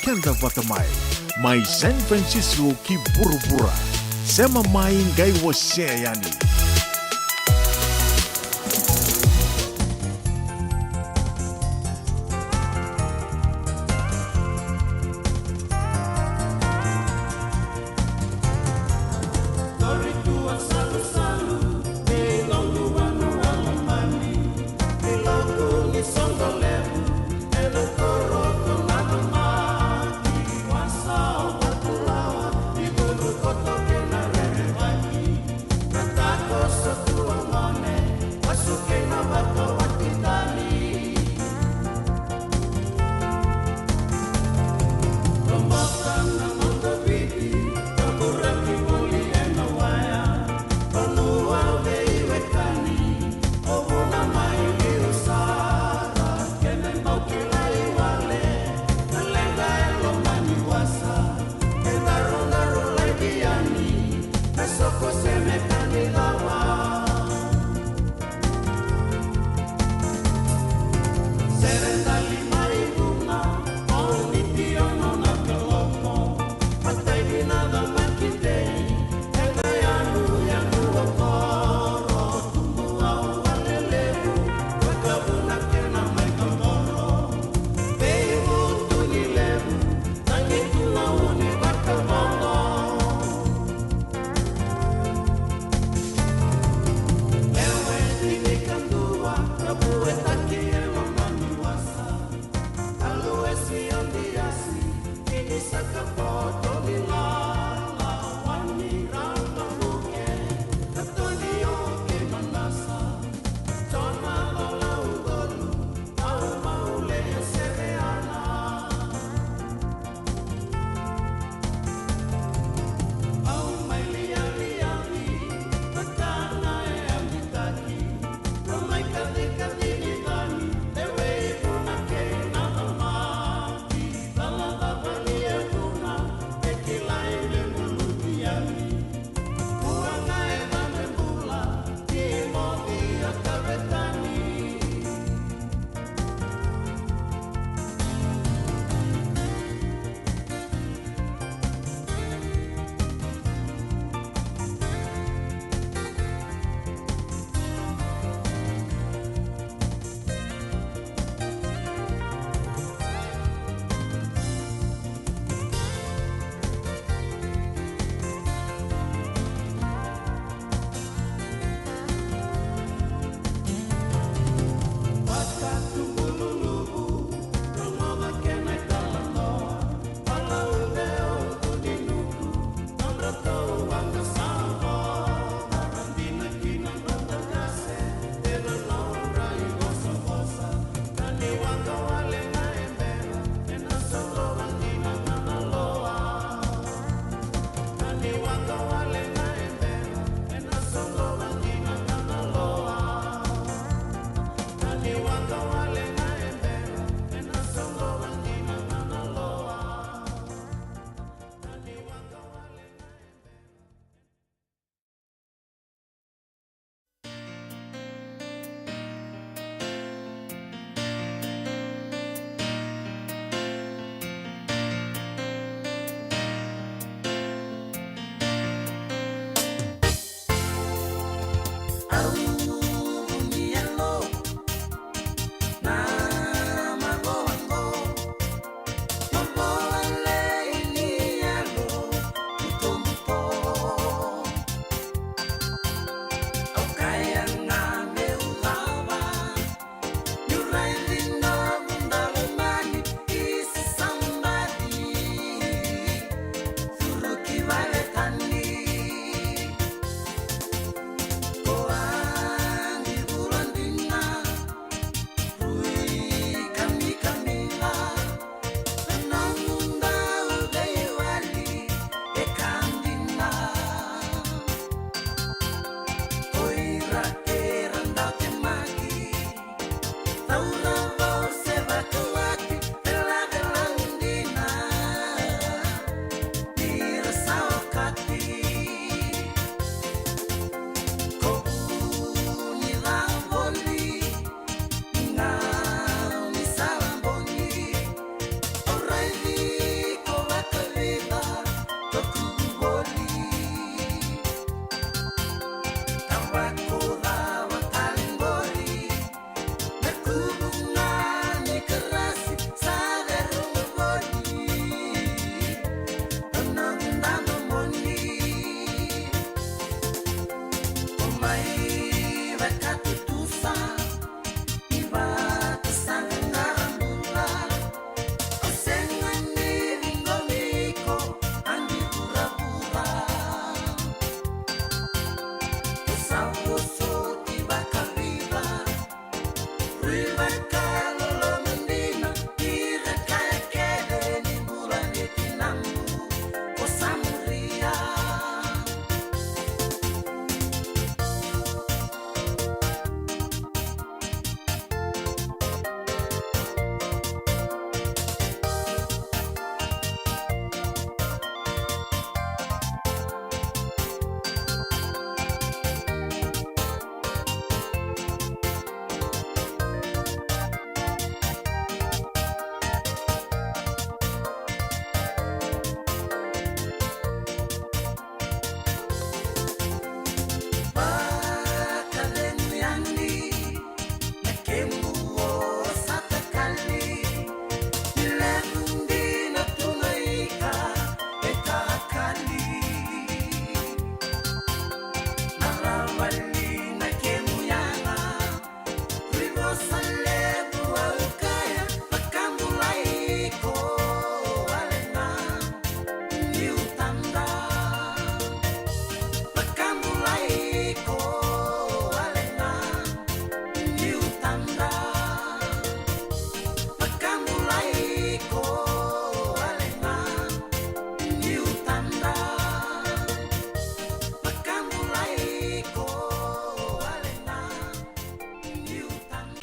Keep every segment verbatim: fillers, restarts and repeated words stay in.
keda vata mai. Mai San Francisco ki vuravura. Sema mai qai wasea yani.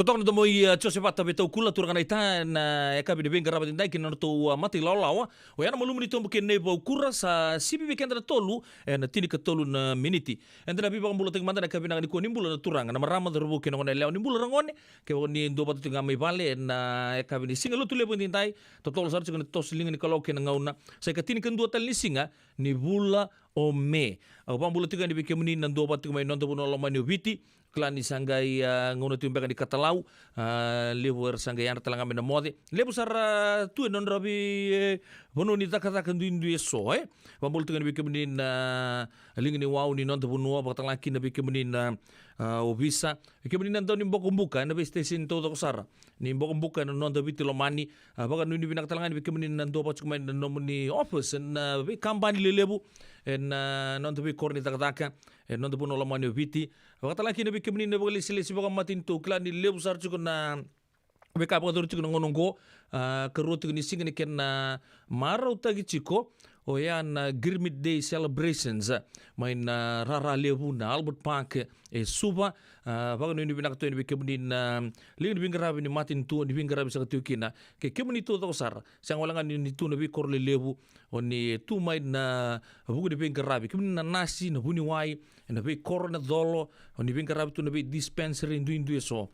Totoka na domo i, a, Joseph Vata Vetaukula, turaga naita, na yakavi ni veiqaravi edaidai kei na nodratou, a, mata ilawalawa. Oya na malumu ni tobu kei Neivaukura, sa sivi vei keda na tolu ena tinikatolu na miniti. Eda na veivakabulataki mada ena yakavi vinaka nikua. Ni bula na turaga, na marama, cauravou kei na goneyalewa. Ni bula ragone, kevaka ni dua vata tiko ga mai vale ena yakavi ni Siga Lotulevu edaidai. Totolo sara tiko na toso liga ni kaloko kei na gauna. Sa ikatinikadua tale ni siga ni vula o Me. Au vakabula tiko yani vei kemuni na dua vata tiko mai noda vanua lomani o Viti. Kila ni sa qai, a, gauna tiko beka ni katalau, a, levu era sa qai yadra tale ga mai na moce. Levu sara tu e nodra vei, e, vanua ni cakacaka duidui eso, e. Vakabula tiko yani vei kemuni na liga ni wau ni noda vanua, vakatalega kina vei kemuni na, a, ovisa. Vei kemuni na dau ni bokobuka ena vei station taucoko sara ni bokobuka ena noda Viti lomani. A, vakanuinui vinaka tale ga yani vei kemuni na dua vata tiko mai na nomuni office ena veikabani lelevu ena noda veikoro ni cakacaka ena noda vanua lomani o Viti. Vakatalega kina vei kemuni na vakalesilesi vakamatanitu, kila ni levu sara tiko na veika vakayacori tiko na gauna oqo. A, karua tiko ni siga ni kena marautaki tiko oya na Girmit Day celebrations, a, mai na rara levu na Albert Park e Suva. A, vakanuinui vinaka tu yani vei kemuni na liga ni veiqaravi ni matanitu, ni veiqaravi saka tiko kina. Kei kemuni taucoko sara, sega wale ga ni, ni tu na veikoro lelevu, o ni tu mai na vuku ni veiqaravi. Kemuni na nasi, na vuniwai, ena veikoro, na colo, o ni veiqaravi tu na vei dispensary duidui eso.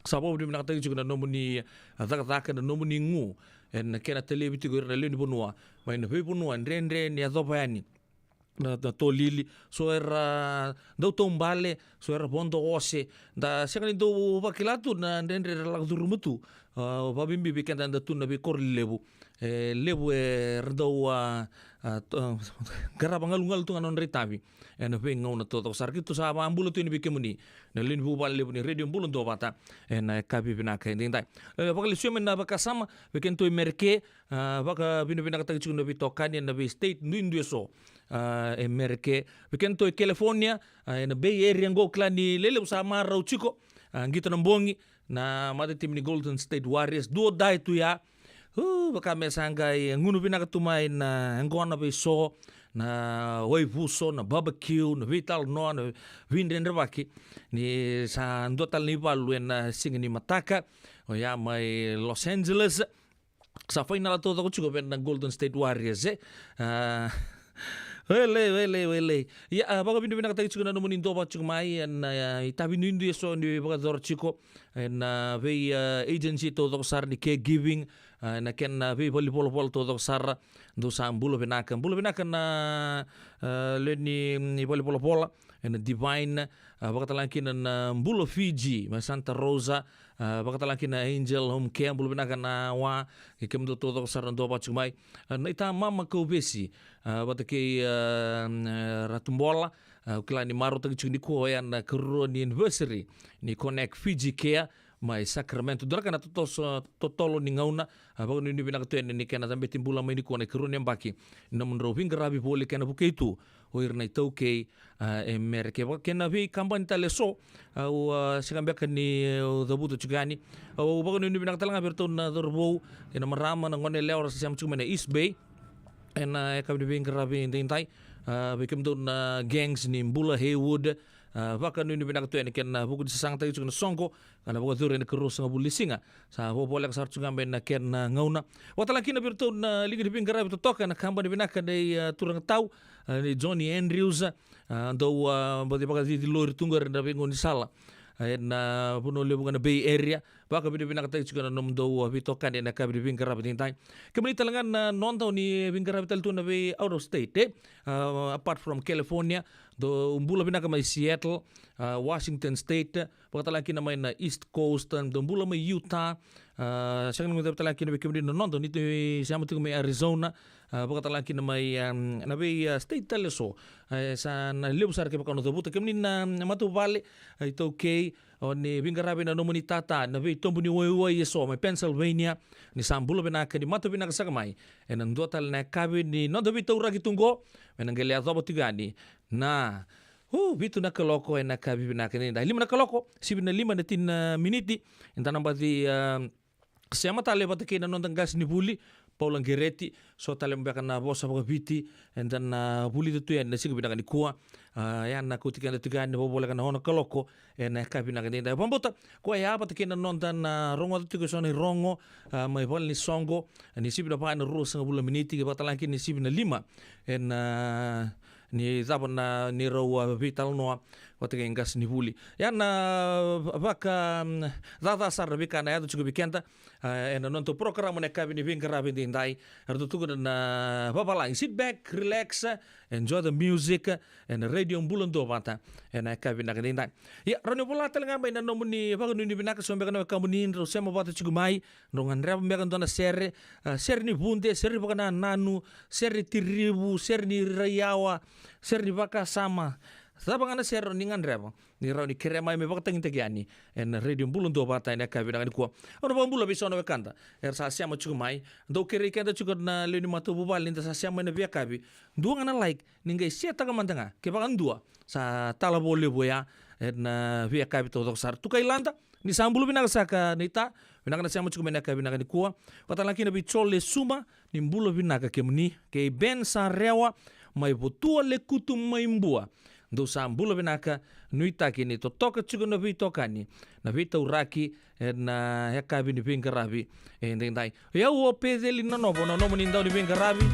Sa vakavinavinakataki tiko na nomuni, a, cakacaka, na nomuni gu ena kena talevi tiko ira na lewe ni vanua mai na veivanua dredre ni yacova yani na, na tolili. So era dau taubale, so era vodo ose. Da sega ni dau vakila tu na dredre era lako curuma tu. A, vakabibi vei keda eda tu na veikoro lelevu. E levu era dau, a, a, t-, a, qarava galugalu tu ga na nodra itavi ena veigauna taucoko sara. Keitou sa vakabula tu yani vei kemuni na lewe ni vuvale levu ni Radio Bula Duavata ena yakavi vinaka edaidai. E, vakalesuya mai na vakasama vei kedatou e Mereke, a, vakavinavinakataki tiko na veitokani ena vei state duidui eso, a, e Mereke. Vei kedatou e California, a, ena Bay Area oqo, kila ni lelevu sa marau tiko, a, qito na bogi na matatimi ni Golden State Warriors, do or die tu ya. U, vaka me sa qai gunu vinaka tu mai na yaqona vei so, na waivuso, na barbecue, na veitalanoa, na veidredrevaki. Ni sa dua tale na ivalu ena siga ni mataka oya mai Los Angeles. Sa fainala taucoko tiko vei na Golden State Warriors, e. A, welei, welei, welei. Ia, a, vakavinavinakataki tiko na nomuni dua vata tiko mai ena, a, itavi duidui eso ni vakayacora tiko ena vei, a, agency taucoko sara ni caregiving, a, ena kena, a, veivalenivolavola taucoko sara. Dou sa bula vinaka, bula vinaka na, a, lewe ni, ni valenivolavola ena Divine, a, vakatalega kina na Bula Fiji mai Santa Rosa, a, vakatalega kina Angel Home Care, bula vinaka na wa, kei kemudou taucoko sara na dua vata tiko mai. A, na ita mama Kauvesi, a, vata kei, a, e, Ratu Bola, a, au kila ni marautaki tiko nikua oya na ikarua ni anniversary ni Connect Fiji Care mai Sacramento. Dua na ka na totoso, totolo ni gauna, a, vakanuinui vinaka tu yani ni kena cabeti bula mai nikua na ikarua ni yabaki ni nomudrau veiqaravi voli kei na vukei tu o ira na iTaukei, a, e Mereke. Vaka kei na veikabani tale eso, au, a, sega beka ni, e, au cavuta tiko yani. Au vakanuinui vinaka tale ga vei iratou na cauravou kei na marama, na goneyalewa era sa sema tiko mai na East Bay ena yakavi ni veiqaravi edaidai. A, vei kemudou na gangs ni Bula Haywood, a, vakanuinui vinaka tu yani kei na vuku ni sasagataki tiko na soqo ka na vakayacori ena ikaruasagavulu ni siga. Sa vovoleka sara tiko ga mai na kena gauna. Vakatalega kina vei iratou na liga ni veiqaravi totoka, na kabani vinaka nei, a, turaga tau, a, nei Johnny Andrews, a, dau, a, baci vakacici lori tu qori ena veigaunisala, a, ena vanua levu ga na Bay Area. Vakavinavinakataki tiko na nomudou, a, veitokani ena yakavi ni veiqaravi edaidai. Kemuni tale ga na noda o ni veiqaravi tale tu na vei out of state, e, a, apart from California, dou bula vinaka mai Seattle, a, Washington State, vakatalega kina mai na East Coast, dou bula mai Utah, a, sega ni guilecavi talega kina vei kemuni na noda o ni sema tiko mai Arizona, a, vakatalega kina mai, a, na vei, a, state tale eso. A, sa na levu sara kevaka o na cavuta. Kemuni na, na matavuvale, a, iTaukei, o ni veiqaravi ena nomuni tata na veitobu ni waiwai eso mai Pennsylvania, ni sa bula vinaka, ni mata vinaka saka mai ena dua tale na yakavi ni noda veitauraki tu qo, me na qai lai yacova tiko yani na, u, vitu na kaloko ena yakavi vinaka edaidai. Lima na kaloko sivi na lima na tini na miniti. Eda na baci, a, sema tale vata kei na noda qasenivuli, Paula Gereti, so tale beka na vosa vakaviti eda na vulica tu yani na siga vinaka nikua. A, ya na kauti keda tiko yani, vakavoleka na ono kaloko ena yakavi vinaka edaidai. Vakabauta koya vata kei na noda na rogoca tiko eso na irogo, a, mai vale ni soqo, ni sivi na va ena ruasagavulu na miniti, kei vakatalega kina ni sivi na lima ena, ni cava na neirau, a, veitalanoa vata kei qasenivuli. Ya na vaka, mm, caca sara na veika na yaco tiko vei keda, a, ena nodatou porokaramu na yakavi ni veiqaravi edaidai. Eratou tukuna na vavalagi, sit back, relax, enjoy the music, ena Radio Bula Duavata ena yakavi vinaka edaidai. Ia, rawa ni vola tale ga mai na nomuni vakanuinui vinaka, so beka na wekamuni drau sema vata tiko mai, drau gadreva beka dua na sere, a, sere ni vude, sere ni vakanananu, sere ni tirivu, sere ni raiyawa, sere ni vakasama. Cava ga na sere ni gadreva, ni rawa ni kerea mai me vakatagitaki yani ena Radio Bula Duavata ena yakavi vinaka nikua. Au na vakabula vei so na wekada era sa sema tiko mai. Dau kerei keda tiko na lewe ni matavuvale, ni da sa sema ena veiyakavi, dua ga na like, ni qai share-taka mada ga, kevaka dua sa talavo levu oya ena veiyakavi taucoko sara. Tukai Lada, ni sa bula vinaka saka naita, vinaka na sema tiko mai ena yakavi vinaka nikua. Vakatalega kina vei Jole Suma, ni bula vinaka kemuni. Kei Ben Sarewa mai Votua Lekutu mai Bua, dou sa bula vinaka. Nuitaki ni totoka tiko na veitokani, na veitauraki ena yakavi ni veiqaravi edaidai. O yau o Peceli Nanovo, na nomuni dau ni veiqaravi.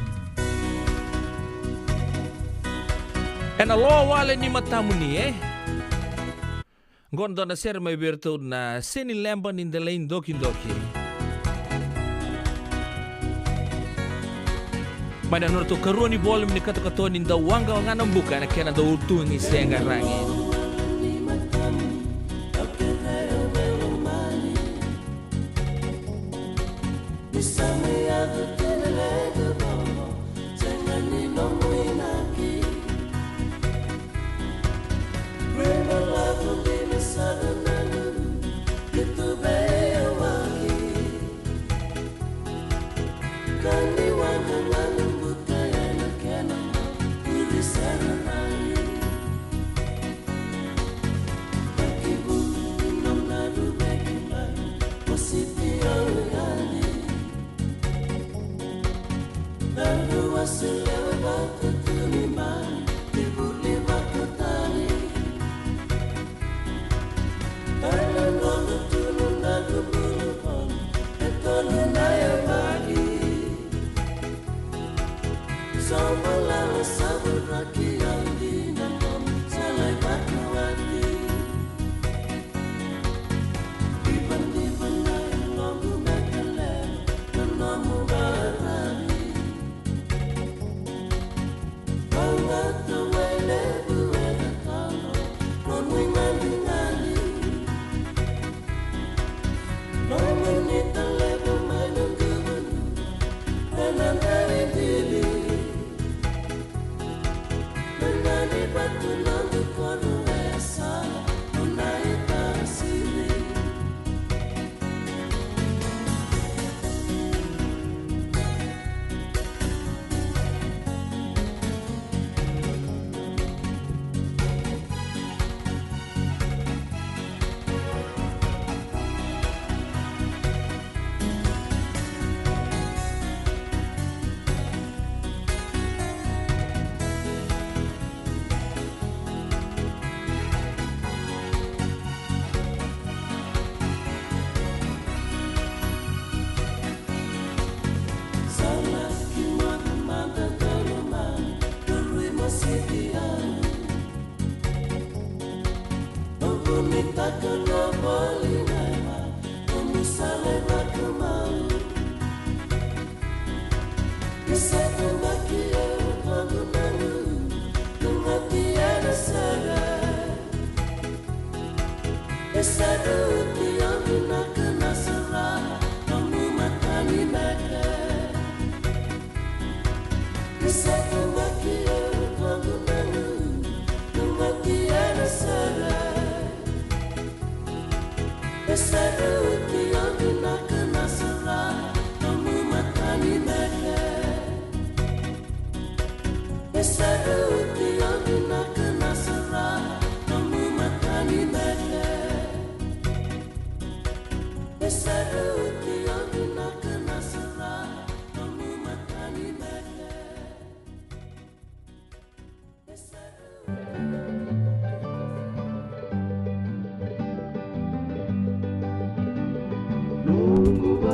Ena loa wale ni matamuni, e? Qo na dua na sere mai vei iratou na Seni Leba ni Delai Dokidoki. Mai na nodratou karua ni volume ni katokatoni Dau Waqa Ga Na Buka, ena kena dau utugi Seqaragi.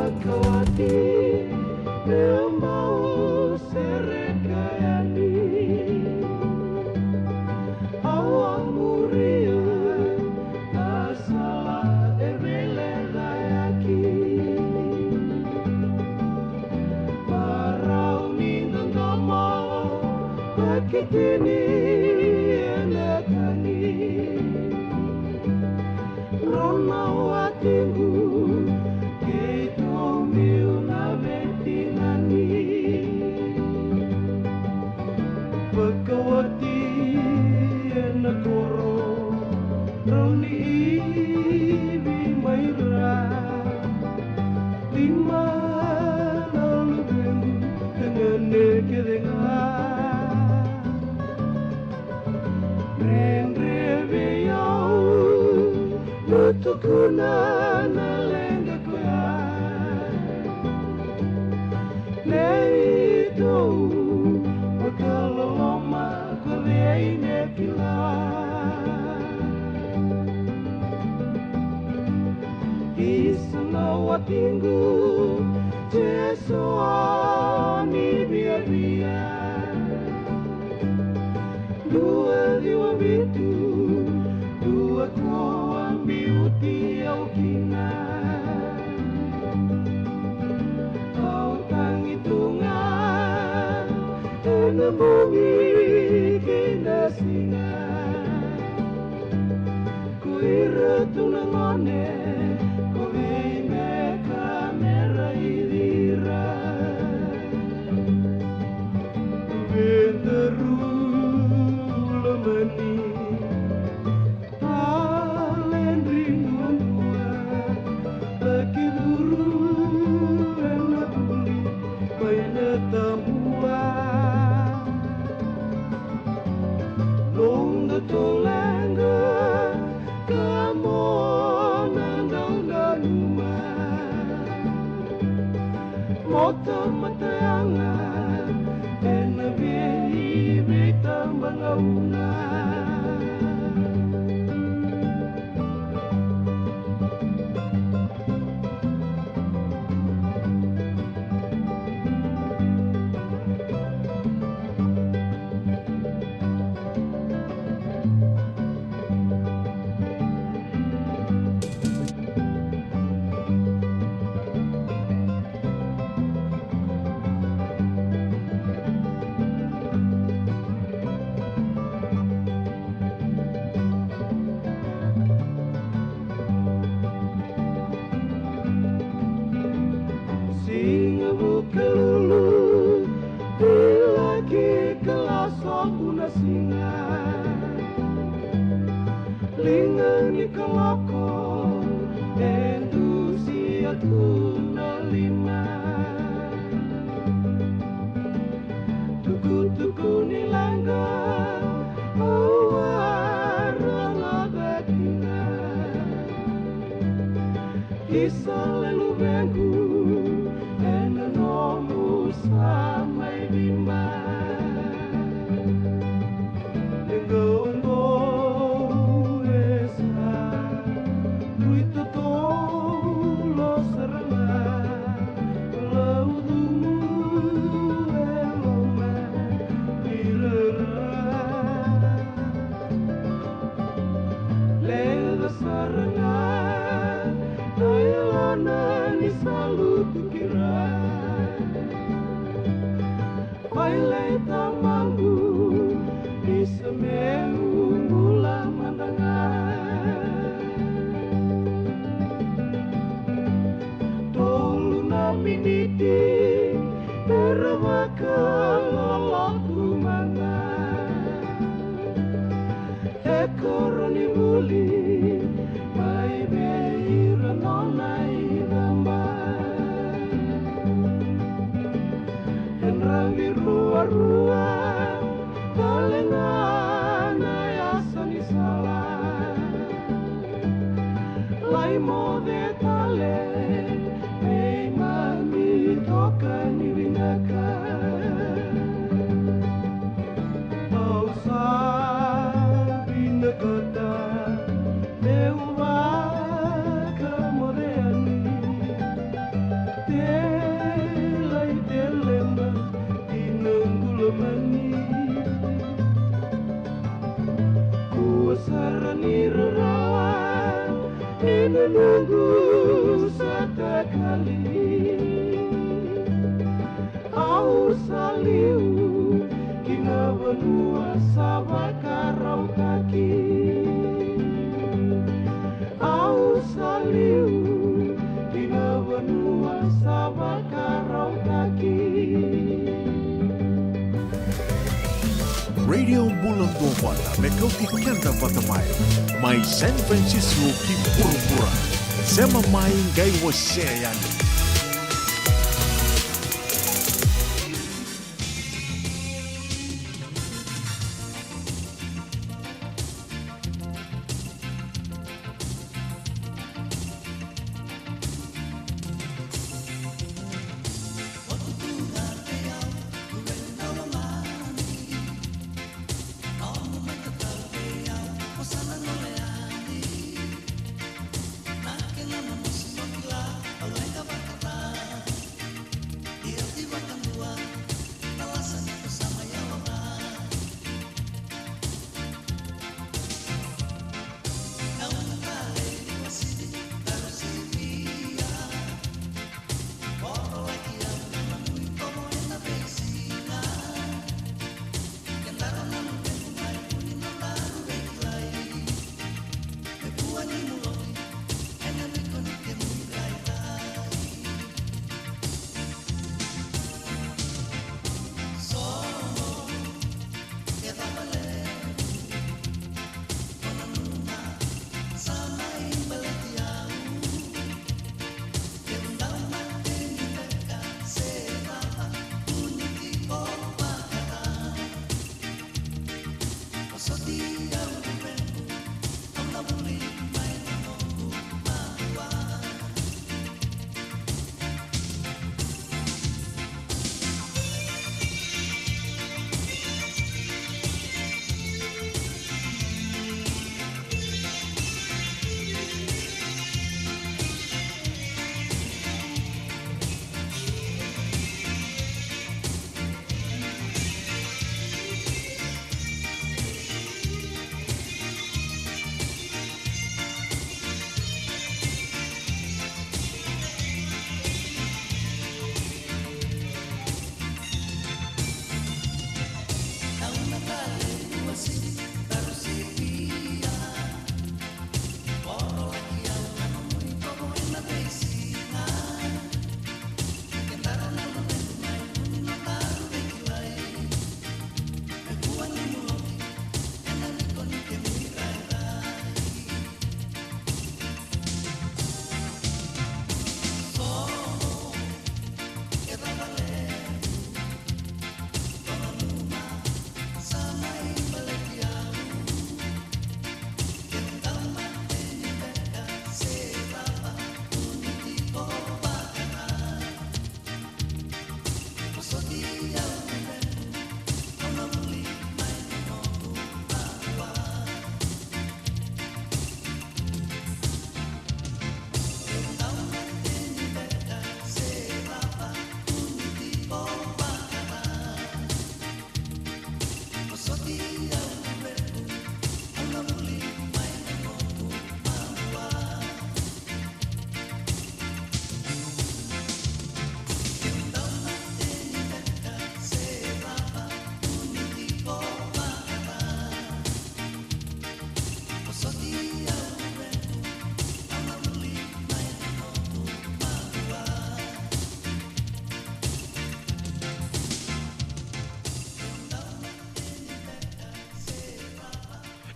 Kawati, meu bau sereka yani. Au a muria na sala e veilecayaki. Marau ni dodomo, pakitini ena tagi. Rau na watiqu, keitou biu na veitinani. Vakawati ena koro, rau ni ivi mai ra. Lima na luvequ, tagane kece ga. Dredre vei au, meu tukuna na leqa koya. Neitou vakaloloma, ko cei me kila? Isa na watiqu, Jisu ni viavia. Dua ciwa vitu, dua ko a biuti au kina. Au tagi tu ga ena bogi kei na siga. Ko ira tu na gone, ko vei me ka me raici ira? Vedaru lomani, taledri duadua, laki curu ena vuli mai na tabua. Nodatou leqa ka mo na dau nanuma. Mo tamata yaga ena vei veitabagauna. Siga Vukelulu, e laki kalasobu na siga. Liga ni kaloko e dusia tu na lima. Tukutuku ni leqa au a rogoca kina. Isa le luvequ, ena nomu sa mai vimba. Leqa oqo e sa rui totolo sara ga. Laucumu e loma ni rara. Leqa sara ga na yalona ni sa lutu ki ra. Mailei tamaqu, isa meu bula mada ga. Tolu na miniti, era vakaloloku mada. E koro ni vuli, mai vei ira nona icaba. E dravi ruarua, tale ga na yasa ni sala. Lai moce tale, veimami toka ni vinaka. Liu ki na vanua sa vakarautaki. Au sa liu ki na vanua sa vakarautaki. Radio Bula Duavata, me kauti keda vata mai. Mai San Francisco ki vuravura. Sema mai, qai wasea yani.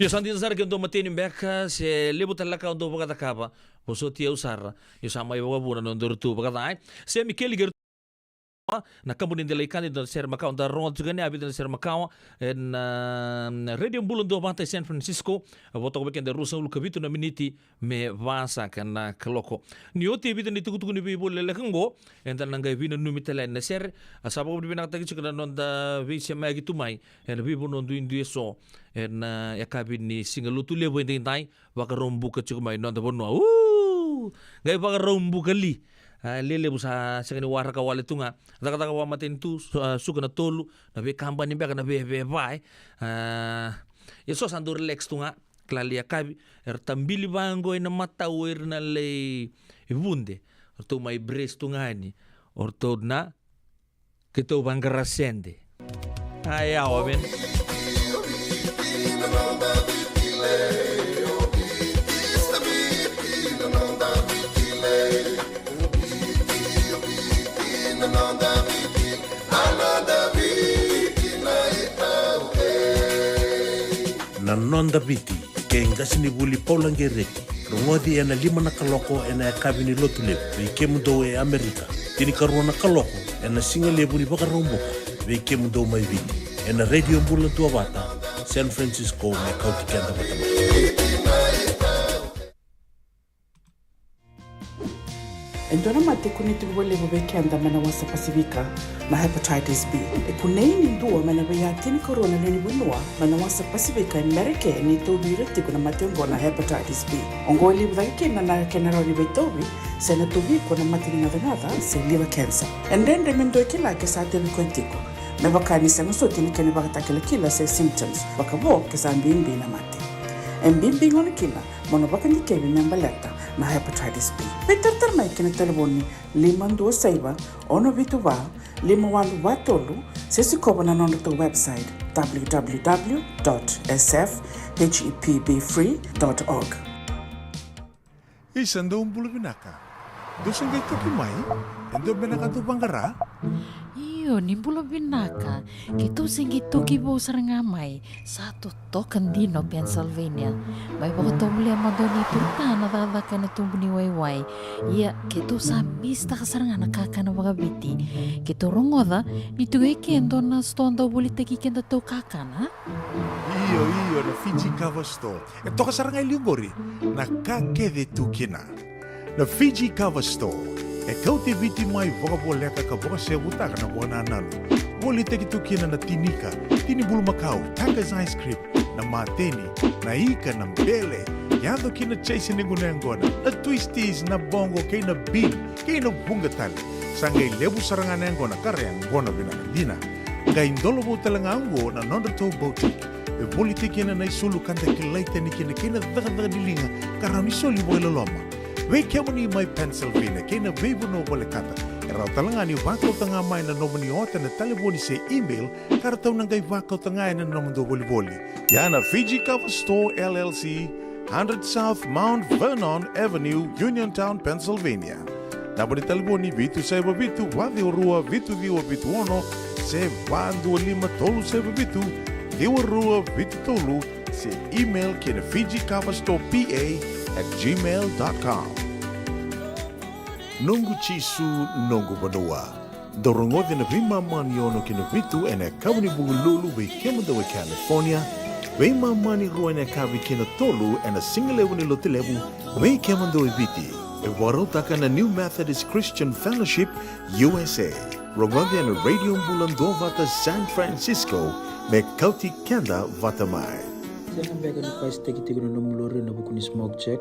Io, sa dina sara ke dou mateni beka se levu tale na ka dou vakacakava. Vosoti au sara. Io, sa mai vakavuna na nodaru tu vakaca, e. Se mi keli keri na kabu ni delai kani da sere makawa, da rogo tiko ni a vica na sere makawa ena, ah, Radio Bula Duavata e San Francisco. Vo toka vei keda ruasagavulu ka vitu na miniti me vasaka na kaloko. Ni oti e vica ni tukutuku ni veivoli leleka oqo, eda na qai vinanumi tale yani na sere. A sa vakavinavinakataki tiko na noda veisemaki tu mai ena veivanua duidui eso ena, ah, yakavi ni Siga Lotulevu edaidai. Vakarau buka tiko mai noda vanua. Uu! Qai vakarau buka li. Ah, lelevu sa sega ni waraka wale tu ga. Cakacaka vakamatanitu, su-, ah, suka na tolu, na veikabani beka na veveva, e. Ah, ia so sa dau relax tu ga. Kila li yakavi, era tabili vaqo ena matau o ira na lai vude. O ratou mai brace tu ga yani. O ratou na Keitou vaqara sede. A, e yawa vei na. Na Noda Viti, kei qasenivuli Paula Gereti. Rogoci ena lima na kaloko ena yakavi ni Lotulevu vei kemudou e Amerika. Tinikarua na kaloko ena sigalevu ni Vakaraubuka vei kemudou mai Viti, ena Radio Bula Duavata, San Francisco, me kauti keda vata mai. E dua na mate e kunei tiko vakalevu vei keda mai na wasa Pasifika na hepatitis B. E kunei ni dua mai na veiya tinikarua na lewe ni vanua mai na wasa Pasifika e Merika e tauvi ira tiko na mate oqo na hepatitis B. Oqo e levu cake kina na kena rawa ni veitauvi se na tauvi iko na mate ni gacagaca se liver cancer. E dredre me dua e kila ke sa tauvi koya tiko, me vaka ni sega soti na kena ivakatakilakila se symptoms, vakavo ke sa bibi na mate. E bibi gona kina mo na vakadikevi me baleta na hepatitis B. Veitaratara mai ki na talevoni lima dua saiva, ono vitu va, lima walu va tolu, se sikova na nodratou website, w w w dot s f h e p b free dot org. Isa, dou bula vinaka. Dou se qai toki mai? E dua beka na ka dou vaqara? Io, ni bula vinaka. Keitou se qai toki vou sara ga mai. Sa totoka dina o Pennsylvania. Mai vakatovolea mada o neitou ita na cakacaka ena tubu ni waiwai. Ia, keitou sa misitaka sara ga na kakana vakaviti. Keitou rogoca ni tu e ke e dua na sitoa dau volitaki kedatou kakana. Io, io, na Fiji Kava Store. E toka sara ga e liu qori na ka kece e tu kina. Na Fiji Kava Store e kauti Viti mai vakavoleka ka vakasevutaka na vakanananu. Volitaki tu kina na tinika, tini bulumakau, Taka's ice cream, na mateni, na ika, na bele, yaco ki na chase ni gunu yaqona, na twisties, na bongo, kei na bean, kei na vuqa tale. Sa qai levu sara ga na yaqona ka ra yaqona vinaka dina. Qai dolovou tale ga oqo na nodratou boutique. E volitaki kina na isulu ka da kilai tani kina kei na cakacaka ni liga ka rawa ni soli vakailoloma. Vei kemuni mai Pennsylvania kei na veivanua volekata, e rawa tale ga ni vakauta ga mai na nomuni ota ena talevoni se email ka ratou na qai vakauta ga ena nomudou volivoli. Ia na Fiji Kava Store L L C, hundred South Mount Vernon Avenue, Uniontown, Pennsylvania. Naba ni talevoni vitu saiva vitu, va ciwa rua, vitu ciwa vitu ono, se va dua lima tolu saiva vitu, ciwa rua vitu tolu, se email ki na Fiji Kava Store P A at gmail dot com. Noqu Jisu, noqu vanua. Dou rogoci na veimama ni ono ki na vitu ena yakavi ni Vukelulu vei kemudou e California, veimama ni rua ena yakavi ki na tolu ena sigalevu ni Lotulevu vei kemudou e Viti. E vakarautaka na New Methodist Christian Fellowship U S A. Rogoci ena Radio Bula Duavata San Francisco me kauti keda vata mai. Sega beka ni pasitaki tiko na nomu lori ena vuku ni smoke check?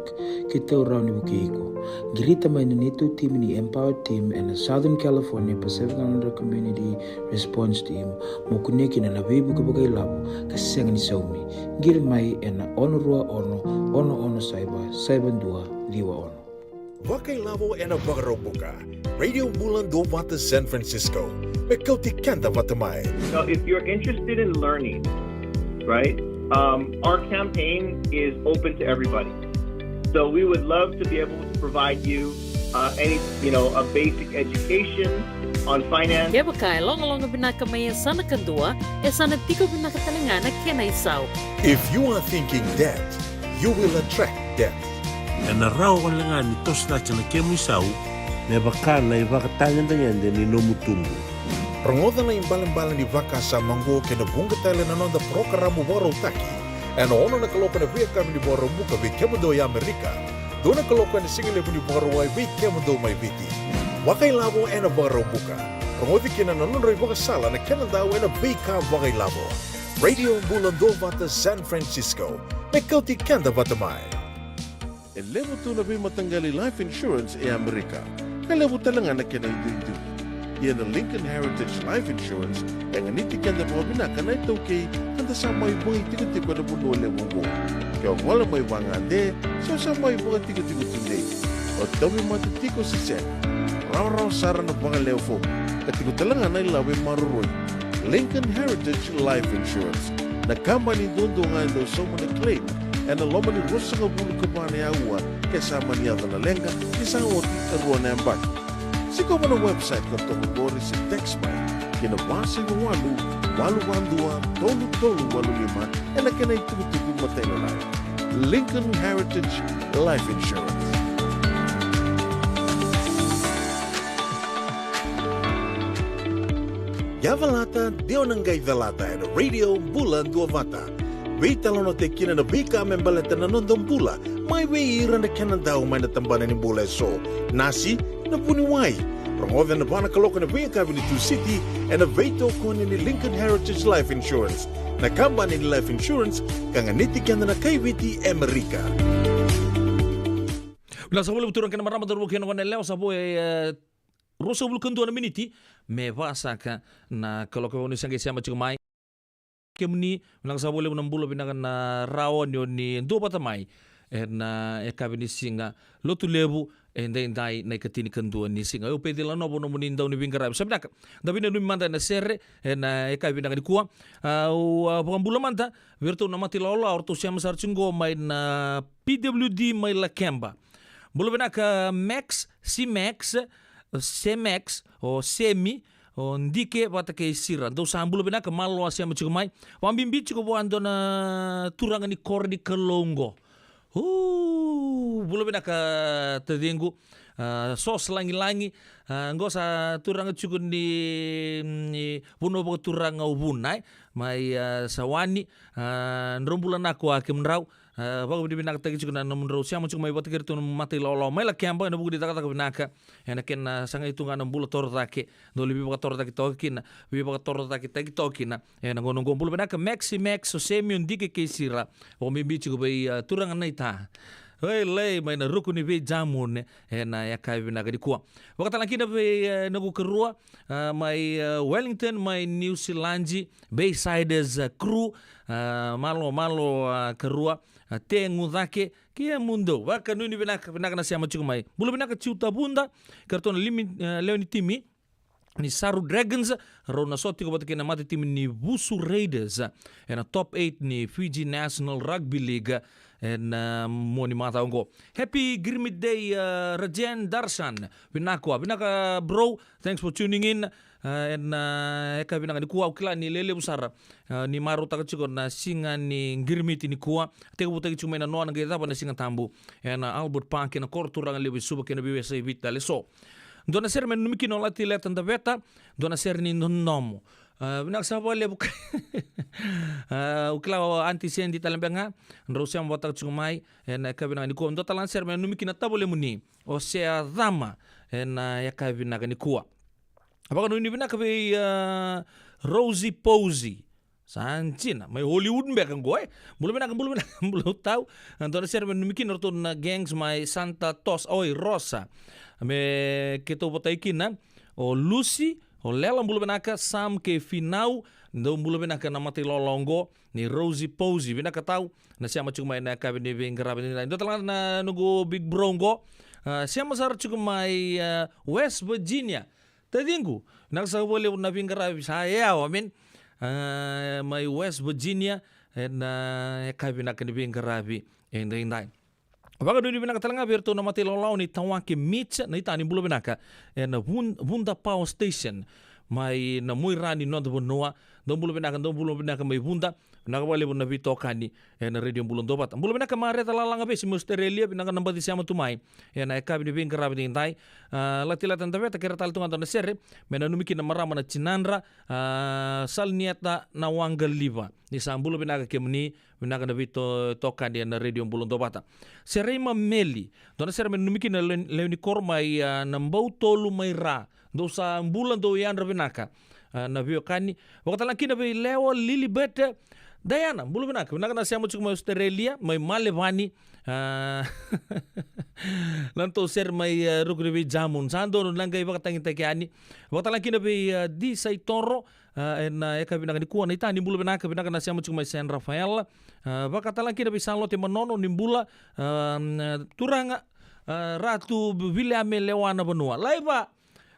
Keitou rawa ni vukei iko. Qirita mai na neitou timi ni Empower Team ena Southern California Pacific Islander Community Response Team mo kunea kina na veivuke vakailavo ka sega ni saumi. Qiri mai ena ono rua ono, ono ono saiva, saiva dua ciwa ono. Vakailavo ena Vakaraubuka. Radio Bula Duavata San Francisco. Me kauti keda vata mai. So if you're interested in learning, right, um, our campaign is open to everybody. So we would love to be able to provide you, uh, any, you know, a basic education on finance. Kevaka e logaloga vinaka mai e sa na kadua, e sa na tiko vinaka tale ga na kena isau. If you are thinking debt, you will attract debt. Ena rawa wale ga ni toso cake na kemu isau me vaka na ivakatagedegede ni nomu tubu. Rogoca na ibalebale ni vakasama oqo kei na vuqa tale na noda parokaramu vakarautaki ena ono na kaloko ena veiyakavi ni Vakaraubuka vei kemudou e Amerika, dua na kaloko ena sigalevu ni Vakarauwai vei kemudou mai Viti. Vakailavo ena Vakaraubuka. Rogoci kina na nodra ivakasala na kena dau ena veika vakailavo. Radio Bula Duavata San Francisco. Me kauti keda vata mai. E levu tu na veimataqali life insurance e Amerika, ka levu tale ga na kena iduidui. Ia na Lincoln Heritage Life Insurance e ganiti keda vakavinaka na iTaukei ka da sa mai vakaitikotiko ena vanua levu oqo. Ke o gole mai vagade se o sa mai vakatikotiko tudei, o tauvimate tiko se sega, Rawarawa sara na vagalewe fomu, ka tiko tale ga na ilavo e maroroi. Lincoln Heritage Life Insurance, na kabani duadua ga e dau sauma na claim ena loma ni ruasagavulu ka va na aua ke sa mani yaco na leqa ni sa oti e rua na yabaki. Sikova na website ka toka qori se text mai ki na va saiva walu, walu va dua, tolu tolu walu lima, ena kena itukutuku matailalai. Lincoln Heritage Life Insurance. Yavalata, de o na qai calata ena Radio Bula Duavata. Veitalanoataki kina na veika me baleta na noda bula, mai vei ira na kena dau mai na tabana ni bula eso. Nasi, na vuniwai. Rogoca ena va na kaloko ena veiyakavi ni Tusiti ena veitokoni ni Lincoln Heritage Life Insurance, na kabani ni life insurance ka ganiti keda na kaiviti Amerika. Vinaka sa vou levu turaga kei na marama, cauravou kei na goneyalewa, sa vou e, e, ruasagavulu ka dua na miniti me va saka na kaloko. Vakanuinui sa qai sema tiko mai kemuni, vinaka sa vou levu na bula vinaka na rawa ni o ni duavata mai ena yakavi ni siga Lotulevu edaidai, na ikatinikadua ni siga. Au Peci Lanovo, nomuni dau ni veiqaravi. Sa vinaka, da veinanumi mada ena sere ena yakavi vinaka nikua. Au a, vakabula mada vei iratou na mata ilawalawa, o ratou sema sara tiko qo mai na P W D mai Lakeba. Bula vinaka Max, si Max, se Max, o Semi, o Dike vata kei Sira. Dou sa bula vinaka, malo a sema tiko mai. Vakabibi tiko vua e dua na turaga ni koro ni Kalou qo. Uu, bula vinaka taciqu. A, Sos Lagilagi. A, qo sa turaga tiko ni, ni vanua vakaturaga o Vuna, e? Mai, a, Sawani. A, drau bula vinaka o a kemudrau. A, vakavinavinakataki tiko na nomudrau sema tiko mai vata kei iratou na mata ilawalawa mai Lakeba ena vuku ni cakacaka vinaka ena kena sagai tu ga na bula torocake. Dou lai veivakatorocaketaki toka kina, veivakatorocaketaki toka kina ena gauna oqo. Bula vinaka Maxi Max, o Semi, o Dike kei Sira. Vakabibi tiko vei, a, turaga naita. Oi, lai mai na ruku ni veijamune ena yakavi vinaka nikua. Vakatalega kina vei, e, noqu karua, a, mai, e, Wellington, mai New Zealand, Baysiders, a, crew, a, malo, malo, a, karua, a, tegu cake, kemudou. Vakanuinui vinaka, vinaka na sema tiko mai. Bula vinaka Tiu Tavuda, kei ratou na limi, e, lewe ni timi ni Saru Dragons, rau na so tiko vata kei na mata timi ni Vusu Raiders, e, ena top eight ni Fiji National Rugby League, e, ena, e, mua ni macawa oqo. Happy Girmit Day, e, Rajen Darshan. Vinaka, vinaka bro. Thanks for tuning in. A, ena, e, yakavi vinaka nikua, au kila ni lelevu sara, a, ni marautaka tiko na siga ni qirimiti nikua. Tekivutaki tiko mai na noa na qai cava na Siga Tabu ena Albert Park, ena koro turaga levu e Suva kei na veiwasei Viti tale eso. Dua na sere me nanumi kina o Lati Leta Daveta, dua na sere ni dodomo. A, vinaka saka vakalevu. A, au kila o Aunty Sandy tale beka ga, drau sema vakataka tiko mai ena yakavi vinaka nikua. Dua tale na sere me nanumi kina na tavalemuni o Sea Cama ena yakavi vinaka nikua. Vakanuinui vinaka vei, a, Rosie Posey. Sa dina, mai Hollywood beka qo, e. Bula vinaka, bula vinaka, bula tau. A, dua na sere me nanumi kina o ratou na gangs mai Santa Tos, oi, Rosa. Me keitou votai kina o Lucy, o Lela, bula vinaka, Sam kei Finau. Dou bula vinaka na mata ilawalawa oqo ni Rosie Posey. Vinaka tau na sema tiko mai ena yakavi ni veiqaravi ni dai. Dua tale ga na noqu big bro oqo, a, sema sara tiko mai, a, West Virginia. Taciqu, vinaka saka vakalevu na veiqaravi, sa yawa, man. A, mai West Virginia, ena, e, yakavi vinaka ni veiqaravi edaidai. Vakanuinui vinaka tale ga vei iratou na mata ilawalawa ni Tawake Mitch, na itani, bula vinaka ena Vun-, Vuda Power Station, mai na muaira ni noda vanua. Dou bula vinaka, dou bula vinaka mai Vuda. Vinaka vakalevu na veitokani ena Radio Bula Duavata. Bula vinaka Mareta Lalagavesi mai Australia, vinaka na baci sema tu mai ena yakavi ni veiqaravi edaidai. A, Lati Leta Daveta, kerea tale tu ga dua na sere me nanumi kina na marama na tinadra, a, Salnieta Nawaqaliva. Ni sa bula vinaka kemuni, vinaka na veito-, tokani ena Radio Bula Duavata. Serei Mameli, dua na sere me nanumi kina na lewe-, lewe ni koro mai, a, na Bautolu mai Ra. Dou sa bula, dou yadra vinaka, a, na veiwekani. Vakatalega kina vei Lewa Lilibete Diana, bula vinaka. Vinaka na sema tiko mai Australia, mai Malevani. A, na nodatou sere mai, a, ruku ni veijamune. Sa donu na qai vakatagitaki yani. Vakatalega kina vei, a, Di Saitoro, a, ena, a, yakavi vinaka nikua, na itani, bula vinaka, vinaka na sema tiko mai San Rafael. A, vakatalega kina vei Salote Manono, ni bula, a, turaga, A, Ratu Viliame Lewa na vanua. Laiva.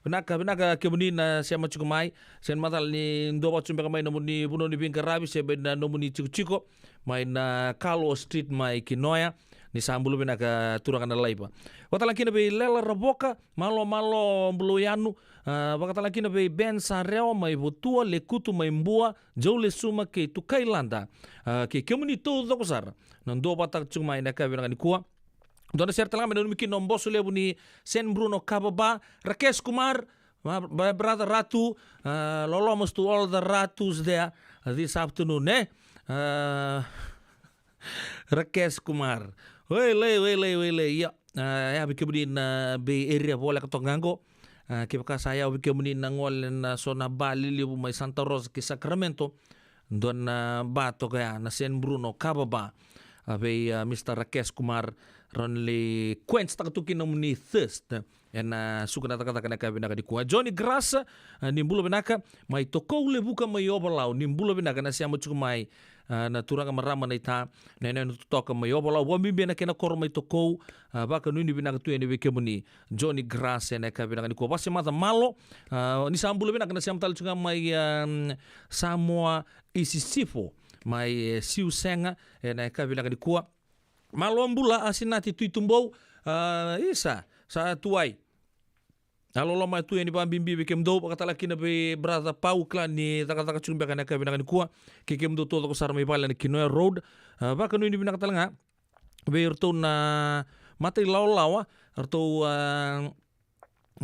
Vinaka, vinaka kemuni na sema tiko mai. Sega ni macala ni dua vata tiko beka mai nomuni vanua ni veiqaravi se beka na nomuni tikotiko mai na Carlo Street mai Kinoya. Ni sa bula vinaka turaga na laiva. Vakatala kina vei Lela Ravoka, malo, malo, bula yanu. A, vakatala kina vei Ben Sarewa mai Votua, Lekutu mai Bua, Joe Lesuma kei Tukai Lada. A, kei kemuni taucoko sara na dua vata tiko mai na yakavi vinaka nikua. Dua na sere tale ga me nanumi kina o boso levu ni San Bruno Kava Bar, Rakesh Kumar, my, my brother Ratu, uh, lolomas to all the Ratus there, uh, this afternoon, eh? Uh, Rakesh Kumar. Wailei, wailei, wailei, ia. Uh, yavi kemuni na Bay Area voleka toka ga qo. Uh, kevaka sa yavi kemuni na gole na so na bar lelevu mai Santa Rosa ki Sacramento. Dua na bar toka ya, na San Bruno Kava Bar. A vei, a, Mister Rakesh Kumar, rawa ni lai quench taka tu kina nomuni thirst. Ena suka na cakacaka na yakavi vinaka nikua. Johnny Grass, a, ni bula vinaka, mai Tokou Levuka mai Ovalau, ni bula vinaka na sema tiko mai, a, na turaga marama naita, na yanuyanu totoka mai Ovalau, vakabibi na kena koro mai Tokou, a, vakanuinui vinaka tu yani vei kemuni. Johnny Grass ena yakavi vinaka nikua. Vasemaca Malo, a, ni sa bula vinaka na sema tale tiko ga mai, a, Samoa Isisifo, mai, e, Siusega, ena yakavi vinaka nikua. Malo bula Asinati Tuitubou, a, isa, sa tuai. A loloma tu yani vakabibi vei kemudou, vakatala kina vei brother Pau, kila ni cakacaka tiko beka ena yakavi vinaka nikua, kei kemudou taucoko sara mai vale na Kinoya Road, a, vakanuinui vinaka tale ga, vei iratou na mata ilawalawa, ratou, a,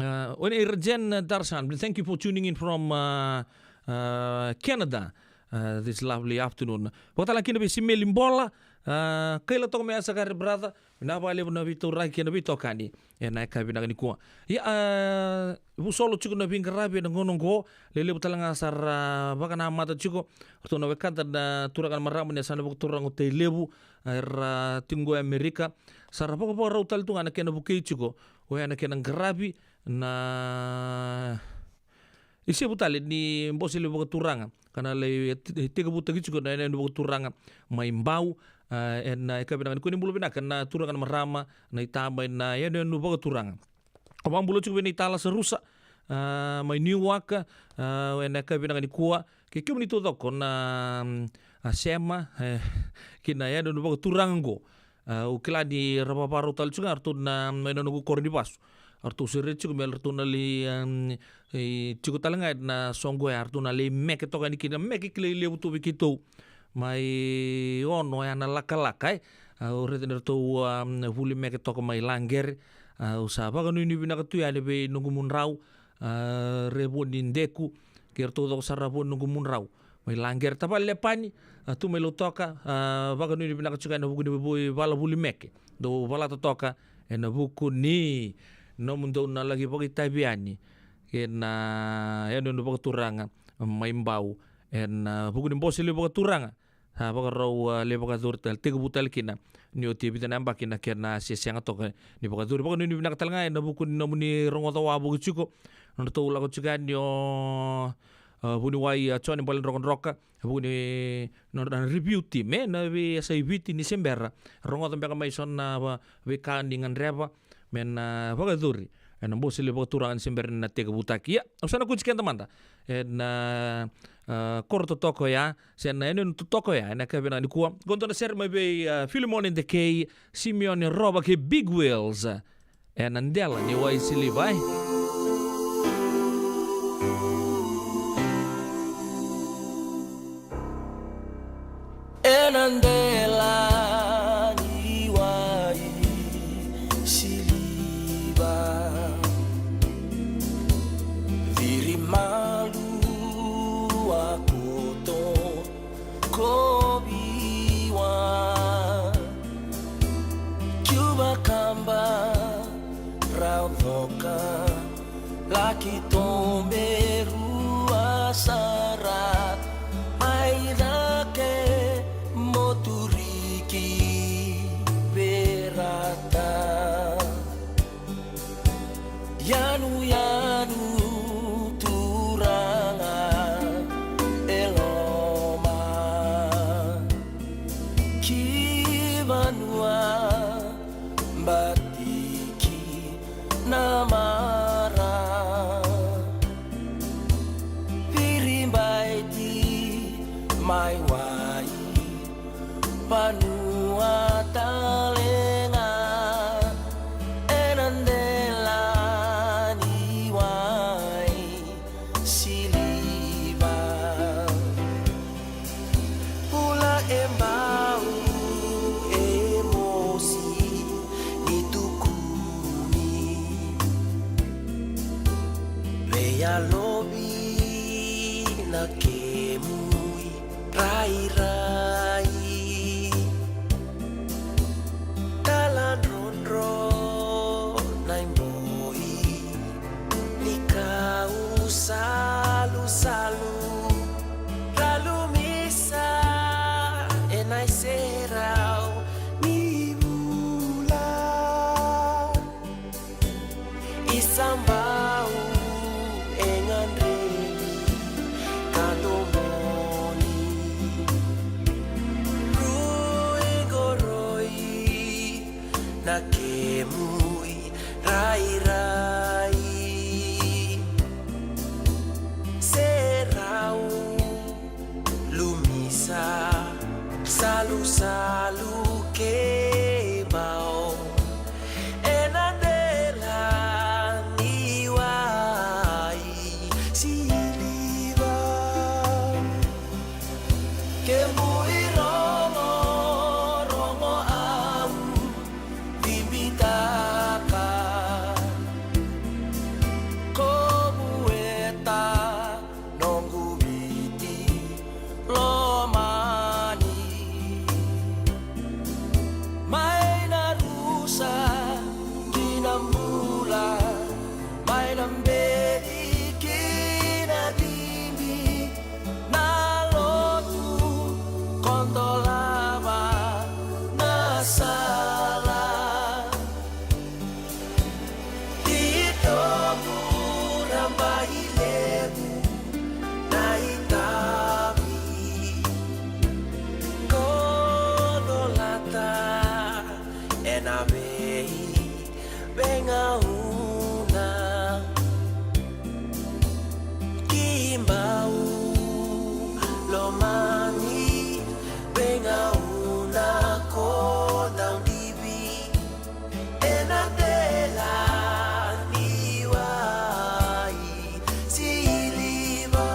a, o nei Rajen Darshan, thank you for tuning in from, a, a, Canada, a, this lovely afternoon. Vakatala kina vei Simeli Bola, a, kaila toka mai Asakare brother, vinaka vakalevu na veitauraki kei na veitokani ena yakavi vinaka nikua. Ia, a, vusolo tiko na veiqaravi ena gauna oqo, lelevu tale ga sara vakanamata tiko, ratou na wekada na turaga na marama ni yasana vakaturaga o Tailevu, era tiko qo e Amerika, sa ra vakavakarau tale tu ga na kena vukei tiko, oya na kena qaravi na isevu tale ni bose levu vakaturaga, ka na lai te-, tekivutaki tiko na yanuyanu vakaturaga mai Bau, a, ena yakavi vinaka nikua. Ni bula vinaka na turaga na marama naita mai na yanuyanu vakaturaga. Au vakabula tiko vei naita Lasarusa, a, mai Newark, a, ena yakavi vinaka nikua. Kei kemuni taucoko na, mm, a, sema, e, ki na yanuyanu vakaturaga oqo. A, au kila ni ra vakavakarau tale tiko ga ratou na, mai na noqu koro ni vasu. Ratou sere tiko me ratou na lai, em, e, tiko tale ga ena soqo ya, ratou na lai meke toka yani kina, meke kilai levu tu vei keitou. Mai Ono ya na lakalaka, e. A, au raica ni ratou, a, vuli meke toka mai Laqere. A, au sa vakanuinui vinaka tu yani vei noqu mudrau, a, Revoni Deku, kei ratou taucoko sara vua noqu mudrau. Mai Laqere, tavale Lepani, a, tu mai Lautoka, a, vakanuinui vinaka tiko ena vuku ni veivala vuli meke dou valata toka, ena vuku ni nomudou na laki vakaitavi yani ena yanuyanu vakaturaga mai Bau, ena vuku ni bose levu vakaturaga. Sa vakarau, a, lai vakayacori tale, tekivu tale kina ni oti e vica na yabaki na kena se sega toka ni vakayacori. Vakanuinui vinaka tale ga ena vuku ni nomuni rogoca wavoki tiko, nodratou lako tiko yani o, a, vuniwai, a, Jone Baledrokadroka, vuku ni nodra na review team, e, na veiyasai Viti ni se bera rogoca beka mai so na va-, veika ni gadreva me na vakayacori ena bose levu vakaturaga ni se bera ni na tekivutaki. Ia, au sa na kauti keda mada ena, a, koro totoka oya, se na yanuyanu totoka oya ena yakavi vinaka nikua. Qo dua na sere mai vei, a, Filimone Dekei, Simeone Rova kei Big Wheels. Ena dela ni wai siliva, e. Ena dela ni wai siliva, ciri malua koto, koviwa, Cuva kaba rau coka, laki tobe rua sara, mai cake moturiki verata. Yanuyanu turaga e loma, ki vanua bati Paiwai, vanua tale ga ena dela ni wai siliva. Bula e bau e mosi ni tukuni. Veiyalovi na kemu irairai. Taladrodro na iboi ni kau salusalu. Ralumisa ena iserau ni vula. Isabau e gadrevi ka domoni. Rui qoroi na kemu irairai. Serau, lumisa, salusalu kei bau ena dela ni wai siliva. Kemu irogorogo au bibitaka. Kovueta noqu Viti lomani. Mai na rusa ki na bula, mai na beci ki na cibi, na lotu kodolava na sala. Titobu rabailevu na itavi. Kodolata ena vei veigauna. Kibau lomani veigauna ko daudivi. Ena dela ni wai siliva.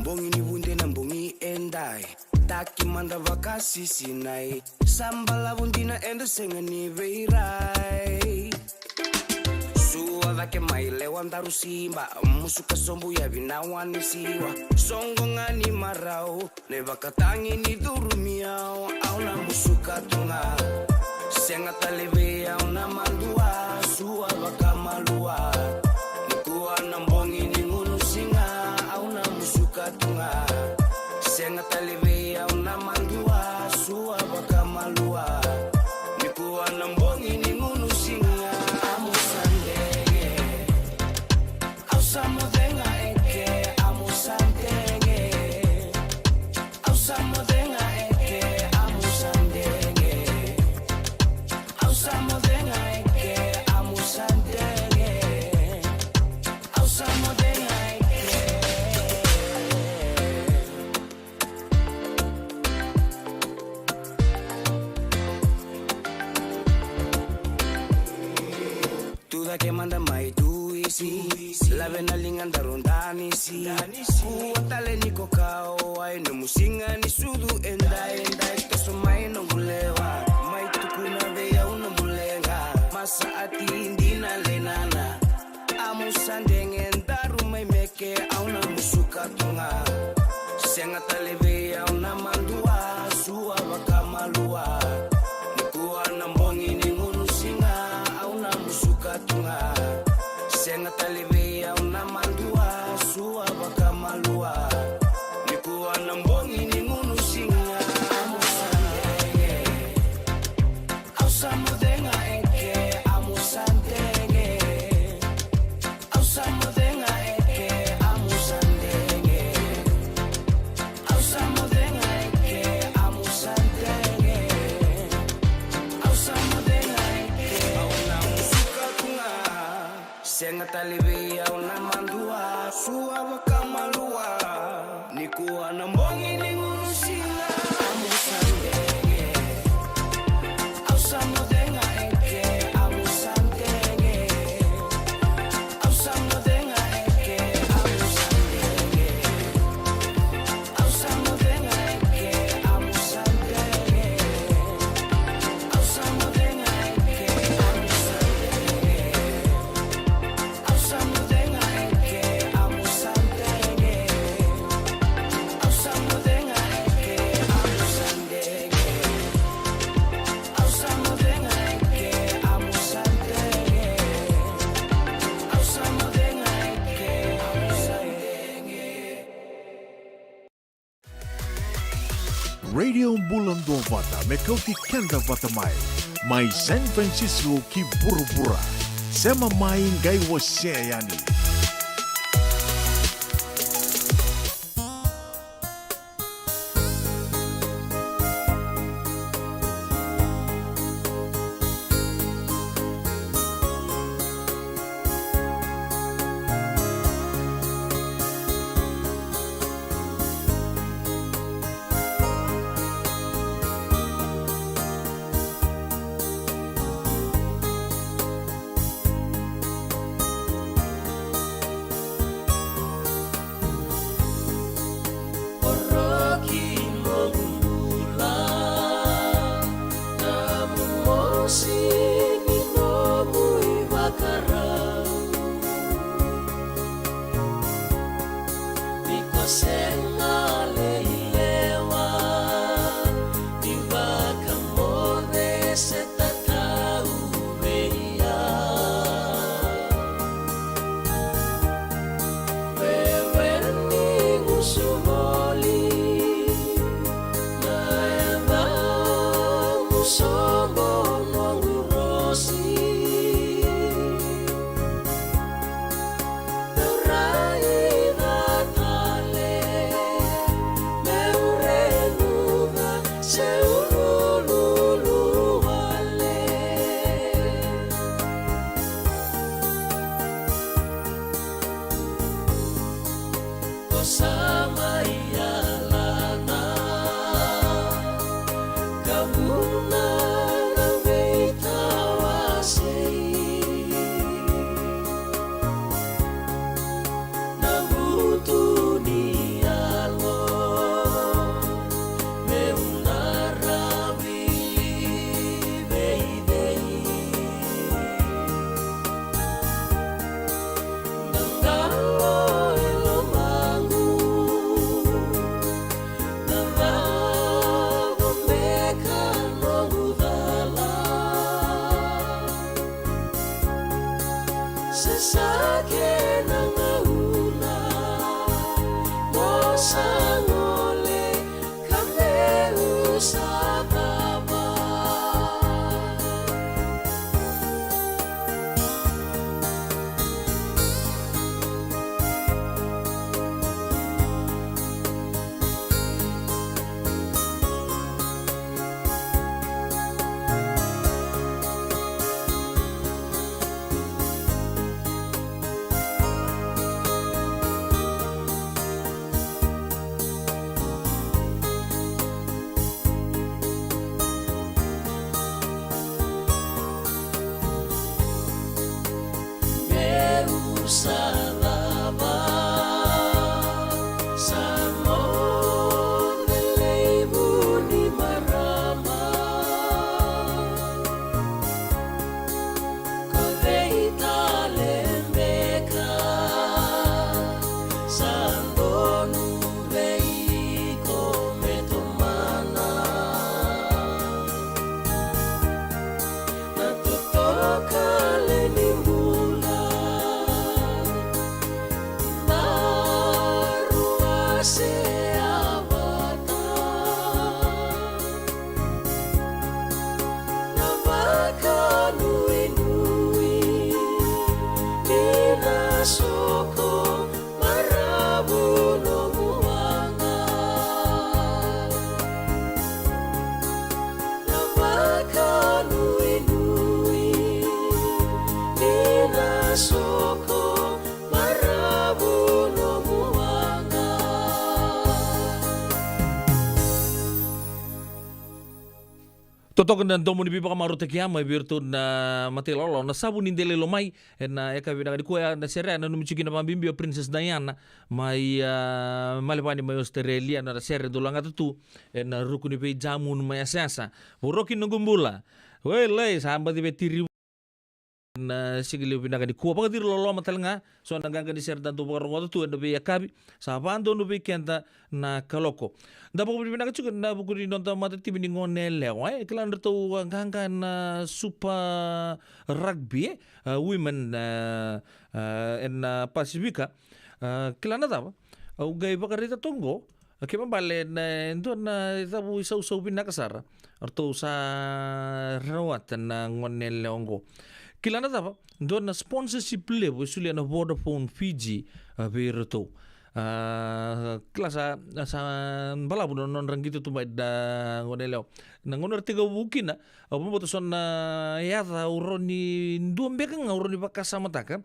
Bogi ni vude na bogi edai. Taki mada vakasisinai. Sa balavu dina eda sega ni veirai. Sua cake mai lewa daru siba. Musuka sobu yavi na wani siwa. Soqo ga ni marau. Na ivakatagi ni curumi au. Au na musuka tu ga. Sega tale vei au na madua. Sua vakamalua. Nikua na bogi ni gunu siga. Au na musuka tu ga. Sega tale vei au na madua, sua vakamalua. Nikua na bogi ni gunu siga. Amu sa dege. Au sa moce ga eke. Amu sa dege. Au sa moce ga eke. Amu sa dege. Au sa moce ga eke. Amu sa dege. Au sa moce ga eke. Tu cake mada mai tu isi. Lave na liga daru danisi. Kua tale ni ko kau ai nomu siga ni sucu edai edai. Toso mai noqu lewa. Mai tukuna vei au nomu leqa. Masa ati dina lenana. Amu sa dege daru mai meke, au na musuka tu ga. Sega tale vei au na madua, sua vakamalua. Tali vei au na madua, sua vakamalua. Nikua na bogi ni gunu siga. Au sa dege. Au sa mo cega eke. Au sa dege. Au sa mo cega eke. Au sa dege. Au sa mo cega eke. Au sa dege. Au sa mo cega eke. Au sa dege. Radio Bula Duavata me kauti keda vata mai, mai San Francisco ki vuravura. Sema mai, qai wasea yani. Oroki noqu bula, na momosi ni nomu ivakarau. Ni ko sega lei lewa, ni vakamoce se tatau vei au. Veve ni gusu voli, na yavamu sobo noqu rosi. Meu raica tale, meu reguca se ulululu wale. Ko sa mai yalana, ka vuna na veitawasei. Na vutu ni yalo, meu na ravi veivei. Na qalo e lomaqu, na cava beka noqu ca. Totoka na domo ni veivakamarautaki ya mai vei iratou na matai lolo na savu ni delai lomai. Ena yakavi vinaka nikua ya na sere ya na nomu tiko kina vakabibi o Princess Diana mai a, Malevani mai Australia, na sere dou lagata tu ena ruku ni veijamunu mai Yasayasa. Voroki noqu bula. Welei sa baci vetiri na siga levu vinaka nikua. Vakaciri loloma tale ga so na qaqa ni sere da dau vakarogoca tu ena veiyakavi. Sa vadonu vei keda na kaloko. Da vakavinavinaka tiko na vuku ni noda matatimi ni gone yalewa e kila na ratou qaqa na Super Rugby e, a, women, a, a, ena Pasifika. A, kila na cava? Au qai vakaraica toka qo. A, kena ibalebale na e dua na cavu isausau vinaka sara eratou sa rawata na gone yalewa oqo. Kila na cava? Dua na sponsorship levu e solia na Vodafone Fiji, a, vei iratou. A, kila sa, sa balavu na nodra qito tu mai na gone yalewa. Na gauna era tekivu kina, au vakabauta so na yaca au rawa ni dua beka ga au rawa ni vakasamataka.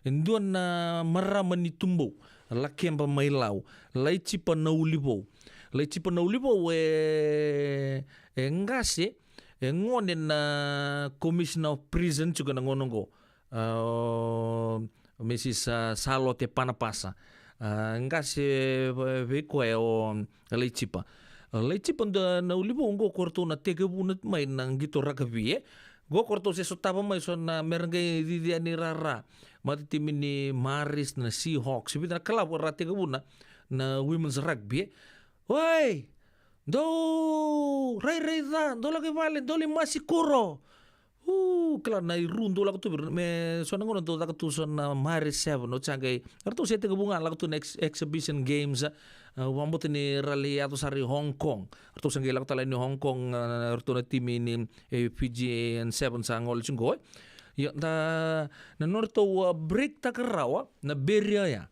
E dua na marama ni Tubou, Lakeba mai Lau, Laitipa Naulivou. Laitipa Naulivou e, e qase, e gone na Commissioner of Prison tiko na gauna oqo. A, o Mrs, a, Salote Panapasa. A, qase vei koya o Laitipa. A, Laitipa da Naulivou oqo ko ratou na tekivuna mai na qito rakavi e. Qo ko ratou se sotava mai so na mera qai cici yani rara. Matatimi ni Maris, na Seahawks, vica na kalavu era tekivuna na women's rugby e. Oi! Dou rairai ca, dou lako i vale, dou lai masikuro. U, kila na iru dou lako tu vei ira, me so na gauna dou caka tu so na Maris Seven, o sa qai, eratou se tekivu ga lako tu na ex-, exhibition games, a, au vakabauta ni ra lai yaco sara i Hong Kong. Eratou sa qai lako tale i Hong Kong, a, eratou na timi ni, e, Fijian Seven sa gole tiko qo e. Ia, da, na nodratou, a, break taka rawa na barrier ya.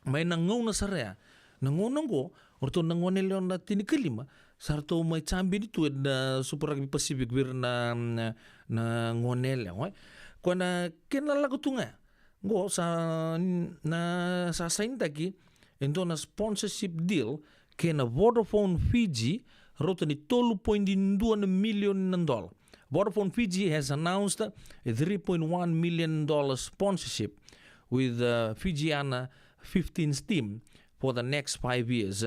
Mai na gauna sara ya. Na gauna oqo, o ratou na gone yalewa na tinikalima, sa ratou mai champion tu ena Super Rugby Pacific vei ira na, na, na gone yalewa e. Koya na kena lako tu ga ya. Qo sa, na, sa sainitaki e dua na sponsorship deal kei na Vodafone Fiji, rauta ni tolu poidi dua na milioni na dola. Vodafone Fiji has announced a three point one million dollar sponsorship with the Fijiana fifteens team for the next five years.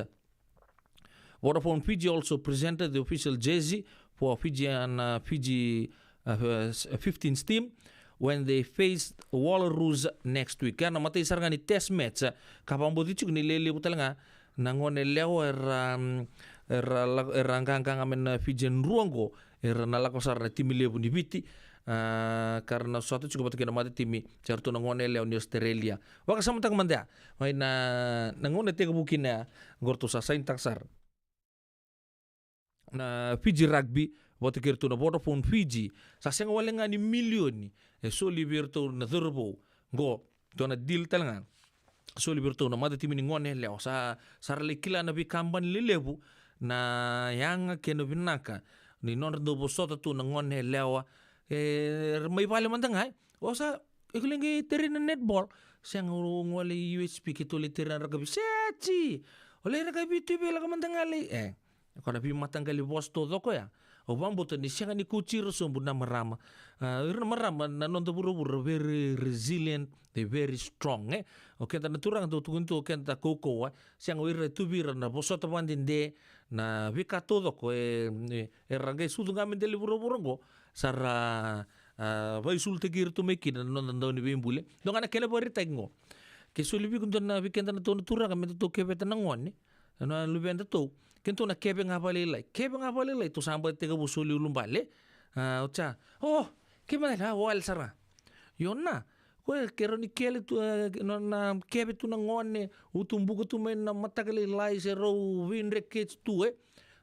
Vodafone Fiji also presented the official jersey for Fijian, uh, Fiji, uh, uh, fifteens team when they faced Wallaroos next week. Ia na matai sara ga ni test match, ka vakabauti tiko ni lelevu tale ga na gone yalewa era, mm, era la-, era qaqaqa mai na Fijian rua qo, era na lako sara na timi levu ni Viti, a, ka ra na sota tiko vata kei na matatimi, se ratou na gone yalewa ni Australia. Vakasamataka mada ya, mai na, na gauna e tekivu kina ya, qo ratou sa sainitaka sara na Fiji Rugby vata kei iratou na Vodafone Fiji, sa sega wale ga ni milioni e soli vei iratou na cauravou. Qo dua na deal tale ga soli vei iratou na matatimi ni gone yalewa. Sa, sa ra lai kila na veikabani lelevu na yaga kei na vinaka ni nodra dau vosota tu na gone yalewa. E, mai vale mada ga e. O sa, e ko lai qai terei na netball. Sega, au gole i U H P keitou lai terei na rakavi. Seti! O lai rakavi tu i vei, lako mada ga lai. E, ko na veimataqali vosa taucoko ya. Au vakabauta ni sega ni kauti ira sobu na marama. A, ira na marama na noda vuravura very resilient, they very strong, e. O keda na turaga dau tukuni tu o keda kaukauwa. Sega, o ira e tu vei ira na vosota vakadede, na veika taucoko e, e, era qai sucu ga me dela i vuravura oqo. Sa ra, a, vakaisulutaki ira tu mai kina na noda dau ni veibuli. Dua ga na kena vakaraitaki qo. Ke soli vei iko dua na, vei keda na tou na turaga me datou keveta na gone, na luvedatou, kedatou na keve ga vakalailai. Keve ga vakalailai, tou sa baci tekivu soli ulubale. A, o sa, o, keve ga, a, wale sara. Io na, koya ke rau ni kele tu, e, na, na keve tu na gone, utubuka tu mai na mataka lailai, se rau veidreketi tu, e.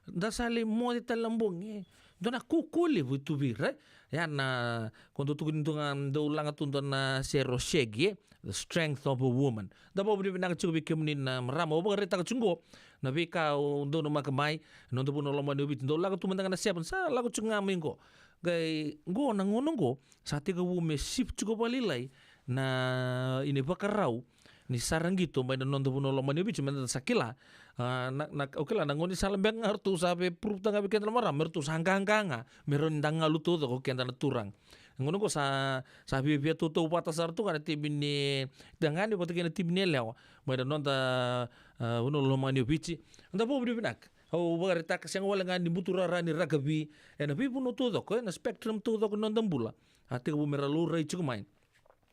Da sa lai moce tale na bogi, e. Dua na kaukauwa levu e tu vei ira, e. Ia na, ko dau tukuni tu ga, dau laga tu dua na sere o Shaggy, e. The Strength of a Woman. Da vakavinavinaka tiko vei kemuni na marama, au vakaraitaka tiko qo na veika au donumaka mai, na noda vanua lomani o Viti, dau lako tu mada ga na seven, sa lako tiko ga mai qo. Qai qo na gauna qo, sa tekivu me shift tiko vakalailai na, ina ivakarau ni sara qito mai na noda vanua lomani o Viti, meda sa kila, A, na, na, o kila na gaunisala beka ga ratou sa via prove-taka vei keda na marama, me ratou sa qaqa ga, me rawa ni da galu taucoko o keda na turaga. Na gauna oqo sa, sa viavia tautauvata sara tu ga na timi ni tagane vata kei na timi ni yalewa mai na noda, a, vanua lomani o Viti. Da vakavinavinaka. Au vakaraitaka sega wale ga ni buturara ni rakavi ena veivanua taucoko, ena spectrum taucoko ni noda bula. A tekivu me ra laurai tiko mai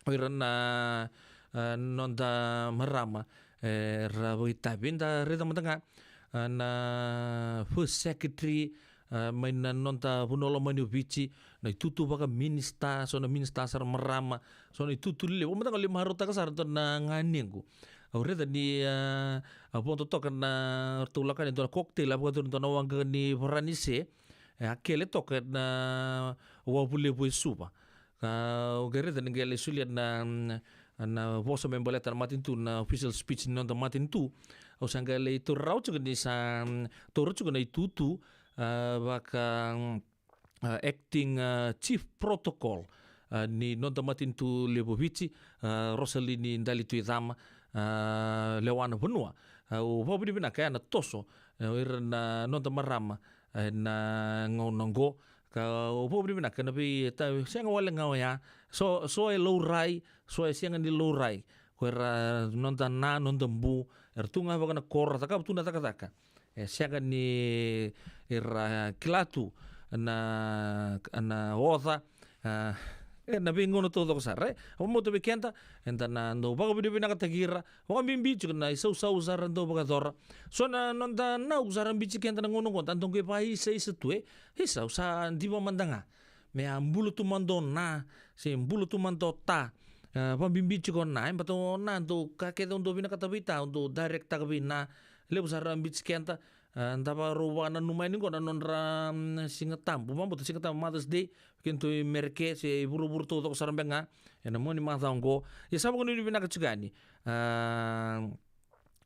o ira na, a, noda marama, e, ra vakaitavi. Da raica mada ga, a, na first secretary, a, mai na noda vanua lomani o Viti, na itutu vakaminisita, so na minisita sara marama, so na itutu lelevu. Au mada ga lai marautaka sara dua na ganequ. Au raica ni, a, a vodo toka na ratou lako yani dua na cocktail, a vakayacori dua na waqa ni Varanise, e, a kele toka na wavu levu e Suva. Ka, au qai raica ni qai lai solia na, na vosa me baleta na matanitu, na official speech ni noda matanitu. Au sa qai lai taura rawa tiko ni sa, mm, taura tiko na itutu, a, vaka, mm, a, acting, a, chief protocol, a, ni noda matanitu levu o Viti, a, Rosalini Dali Tuicama, a, lewa na vanua. A, au vakavinavinaka ya na toso, e, o ira na noda marama, e, na gauna oqo. Ka au vakavinavinaka na vei, ta, sega wale ga oya. So, so e laurai, so e sega ni laurai. Ko ira noda na, noda bu, era tu ga vaka na koro, cakava tu na cakacaka. E sega ni ira kila tu na, na oca, a, e, na veigauna taucoko sara, e. Au vakabauta vei keda, eda na dau vakavinavinakataki ira, vakabibi tiko na isausau sa ra dau vakayacora. So na noda nau sa ra biuti keda na gauna oqo, da dau qai vakaisaisa tu, e. Isa, au sa diva mada ga. Me a bula tu mada o na, se bula tu mada o ta. A, vakabibi tiko o na, e, baleta o na dau ka kece au dau vinakata vei ta, au dau direct-taka vei na. Levu sa ra biuti keda, a, da vakarau vakananuma yani oqo na nodra, mm, Siga Tabu. Vakabauta Siga Tabu, Mother's Day, keitou i Mereke, se i vuravura taucoko sara beka ga, ena mua ni macawa oqo. Ia sa vakanuinui vinaka tiko yani. A,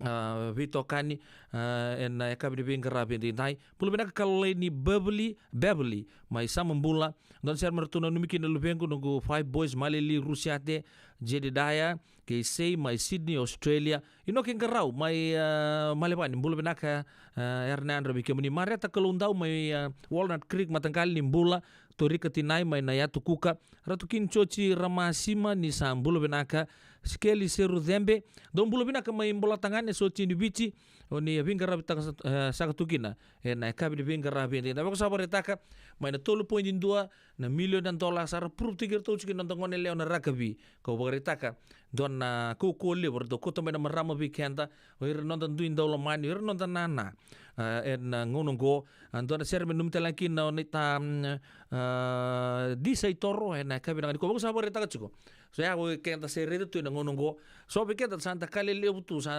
a, veitokani, a, ena yakavi ni veiqaravi edaidai. Bula vinaka Kalolai ni Beverly, Beverly, mai Samabula. Dua na sere me ratou nanumi kina na luvequ, noqu five boys, Maleli, Rusiate, Jedediah, kei Sei, mai Sydney, Australia. Inoke Qarau, mai, a, Malevani, bula vinaka, a, era na yadra vei kemuni. Mareta Kaloudau, mai, a, Walnut Creek, mataqali ni bula. Torika Tinai, mai Nayatukuka. Ratu King Joji Ramasima, ni sa bula vinaka. Sikeli Serucebe, dou bula vinaka mai Bolatagane, Sotini, Viti. O ni a veiqaravi taka sa, e, saka tu kina ena yakavi ni veiqaravi edaidai. Vaka sa vakaraitaka, mai na tolu poidi dua na milioni na dola sa ra prove-taki iratou tiko na noda gone yalewa na rakavi. Kau vakaraitaka, dua na kaukaua levu, ratou kauta mai na marama vei keda, o ira na noda dui daulomani, o ira na noda nana. A, ena gauna oqo, a, dua na sere me nanumi tale ga kina o Naita, mm, a, Disa Itoro, ena yakavi vinaka nikua. Vaka sa vakaraitaka tiko. So ya, o keda se raica tu ena gauna oqo. So vei keda sa da ka lelevu tu, sa,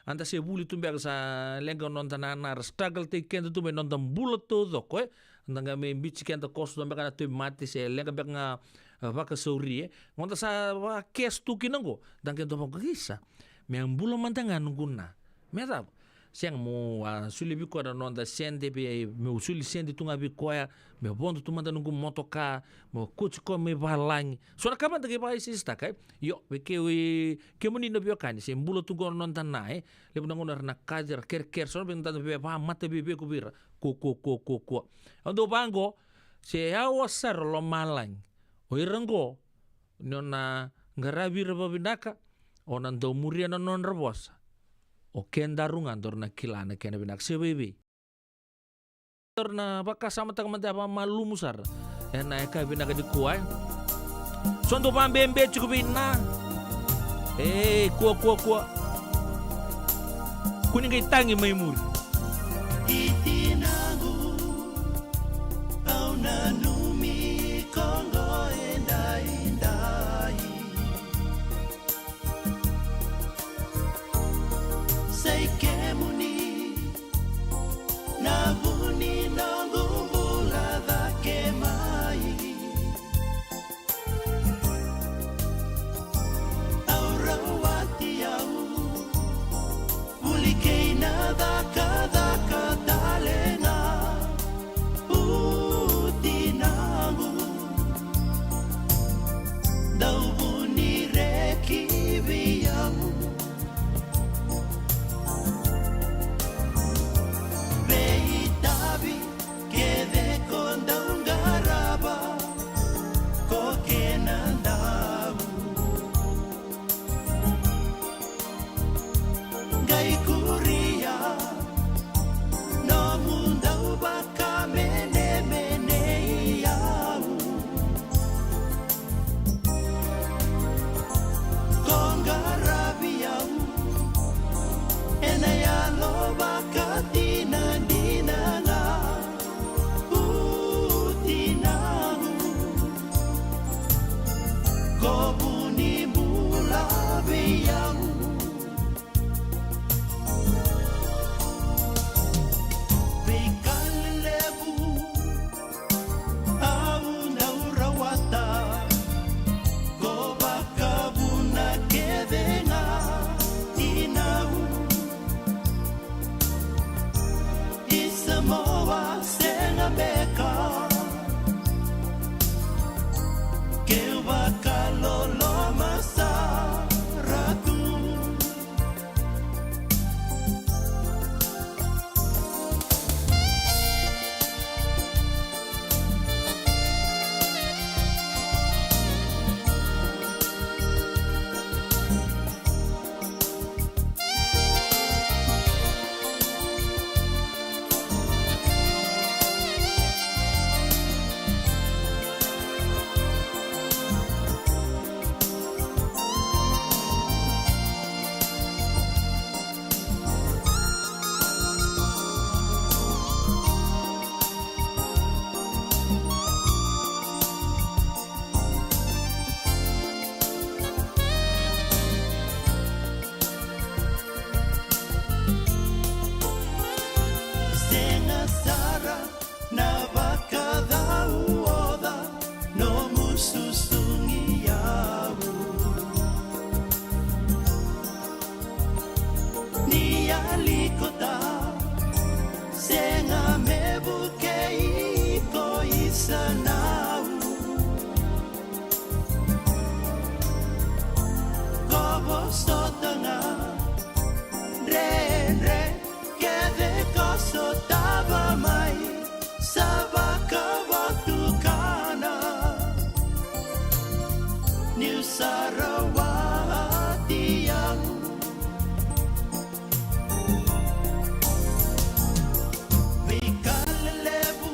a, da se vuli tu beka, sa leqa noda nana, ra struggle-taki keda tu mai noda bula taucoko, e. Da qai mai biuti keda koso tu beka na tauvimate, se leqa beka ga, a, vakasauri, e. Gauna da sa vakacash tu kina oqo, da qai dau vaka, isa, me a bula mada ga noqu na. Me cava? Sega, meu a solia vei koya na noda sede, vei, meu soli sede tu ga vei koya, me vodo tu mada noqu motoka, meu kauti koya mai valagi. So na ka mada qai vakaisaisataka, e? Io, vei kei, kemuni na veiwekani, se bula tu qo na noda na, e? Levu na gauna era na kaci, era kerekere, so na vei da via vakamataveiveiveika vei ira. Kua, kua, kua, kua, kua. Au dau vaqo, se yawa sara lomalagi. O ira qo, ni o na qaravi ira vakavinaka, o na dau muria na nodra vosa. O kedaru ga daru na kila na kena vinaka se vei vei. Daru na vakasamataka mada vakamalumu sara ena yakavi vinaka nikua, e. So dau vakabebe tiko vei na. Ei, kua, kua, kua. Kua ni qai tagi mai muri. I tinaqu, au nanumi ko qo edaidai. Sai kemuni na vu ni noqu bula cake mai. Au rawati au vuli kei na cakacaka tale ga. Uti Sanau. Ko vosota ga, dredre kece ko sotava mai, sa vakavotukana. Niu sa rawati au. Veika lelevu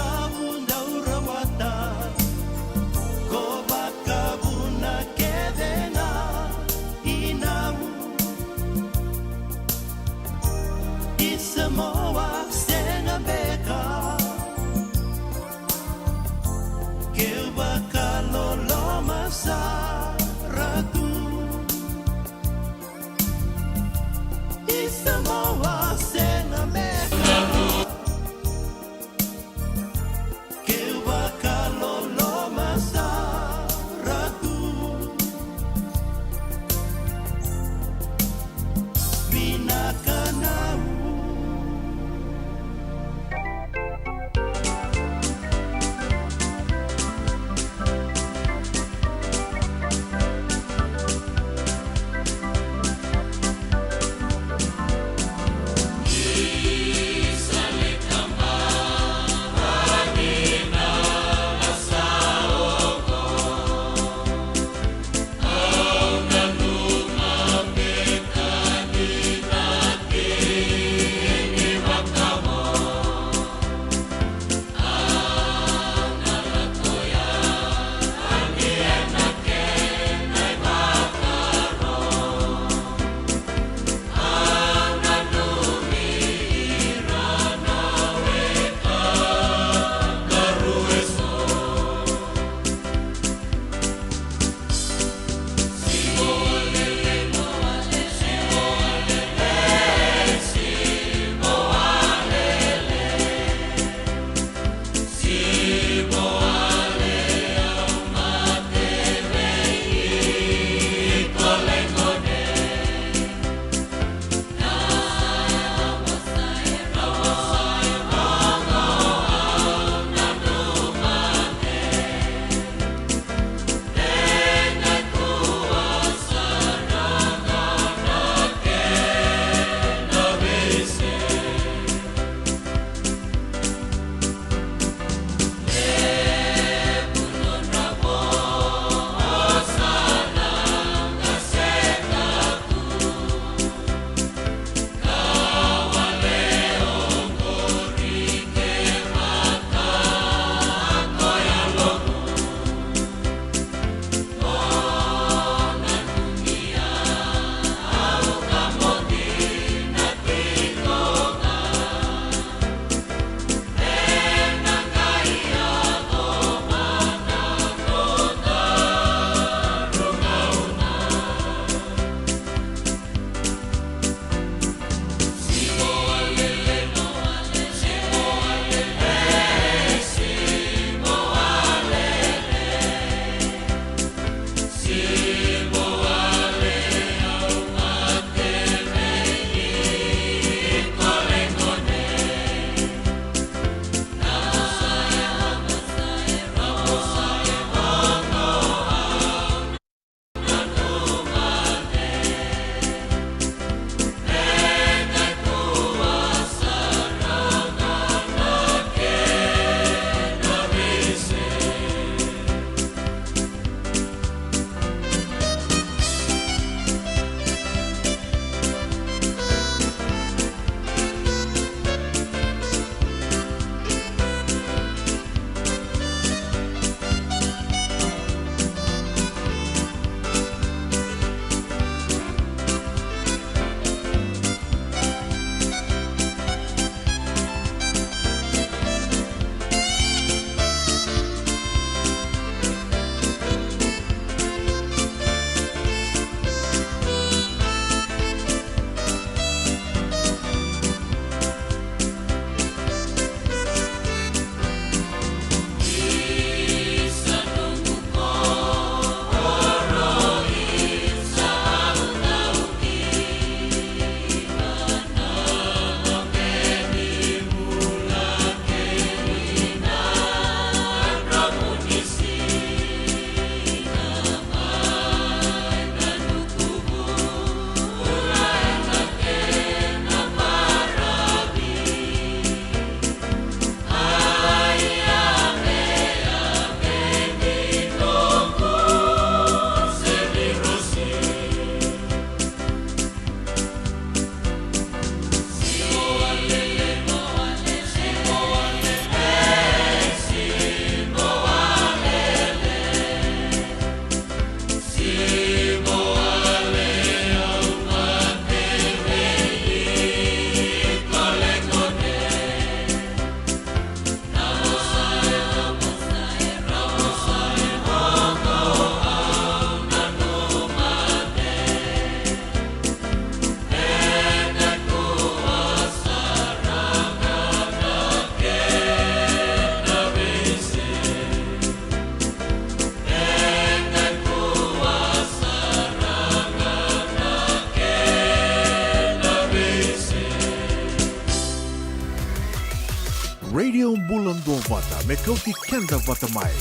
Bula duavata me kauti keda vata mai,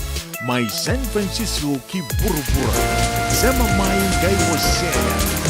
mai San Francisco ki vuravura. Sema mai qai wasea.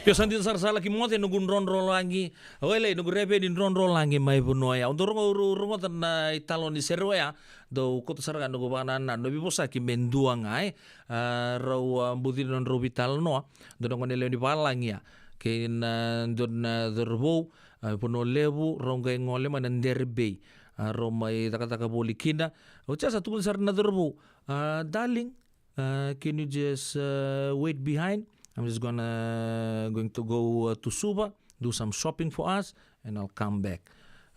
Io, sa dina sara, sa laki moce noqu drodrolagi. Oilei, noqu reveni drodrolagi mai vanua ya. Au dau rogo, rogoca na italanoa ni sere oya. Dau kauta sara ga noqu vakanananu, na veivosaki me dua ga, e. A, rau, a, bucina nodrau veitalanoa. Dua na gone lewe ni valagi ya. Kei na dua na cauravou, a, Vanua Levu, rau qai gole mai na Dere Bay. A, rau mai cakacaka voli kina. Oti ya sa tukuna sara na cauravou. A, darling, Uh, can you just, uh, wait behind? I'm just gonna, going to go, uh, to Suva, do some shopping for us, and I'll come back.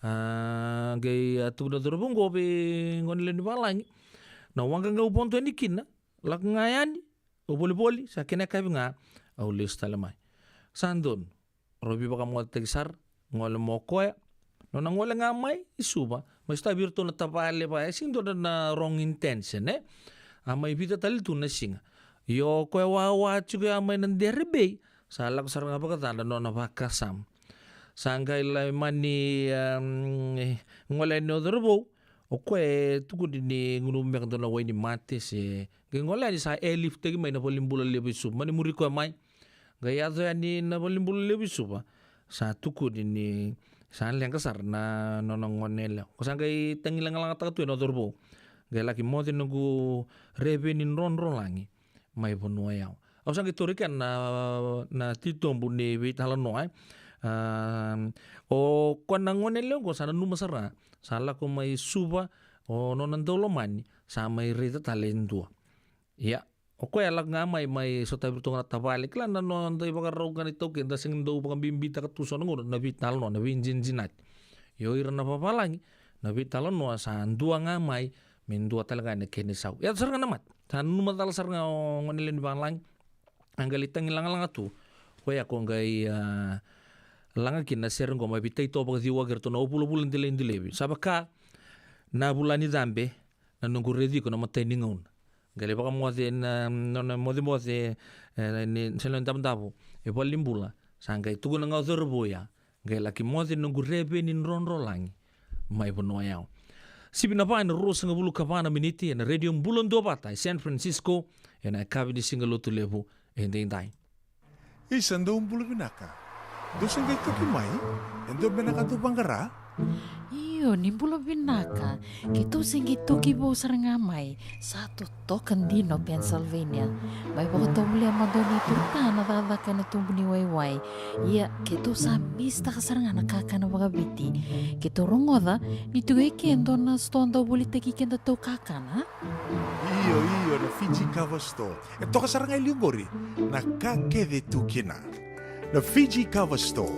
A, qai a tukuna na cauravou oqo vei gone lewe ni valagi, na waqa qai vodo yani kina, lako ga yani, au volivoli, sa kena yakavi ga, au lesu tale mai. Sa donu, rau veivakamocetaki sara, gole mai o koya. Nona gole ga mai i Suva, mai sotavi iratou na tavale vaya, e sega ni dua na wrong intention, e? A mai vica tale tu na siga. Io, o koya wawa tiko ya mai Nadroga Bay, sa lako sara ga vakacadra nona vakasama. Sa qai lai mani, em, gole yani o cauravou, o koya e tukuni ni gunuva beka dua na wainimate se, qai gole yani sa airlift-taki mai na valenibula levu i Suva, mani muri koya mai. Qai yaco yani na valenibula levu i Suva, sa tukuni ni sa leqa sara na nona gone yalewa. Ko sa qai tagilagalagataka tu ena o cauravou. Qai laki moce noqu reveni drodrolagi mai Vanuayau. Au sa qai tauri kina na, na titobu ni veitalanoa, e. A, o koya na gone yalewa oqo sa nanuma sara, sa lako mai Suva, o nona daulomani, sa mai raica tale e dua. Ia, o koya e lako ga mai, mai sotavi iratou ga na tavale. Kila na noda ivakarau ga na iTaukei, da sega ni dau vakabibitaka tu so na gauna na veitalanoa, na veijinijinati. Io, ira na vavalagi, na veitalanoa sa dua ga mai, me dua tale ga na kena isau. Ia, sara ga na mate. Sa nanuma cala sara ga o gone lewe ni valagi. A qai lai tagilagalaga tu. Koya ko qai, a, laga kina na sere oqo mai vei Taito Vakaciwa kei iratou na o vulavula delaidelaivi. Sa vaka na vula ni cabe, na noqu raici iko na imatai ni gauna. Qai lai vakamoce na, na, na mocemoce, e, ni, se na davodavo e valenibula. Sa qai tukuna ga o cauravou ya, qai laki moce noqu reveni drodrolagi mai Vanuayau. Sivi na va ena ruasagavulu ka va na miniti ena Radio Bula Duavata e San Francisco, ena yakavi ni Siga Lotulevu edaidai. Isa, dou bula vinaka. Dou se qai toki mai? E dua beka na ka dou vaqara? Io, ni bula vinaka. Keitou se qai toki vou sara ga mai. Sa totoka dina o Pennsylvania. Mai vakatovolea mada o Nei Turta na cakacaka ena tubu ni waiwai. Ia, keitou sa misitaka sara ga na kakana vakaviti. Keitou rogoca ni tiko e ke e dua na sitoa dau volitaki kedatou kakana. Io, io, na Fiji Kava Store. E toka sara ga e liu qori na ka kece tu kina. Na Fiji Kava Store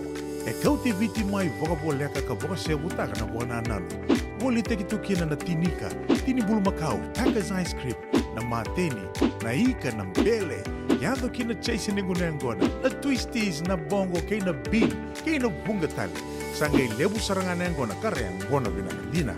e kauti Viti mai vakavoleka ka vakasevutaka na vakanananu. Volitaki tu kina na tinika, tini bulumakau, Taka's ice cream, na mateni, na ika, na bele, yaco kina chase ni gunu yaqona, na twisties, na bogo, kei na bean, kei na vuqa tale. Sa qai levu sara ga na yaqona ka ra yaqona vinaka dina.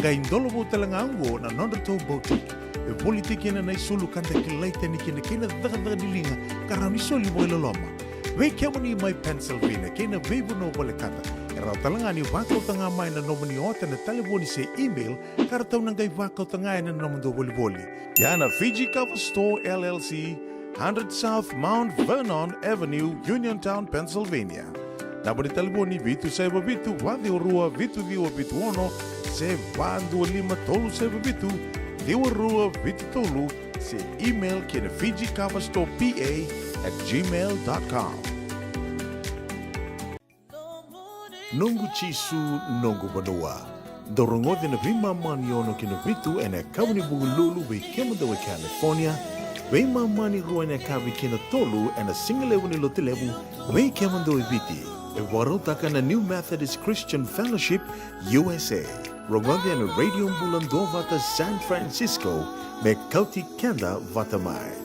Qai dola vou tale ga oqo na nodratou boutique. E volitaki kina na isulu ka da kilai tani kina kei na cakacaka ni liga ka rawa ni soli vakailoloma. Vei kemuni mai Pennsylvania kei na veivanua volekata, e rawa tale ga ni vakauta ga mai na nomuni ota ena talevoni se email ka ratou na qai vakauta ga ena nomudou volivoli. Ia na Fiji Kava Store L L C, hundred South Mount Vernon Avenue, Uniontown, Pennsylvania. Naba ni talevoni vitu saiva vitu, va ciwa rua, vitu ciwa vitu ono, se va dua lima tolu saiva vitu, ciwa rua vitu tolu, se email ki na Fiji Kava Store P A at gmail dot com. Noqu Jisu, noqu vanua. Dou rogoca na veimama ni ono ki na vitu ena yakavi ni Vukelulu vei kemudou e California, veimama ni rua ena yakavi ki na tolu ena sigalevu ni Lotulevu vei kemudou e Viti. E vakarautaka na New Methodist Christian Fellowship U S A. Rogoca ena Radio Bula Duavata San Francisco me kauti keda vata mai.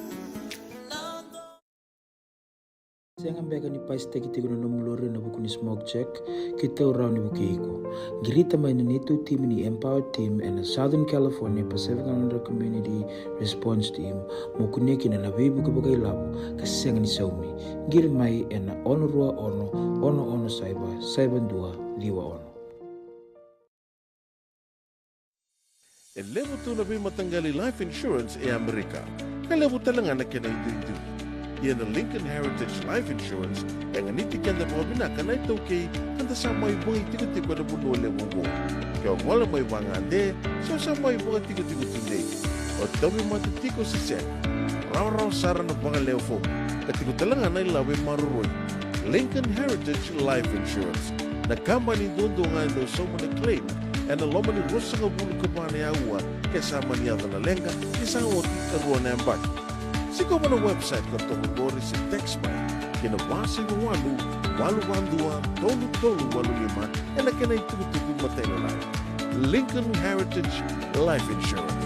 Sega beka ni pasitaki tiko na nomu lori ena vuku ni smoke check? Keitou rawa ni vukei iko. Qirita mai na neitou timi ni Empower Team ena Southern California Pacific Islander Community Response Team mo kunea kina na veivuke vakailavo ka sega ni saumi. Qiri mai ena ono rua ono, ono ono saiva, saiva dua ciwa ono. E levu tu na veimataqali life insurance e Amerika, ka levu tale ga na kena iduidui. Ia na Lincoln Heritage Life Insurance e ganiti keda vakavinaka na iTaukei, ka da sa mai vakaitikotiko ena vanua levu oqo. Ke o gole mai vagade se o sa mai vakatikotiko tudei, o tauvimate tiko se sega, rawarawa sara na vakalewe fomu, ka tiko tale ga na ilavo e maroroi. Lincoln Heritage Life Insurance, na kabani duadua ga e dau sauma na claim ena loma ni ruasagavulu ka va na aua ke sa mani yaco na leqa ke sa oti e rua na yabaki. Sikova na website ka toka qori se text mai ki na va saiva walu, walu va dua, tolu tolu walu lima, ena kena itukutuku matailalai. Lincoln Heritage Life Insurance.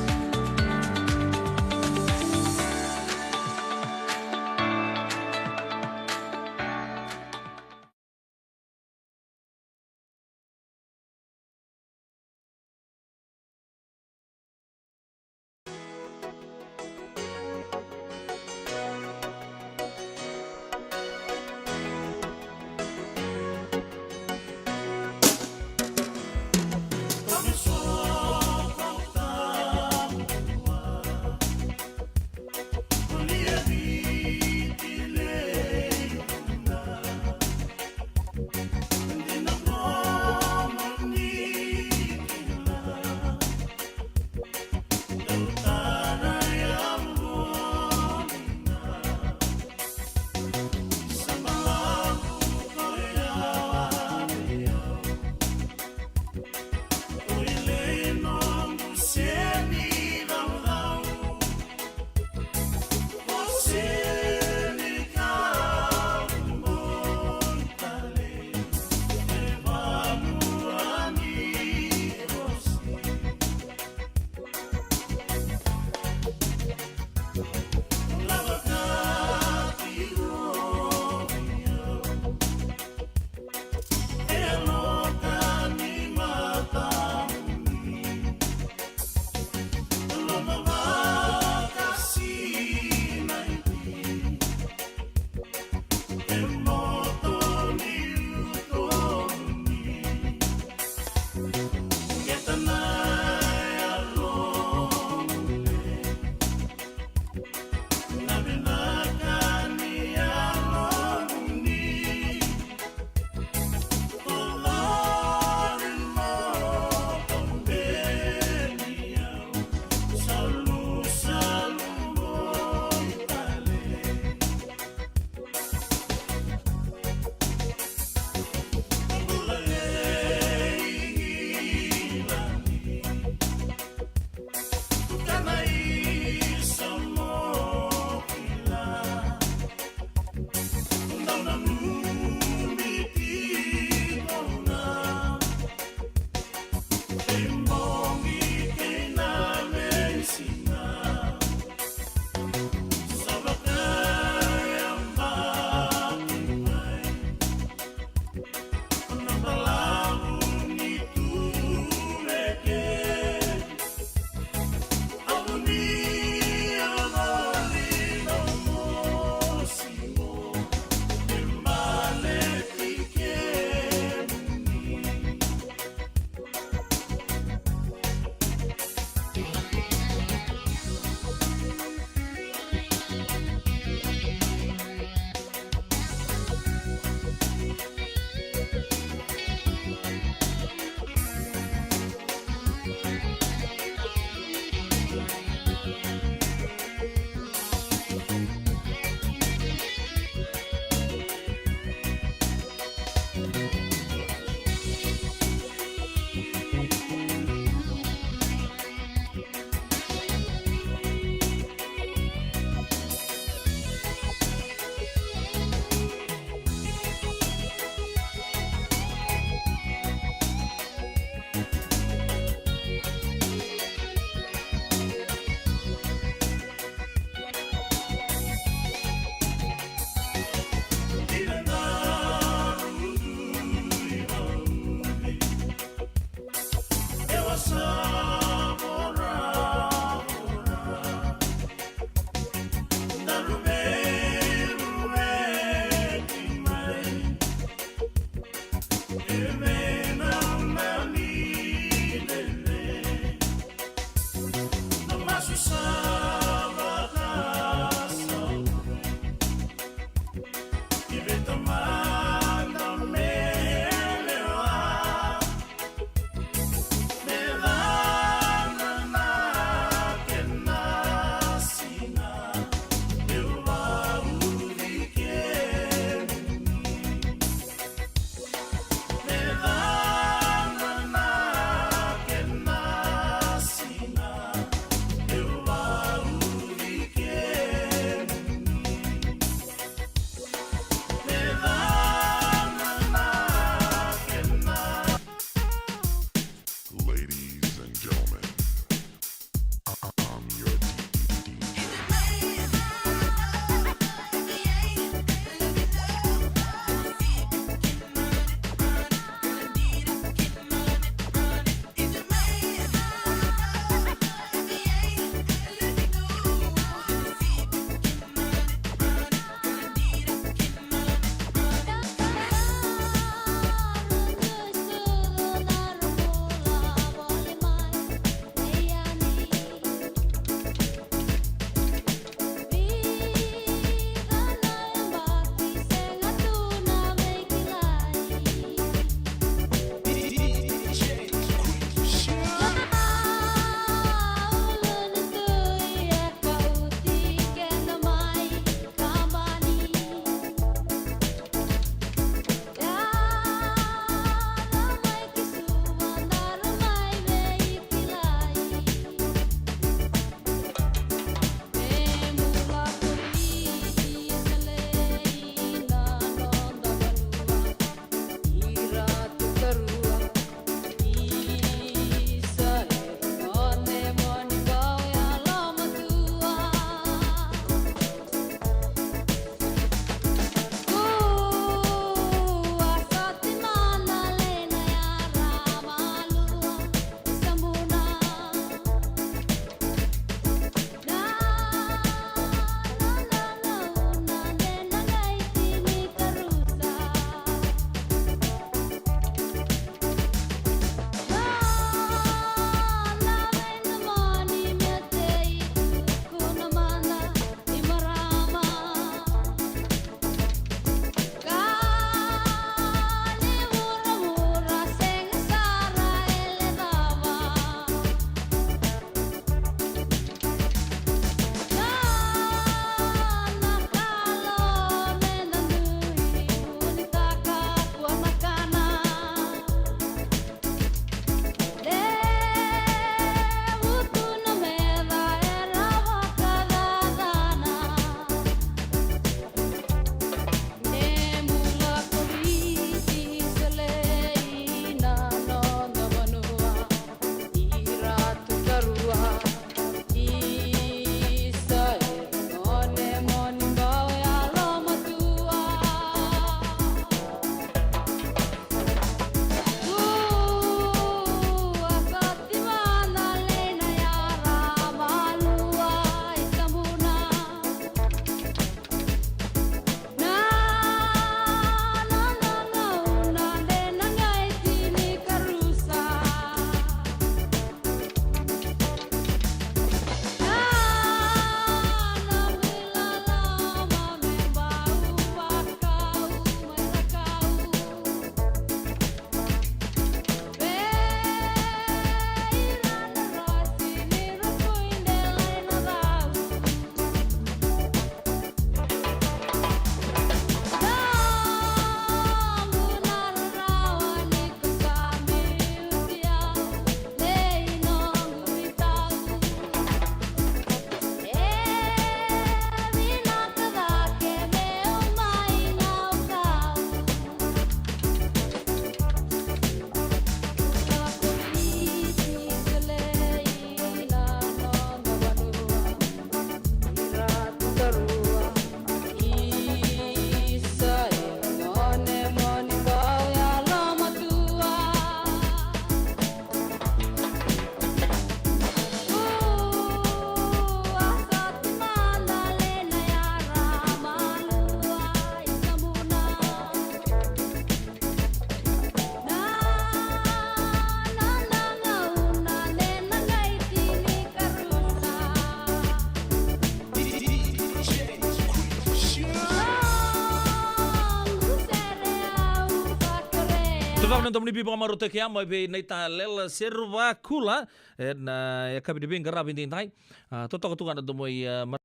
Cava na domo ni veivakamarautaki mai vei Naita Lela Seruvakula ena yakavi ni veiqaravi edaidai. A, totoka tu ga na domo i, a, ma-,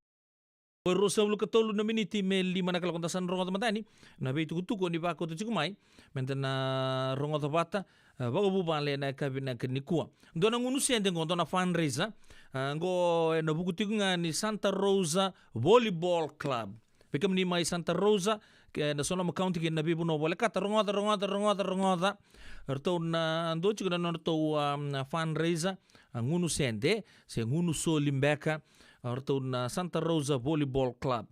ruasagavulu ka tolu na miniti me lima na kaloko, da sa na rogoca mada yani na veitukutuku ni vakauta tiko mai me da na rogoca vata, a, vakavuvale ena yakavi vinaka nikua. Dua na gunu sede qo, dua na fundraiser, a, qo ena vuku tiko ga ni Santa Rosa Volleyball Club. Vei kemuni mai Santa Rosa, kei na Sonoma County, kei na veivanua volekata, rogoca, rogoca, rogoca, rogoca. Ratou na dua tiko na nodratou, um, fundraiser, a, gunu sede se gunu soli beka, a, ratou na Santa Rosa Volleyball Club.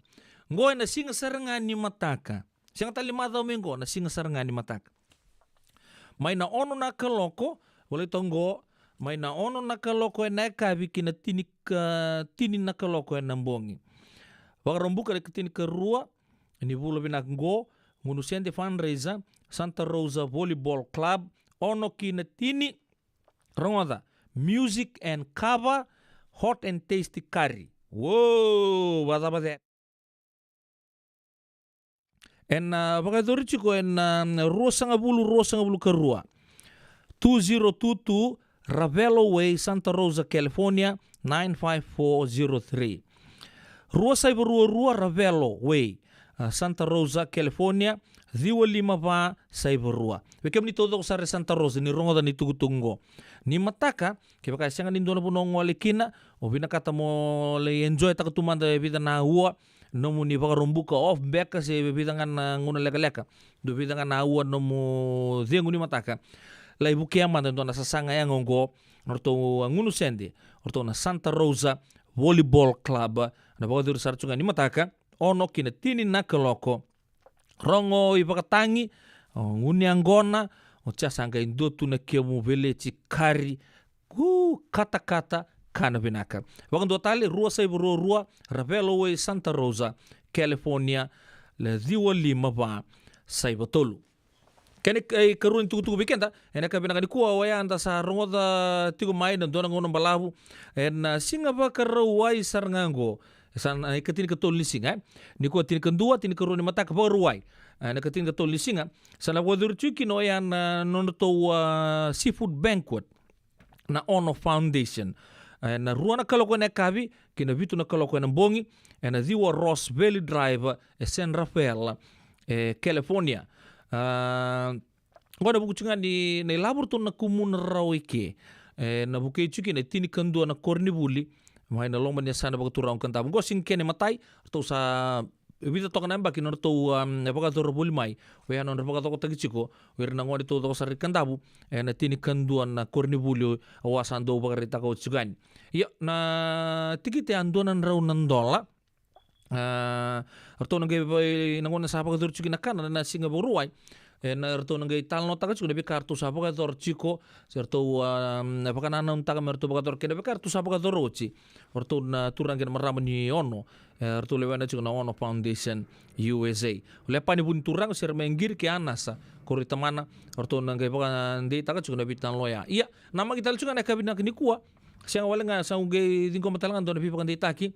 Qo ena siga sara ga ni mataka. Sega tale ni macawa mai qo, na siga sara ga ni mataka. Mai na ono na kaloko, volai toka qo, mai na ono na kaloko ena yakavi ki na tini ka, tini na kaloko ena bogi. Vakaraubuka na ikatinikarua ni vula vinaka qo, gunu sede fundraiser, Santa Rosa Volleyball Club, ono ki na tini, rogoca, music and kava, hot and tasty curry. Wow, vakacava cake. Ena, a, vakayacori tiko ena, a, ruasagavulu, ruasagavulu ka rua. Two zero two two Ravelo Way, Santa Rosa, California, nine five four zero three. Rua saiva rua rua Ravelo Way, a, Santa Rosa, California, ciwa lima va saiva rua. Vei kemuni taucoko sara e Santa Rosa ni rogoca na itukutuku qo. Ni mataka, kevaka e sega ni dua na vanua o gole kina, o vinakata mo lai enjoy taka tu mada e vica na aua, nomuni Vakaraubuka off beka se vica ga na gauna lekaleka, dua vica ga na aua nomu cegu ni mataka. Lai vukea mada e dua na sasaga yaga oqo, o ratou a gunu sede, o ratou na Santa Rosa Volleyball Club, na vakayacori sara tu ga ni mataka, ono ki na tini na kaloko. Rogo ivakatagi, o gunu yaqona, oti ya sa qai dua tu na kemu veleti kari, ku katakata, kana vinaka. Vakadua tale, rua saiva rua rua, Ravelo Way, Santa Rosa, California, le ciwa lima va saiva tolu. Kena i, ikarua ni tukutuku vei keda ena yakavi vinaka nikua, oya da sa rogoca tiko mai na dua na gauna balavu ena, a, siga Vakarauwai sara ga qo. Sa na ikatinikatolu ni siga, e? Nikua tinikadua, tinikarua ni mataka Vakarauwai. E, na ikatinikatolu ni siga. Sa na vakayacori tiko kina oya na nodratou, a, seafood banquet na Ono Foundation. E, na rua na kaloko ena yakavi ki na vitu na kaloko ena bogi, ena ciwa Ross Valley Drive, e San Rafael, e California. A, Oqo ena vuku tiko ga ni na ilavo ratou na kumuna rawa i ke. E, na vukei tiko kina e tinikadua na koronivuli mai na loma ni yasana vakaturaga o Kadavu. Oqo sega ni kena imatai, ratou sa vica toka na yabaki nodratou, um, vakayacora voli mai. Oya na nodra vakacokotaki tiko o ira na gone taucoko sara i Kadavu ena tinikadua na koronivuli au a sa dau vakaraitaka oti tiko yani. Ia, na tikite e dua na drau na dola. A, ratou na qai va-, na gauna sa vakayacori tiko kina na kana na siga Vakarauwai. E, na ratou na qai talanoataka tiko na veika ratou sa vakayacora tiko, se ratou, a, vakanananutaka me ratou vakayacora kei na veika ratou sa vakayacora oti. O ratou na turaga kei na marama ni Ono, e, ratou lewena tiko na Ono Foundation U S A. O Lepani Vunituraga, Seremaia Qiri kei Anasa Koroitamana, o ratou na qai vakadeitaka tiko na veitalanoa ya. Ia, namaki tale tiko ga na yakavi vinaka nikua, sega wale ga, sa qai ciqoma tale ga dua na veivakadeitaki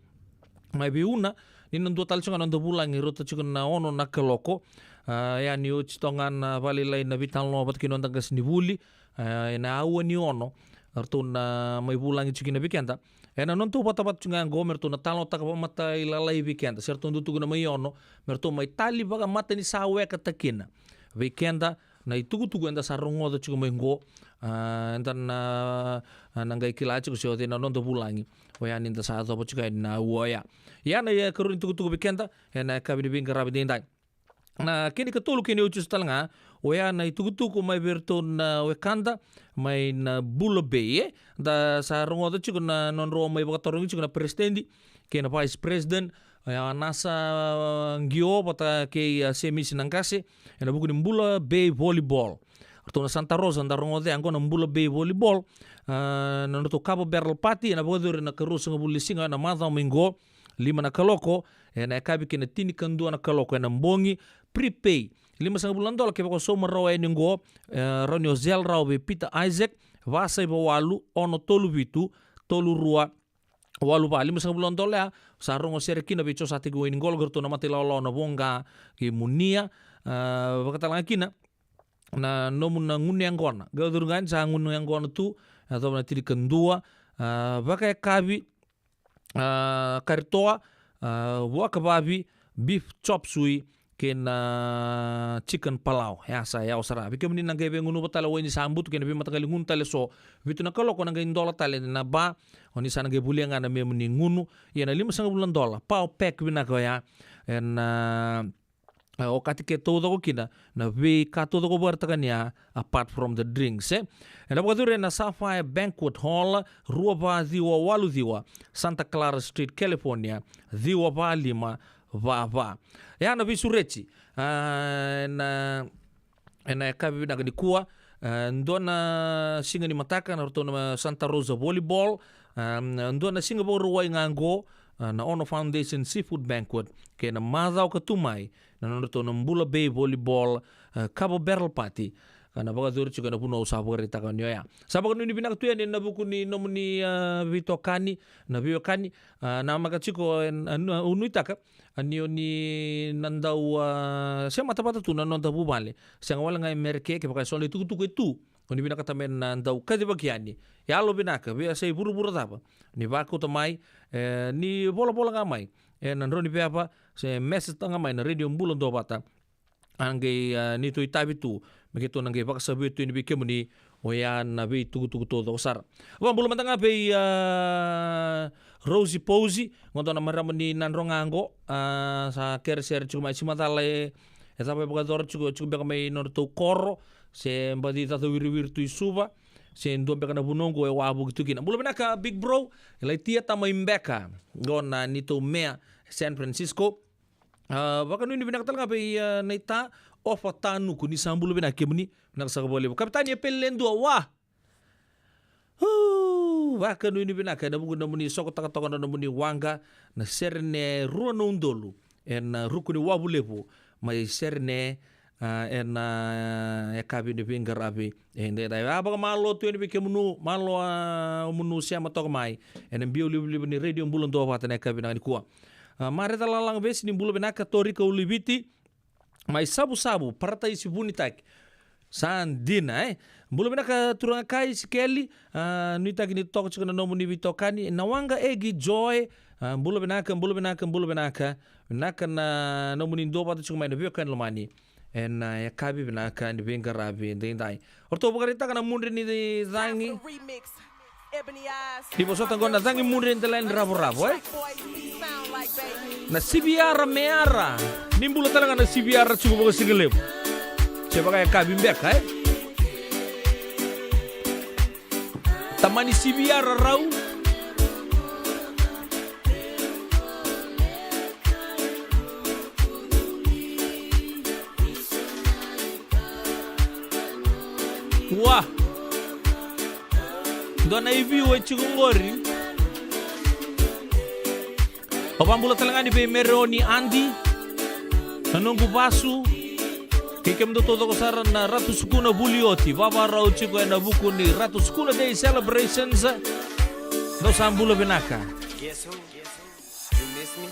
mai Veiuna, ni na dua tale tiko ga na noda vulagi, rauta tiko na ono na kaloko. A, ia ni oti toka ga na vakalailai na veitalanoa vata kei na noda qasenivuli, a, ena aua ni ono, ratou na mai vulagi tiko kina vei keda. Ena nodatou vatavata tiko ga qo me ratou na talanoataka vakamatailalai vei keda, se ratou dau tukuna mai Ono, me ratou mai tali vakamatanisawekataka kina vei keda, na itukutuku eda sa rogoca tiko mai qo, a, eda na, a, na qai kila tiko se o cei na noda vulagi. Oya ni da sa yacova tiko yani na aua oya. Ia na, e, ikarua ni tukutuku vei keda ena yakavi ni veiqaravi edaidai. Na kena ikatolu, kena iotioti tale ga, oya na itukutuku mai vei iratou na wekada mai na Bula Bay, e. Da sa rogoca tiko na nodrau mai vakatarogi tiko na peresitedi kei na vice president, e, Anasa Qio vata kei, a, Semisi Naqase, ena vuku ni Bula Bay Volleyball. Ratou na Santa Rosa, da rogoca ya qo na Bula Bay Volleyball, a, na nodratou kava barrel party ena vakayacori ena ikaruasagavulu ni siga, na macawa mai qo, lima na kaloko, ena yakavi kei na tinikadua na kaloko ena bogi. Prepay limasagavulu na dola, kevaka o sauma rawa yani qo, e, rawa ni o zelle rawa vei Peter Isaac, va saiva walu, ono tolu vitu, tolu rua, walu va. Limasagavulu na dola ya, sa rogo sere kina vei Josateki Wainiqolo kei ratou na matailawalawa na Voqa kei Munia, a, vakatalega kina na nomu na gunu yaqona. Qai o curu ga ni sa gunu yaqona tu, e yacova na tinikadua, a, vakayakavi, a, kari toa, a, vuaka vavi, beef chop suey, kei na chicken palau. Ya sa yawa sara. Vei kemuni na qai vei gunuva tale o waini sa butu kei na veimataqali gunu tale so, vitu na kaloko na qai dola tale na ba, o ni sa na qai volia ga na memu ni gunu. Ia na limasagavulu na dola, power pack vinaka oya. Ena, a, okati ke taucoko kina na veika taucoko vakaraitaka ni a, apart from the drinks, e. Ena vakacuru ena Sapphire Banquet Hall, rua va ciwa walu ciwa, Santa Clara Street, California, ciwa va lima va va. Ya na veisureti, a, ena, ena yakavi vinaka nikua, a, dua na siga ni mataka na ratou na Santa Rosa Volleyball, a, dua na siga Vakarauwai ga qo, a, na Ono Foundation Seafood Banquet, kei na macawa ka tu mai, na nodratou na Bula Bay Volleyball, e, Kava Barrel Party, ka na vakacuru tiko ena vanua au sa vakaraitaka ni oya. Sa vakanuinui vinaka tu yani ena vuku ni nomuni, e, veitokani, na veiwekani, e, namaka tiko, e, na, na, au nuitaka, a, ni o ni na dau, e, semata vata tu na noda vuvale. Sega wale ga e Mereke, kevaka e so na itukutuku e tu, o ni vinakata me na dau kacivaki yani. Yalo vinaka, veiyasai vuravura cava. Ni vakauta mai, e, ni volavola ga mai. Ena drau ni veva, se message ga mai na Radio Bula Duavata. A qai, a, neitou itavi tu me keitou na qai vakasavuya tu yani vei kemuni, oya na veitukutuku taucoko sara. Vakabula mada ga vei, a, Rosie Posey, qo dua na marama ni Nadroga qo, a, sa keresere tiko mai, se macala e, e cava e vakayacora tiko, tiko beka mai nodratou koro, se baci caca wiriwiri tu i Suva, se dua beka na vanua qo e wavoki tu kina. Bula vinaka Big Bro, e lai tia tamai beka, qo na neitou mea, San Francisco. A, vakanuinui vinaka tale ga vei, a, naita Ofa Tanuku, ni sa bula vinaka kemuni, vinaka saka vakalevu. Kapitani Epeli Ledua, wa! Uu, vakanuinui vinaka ena vuku ni nomuni sokotaka toka na nomuni waqa, na sere ni rua na udolu, ena, a, ruku ni wavu levu, mai Serene, a, ena, a, yakavi ni veiqaravi. E, dai, dai. A, vakamalo tu yani vei kemunu, malo, a, omunu sema toka mai ena biau livaliva ni Radio Bula Duavata na yakavi vinaka nikua. A, Mareta Lalagavesi, ni bula vinaka. Torika Uliviti, mai Savusavu, Parataisi Vunitaki. Sa dina, e? Bula vinaka turaga kai Sikeli, a, nuitaki ni toka tiko na nomuni veitokani. Na waqa Egi Joy, a, bula vinaka, bula vinaka, bula vinaka. Vinaka na nomuni duavata tiko mai na veiwekani lomani. Ena, a, yakavi vinaka ni veiqaravi edaidai. O ratou vakaraitaka na mudre ni cagi. Ni vosota qo na cagi mudre ni dela ni ravoravo, e? Na Siviara Meara. Ni bula tale ga na Siviara tiko vakasigalevu. Se vakayakavi beka, e? Tamani Siviara Rau. Wa. Dua na iviu e tiko qori. Au vakabula tale ga yani vei Mereoni Adi, na noqu vasu, kei kemudou taucoko sara na Ratu Sukuna Vulioti, vavarau tiko ena vuku ni Ratu Sukuna Day Celebrations. Dou sa bula vinaka. Guess who? You miss me?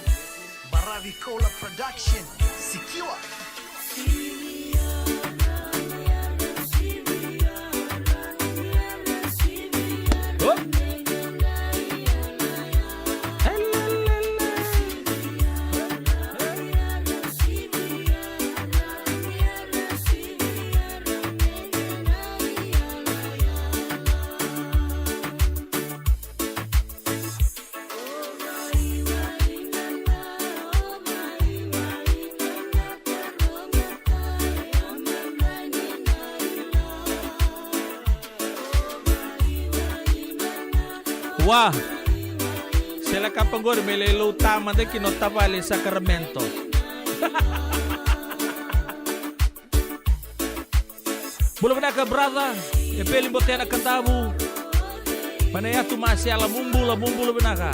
Baravi Kola Production. Secure. Wa. Sele kapa qori me lai lauta mada kina o tavale i Sakaramento. Bula vinaka brother, e Peli Botena Kadavu. Mai na yatu Masela, mu bula, mu bula vinaka.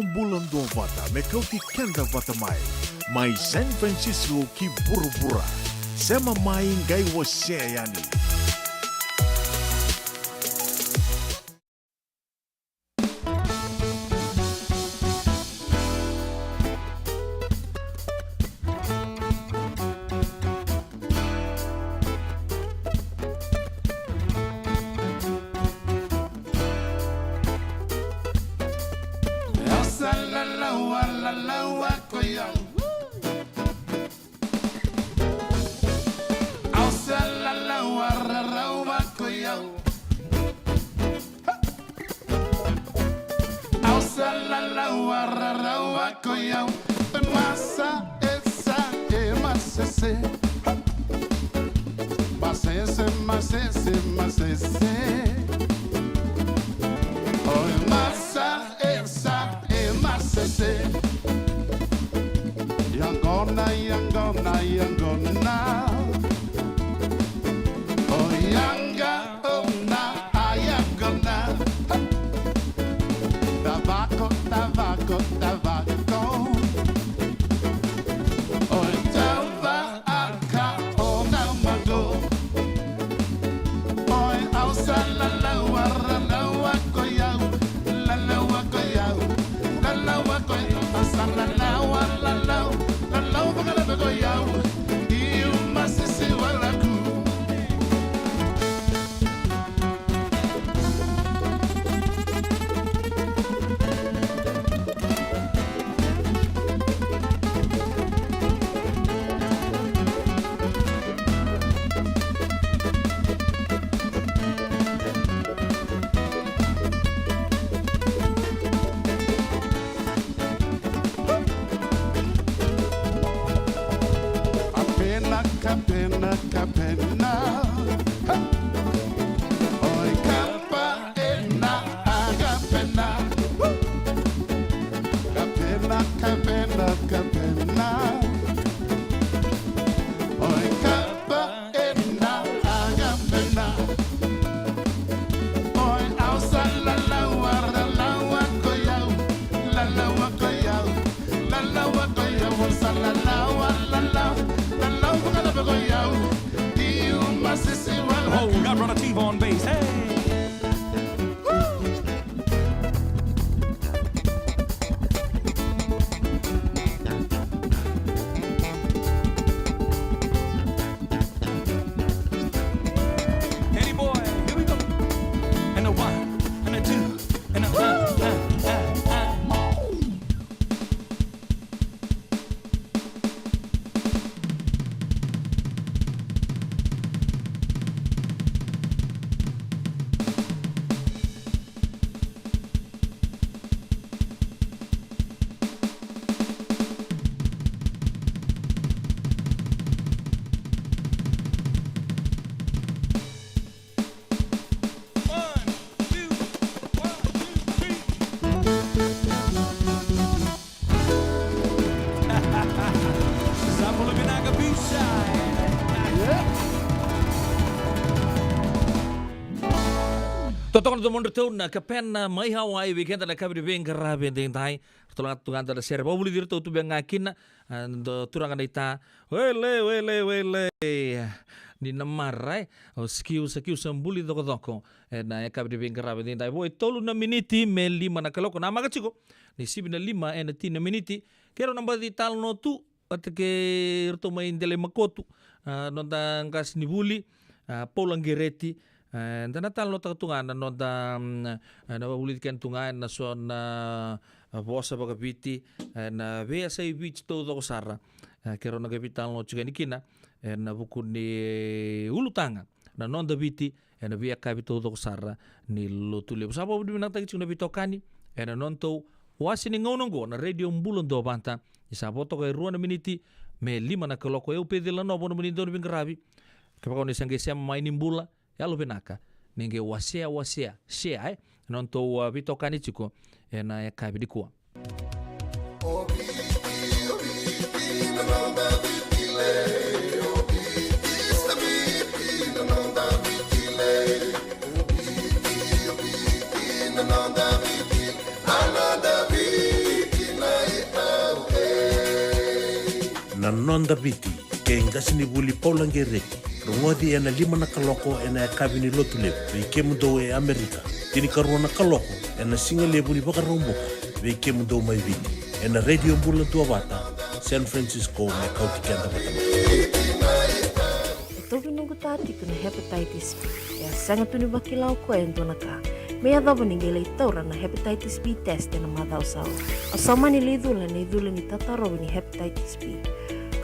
Bula Duavata me kauti keda vata mai, mai San Francisco ki vuravura. Sema mai qai wasea yani. Au sa lalawa, lalawa ko i au. Au sa lalawa, lalawa ko i au. Au sa lalawa, lalawa ko i au. E masa, e sa, e masese. Masese, masese, masese. Oi, masa, e sa, e masese. Yaqona, yaqona, yaqona. O yaqa, o na, a yaqona. Tavako, tavako, tavako. O tava, a ka, o na mago. Oi, au sa lalawa, lalawa ko i au, lalawa ko i au, lalawa ko i au, au sa lalawa, lalawa, lalawa vakalava ko i au, i u masisi walaku. Kapena, kapena, kapena. Oi, kapa ena, a kapena. Kapena, kapena, kapena. Oi, kapa ena, a kapena. Oi, au sa lalawa, lalawa ko i au, lalawa ko i au, lalawa ko i au, au sa lalawa, lalawa, lalawa vakalava ko i au, i u masisi walaku. Oh, we got Brother T-Von bass, hey! Danny boy, here we go. And a one, and a two, and a uh, uh, uh, uh. One, two, one, two, three. Sa bula vinaka, B-side. Totoka na domodratou na kapena mai Hawaii vei keda na yakavi ni veiqaravi edaidai. Ratou lagata tu ga da na sere vakavulici iratou tu beka ga kina, a, dua turaga na ita. Wele, wele, wele. Ni na mara, e. O sa kiu, sa kiu sa buli cokocoko. Ena yakavi ni veiqaravi edaidai. Vo e tolu na miniti me lima na kaloko. Namaka tiko. Ni sivi na lima ena tini na miniti. Keirau na baci talanoa tu vata kei iratou mai Delai Makotu, a, noda qasenivuli, a, Paula Qereti. E, da na talanoataka tu ga na noda, mm, e, na vakavulici keda tu ga ena so na, a, vosa vakaviti, e, na veiyasai Viti taucoko sara. E, keirau na qai veitalanoa tiko yani kina ena vuku ni ulutaga na noda Viti ena veiyakavi taucoko sara ni Lotulevu. Sa vakavinavinakataki tiko na veitokani ena nodatou wase ni gauna oqo na Radio Bula Duavata. Ni sa vo toka e rua na miniti me lima na kaloko. Au Peceli Nanova, nomuni dauniveiqaravi. Kevaka o ni sa qai sema mai, ni bula, yalovinaka. Ni qai wasea, wasea, share, e, na nodatou, a, veitokani tiko ena yakavi nikua. Noda Viti, kei qasenivuli Paula Gereti. Rogoci ena lima na kaloko ena yakavi ni Lotulevu vei kemudou e Amerika. Tinikarua na kaloko ena sigalevu ni Vakaraubuka vei kemudou mai Viti, ena Radio Bula Duavata, San Francisco, me kauti keda vata mai. E tauvi noqu ta tiko na hepatitis B. E a sega tu ni vakila o koya e dua na ka me yacova ni qai lai taura na hepatitis B test ena macawa sa oti. Au sa mani lai cula ena icula ni tatarovi ni hepatitis B.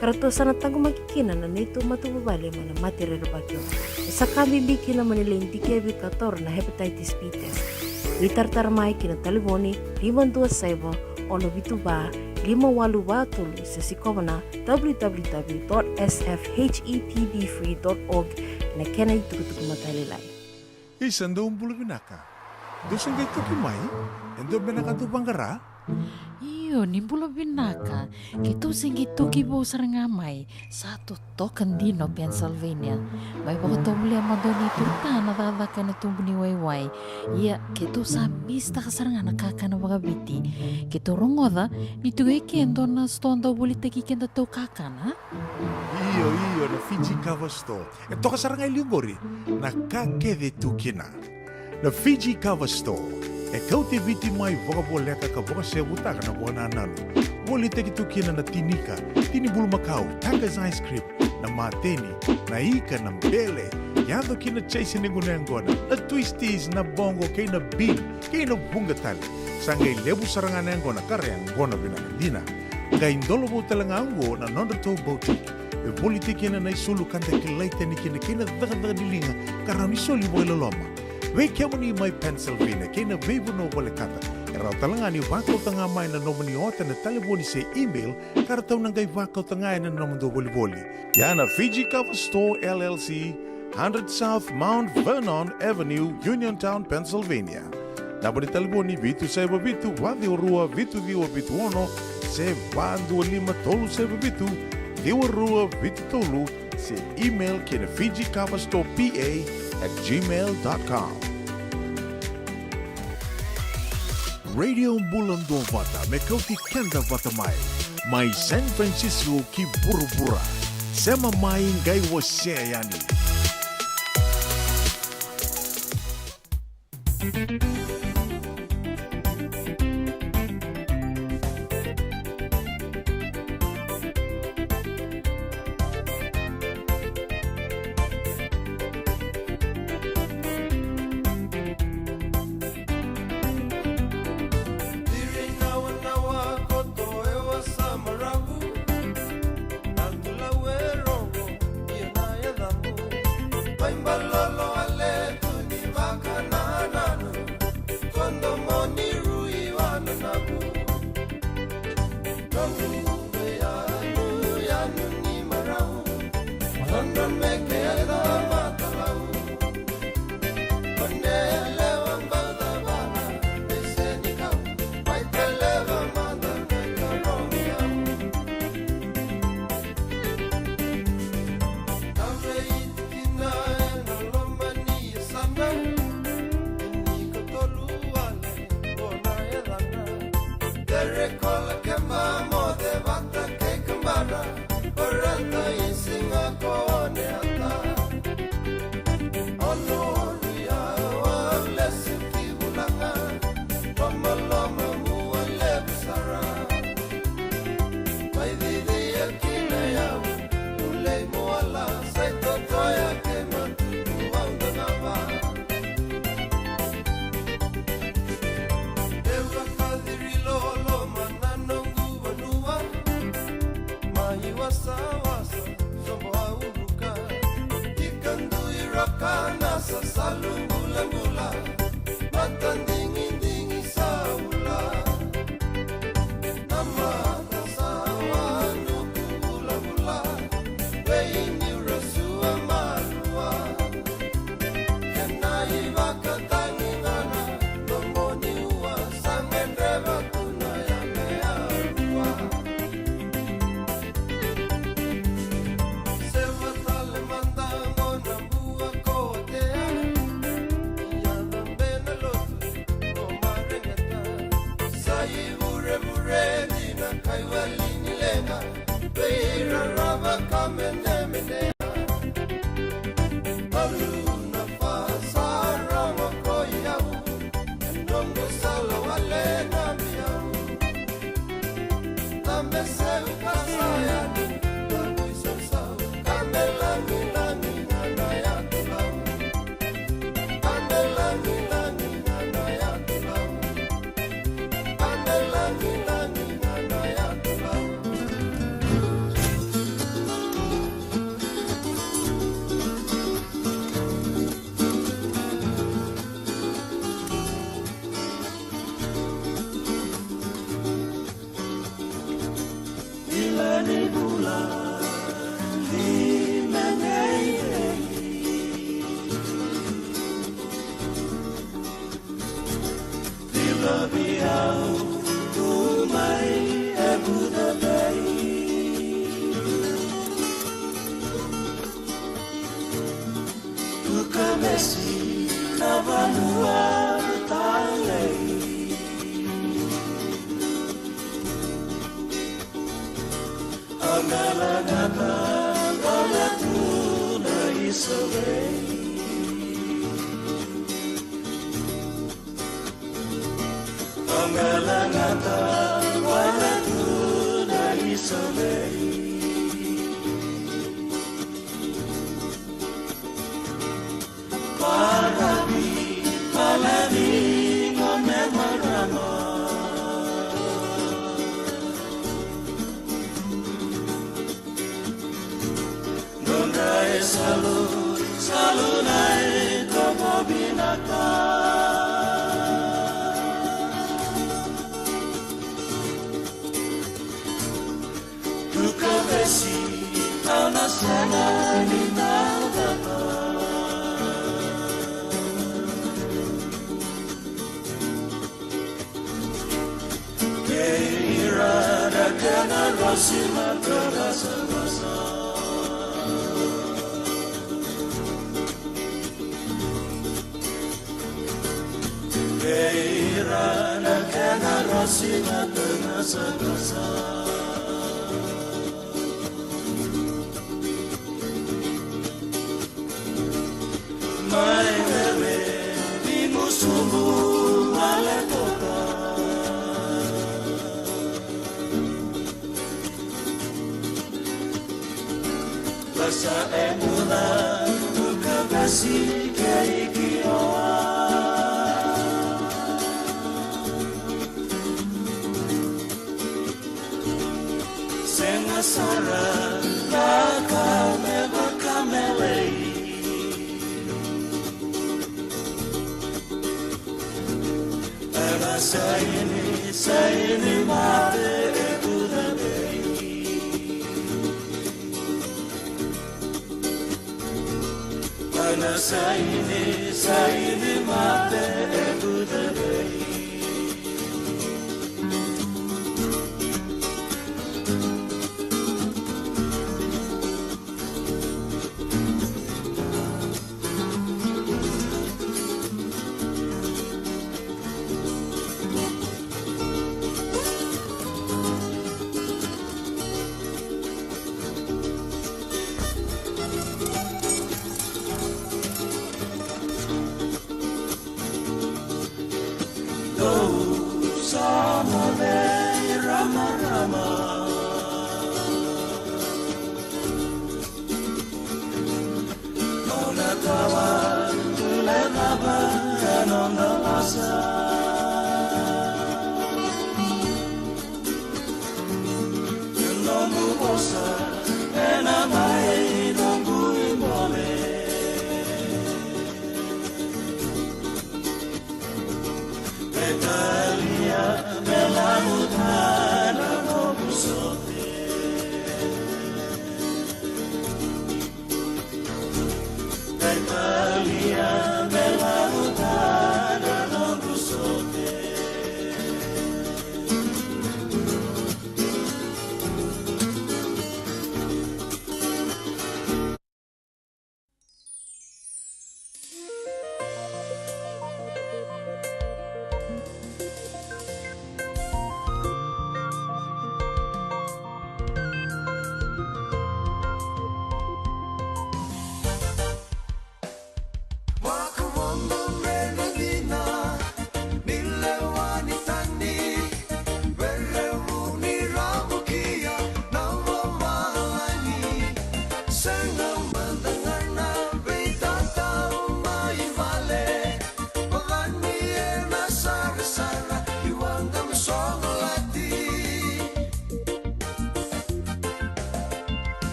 Ka ratou sa na taqomaki kina na neitou matavuvale mai na mate rerevaki oqo. E sa ka bibi kina mo ni lai dikevi ka taura na hepatitis B test. Ni taratara mai ki na talevoni lima dua saiva, ono vitu va, lima walu va tolu, se sikova na w w w dot s f h e p b free dot org ena kena itukutuku matailalai. Isa, dou bula vinaka. Dou se qai toki mai? E dua beka na ka dou vaqara? Io, ni bula vinaka. Keitou se qai toki vou sara ga mai. Sa totoka dina o Pennsylvania. Mai vakatovolea mada o neitou ta na cakacaka ena tubu ni waiwai. Ia, keitou sa misitaka sara ga na kakana vakaviti. Keitou rogoca ni tiko e ke e dua na sitoa dau volitaki kedatou kakana. Io, io, na Fiji Cover Store. E toka sara ga e liu qori na ka kece tu kina. Na Fiji Cover Store e kauti Viti mai vakavoleka ka vakasevutaka na vakanananu. Volitaki tu kina na tinika, tini bulumakau, Tucker's ice cream, na mateni, na ika, na bele, yaco kina chase ni guna yaqona, na twisties, na bongo, kei na bean, kei na vuqa tale. Sa qai levu sara ga na yaqona ka ra yaqona vinaka dina. Qai dolovou tale ga oqo na nodratou boutique. E volitaki kina na isulu ka da kilai tani kina kei na cakacaka ni liga ka rawa ni soli vakailoloma. Vei kemuni mai Pennsylvania kei na veivanua volekata, e rawa tale ga ni vakauta ga mai na nomuni ota ena talevoni se email ka ratou na qai vakauta ga ena nomudou volivoli. Ia na Fiji Cover Store L L C, hundred South Mount Vernon Avenue, Uniontown, Pennsylvania. Naba ni talevoni vitu saiva vitu, va ciwa rua, vitu ciwa vitu ono, se va dua lima tolu saiva vitu, ciwa rua vitu tolu, se email ki na Fiji Cover Store P A at gmail dot com. Radio Bula Duavata me kauti keda vata mai. Mai San Francisco ki vuravura. Sema mai qai wasea yani.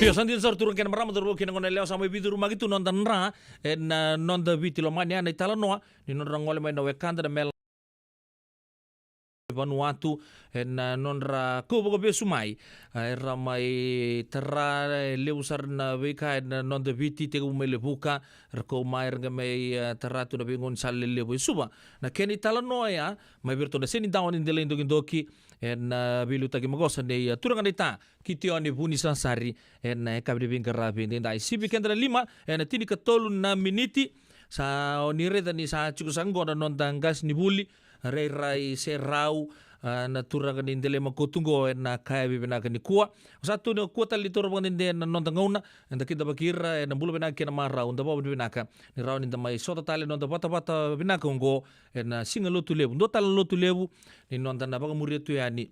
Io, sa dina sara turaga kei na marama, cauravou kei na gone yalewa, sa mai veicurumaki tu noda dra ena noda Viti lomani, a na italanoa ni nodra gole mai na wekada na mela Vanuatu ena nodra kau vakavesu mai. A, era mai tara e levu sara na veika ena noda Viti, tekivu mai Levuka, era kau mai, era qai mai, a, tara tu na veigaunisala lelevu e Suva. Na kena italanoa ya mai vei iratou na senidawa ni delai dokidoki ena, a, veiliutaki maqosa nei, a, turaga naita Kitione Vunisasari ena yakavi ni veiqaravi edaidai. Sivi keda na lima ena tinikatolu na miniti. Sa o ni raica ni sa tiko saka qo na noda qasenivuli, rairai Serau, a, na turaga ni Delai Makotu qo ena yakavi vinaka nikua. Sa tu ni kua tale ni toro vakadede na noda gauna, eda kidavaki ira ena bula vinaka kei na marau, da vakavinavinaka ni rawa ni da mai sota tale na noda vatavata vinaka oqo ena siga Lotulevu. Dua tale na Lotulevu ni noda na vakamuria tu yani.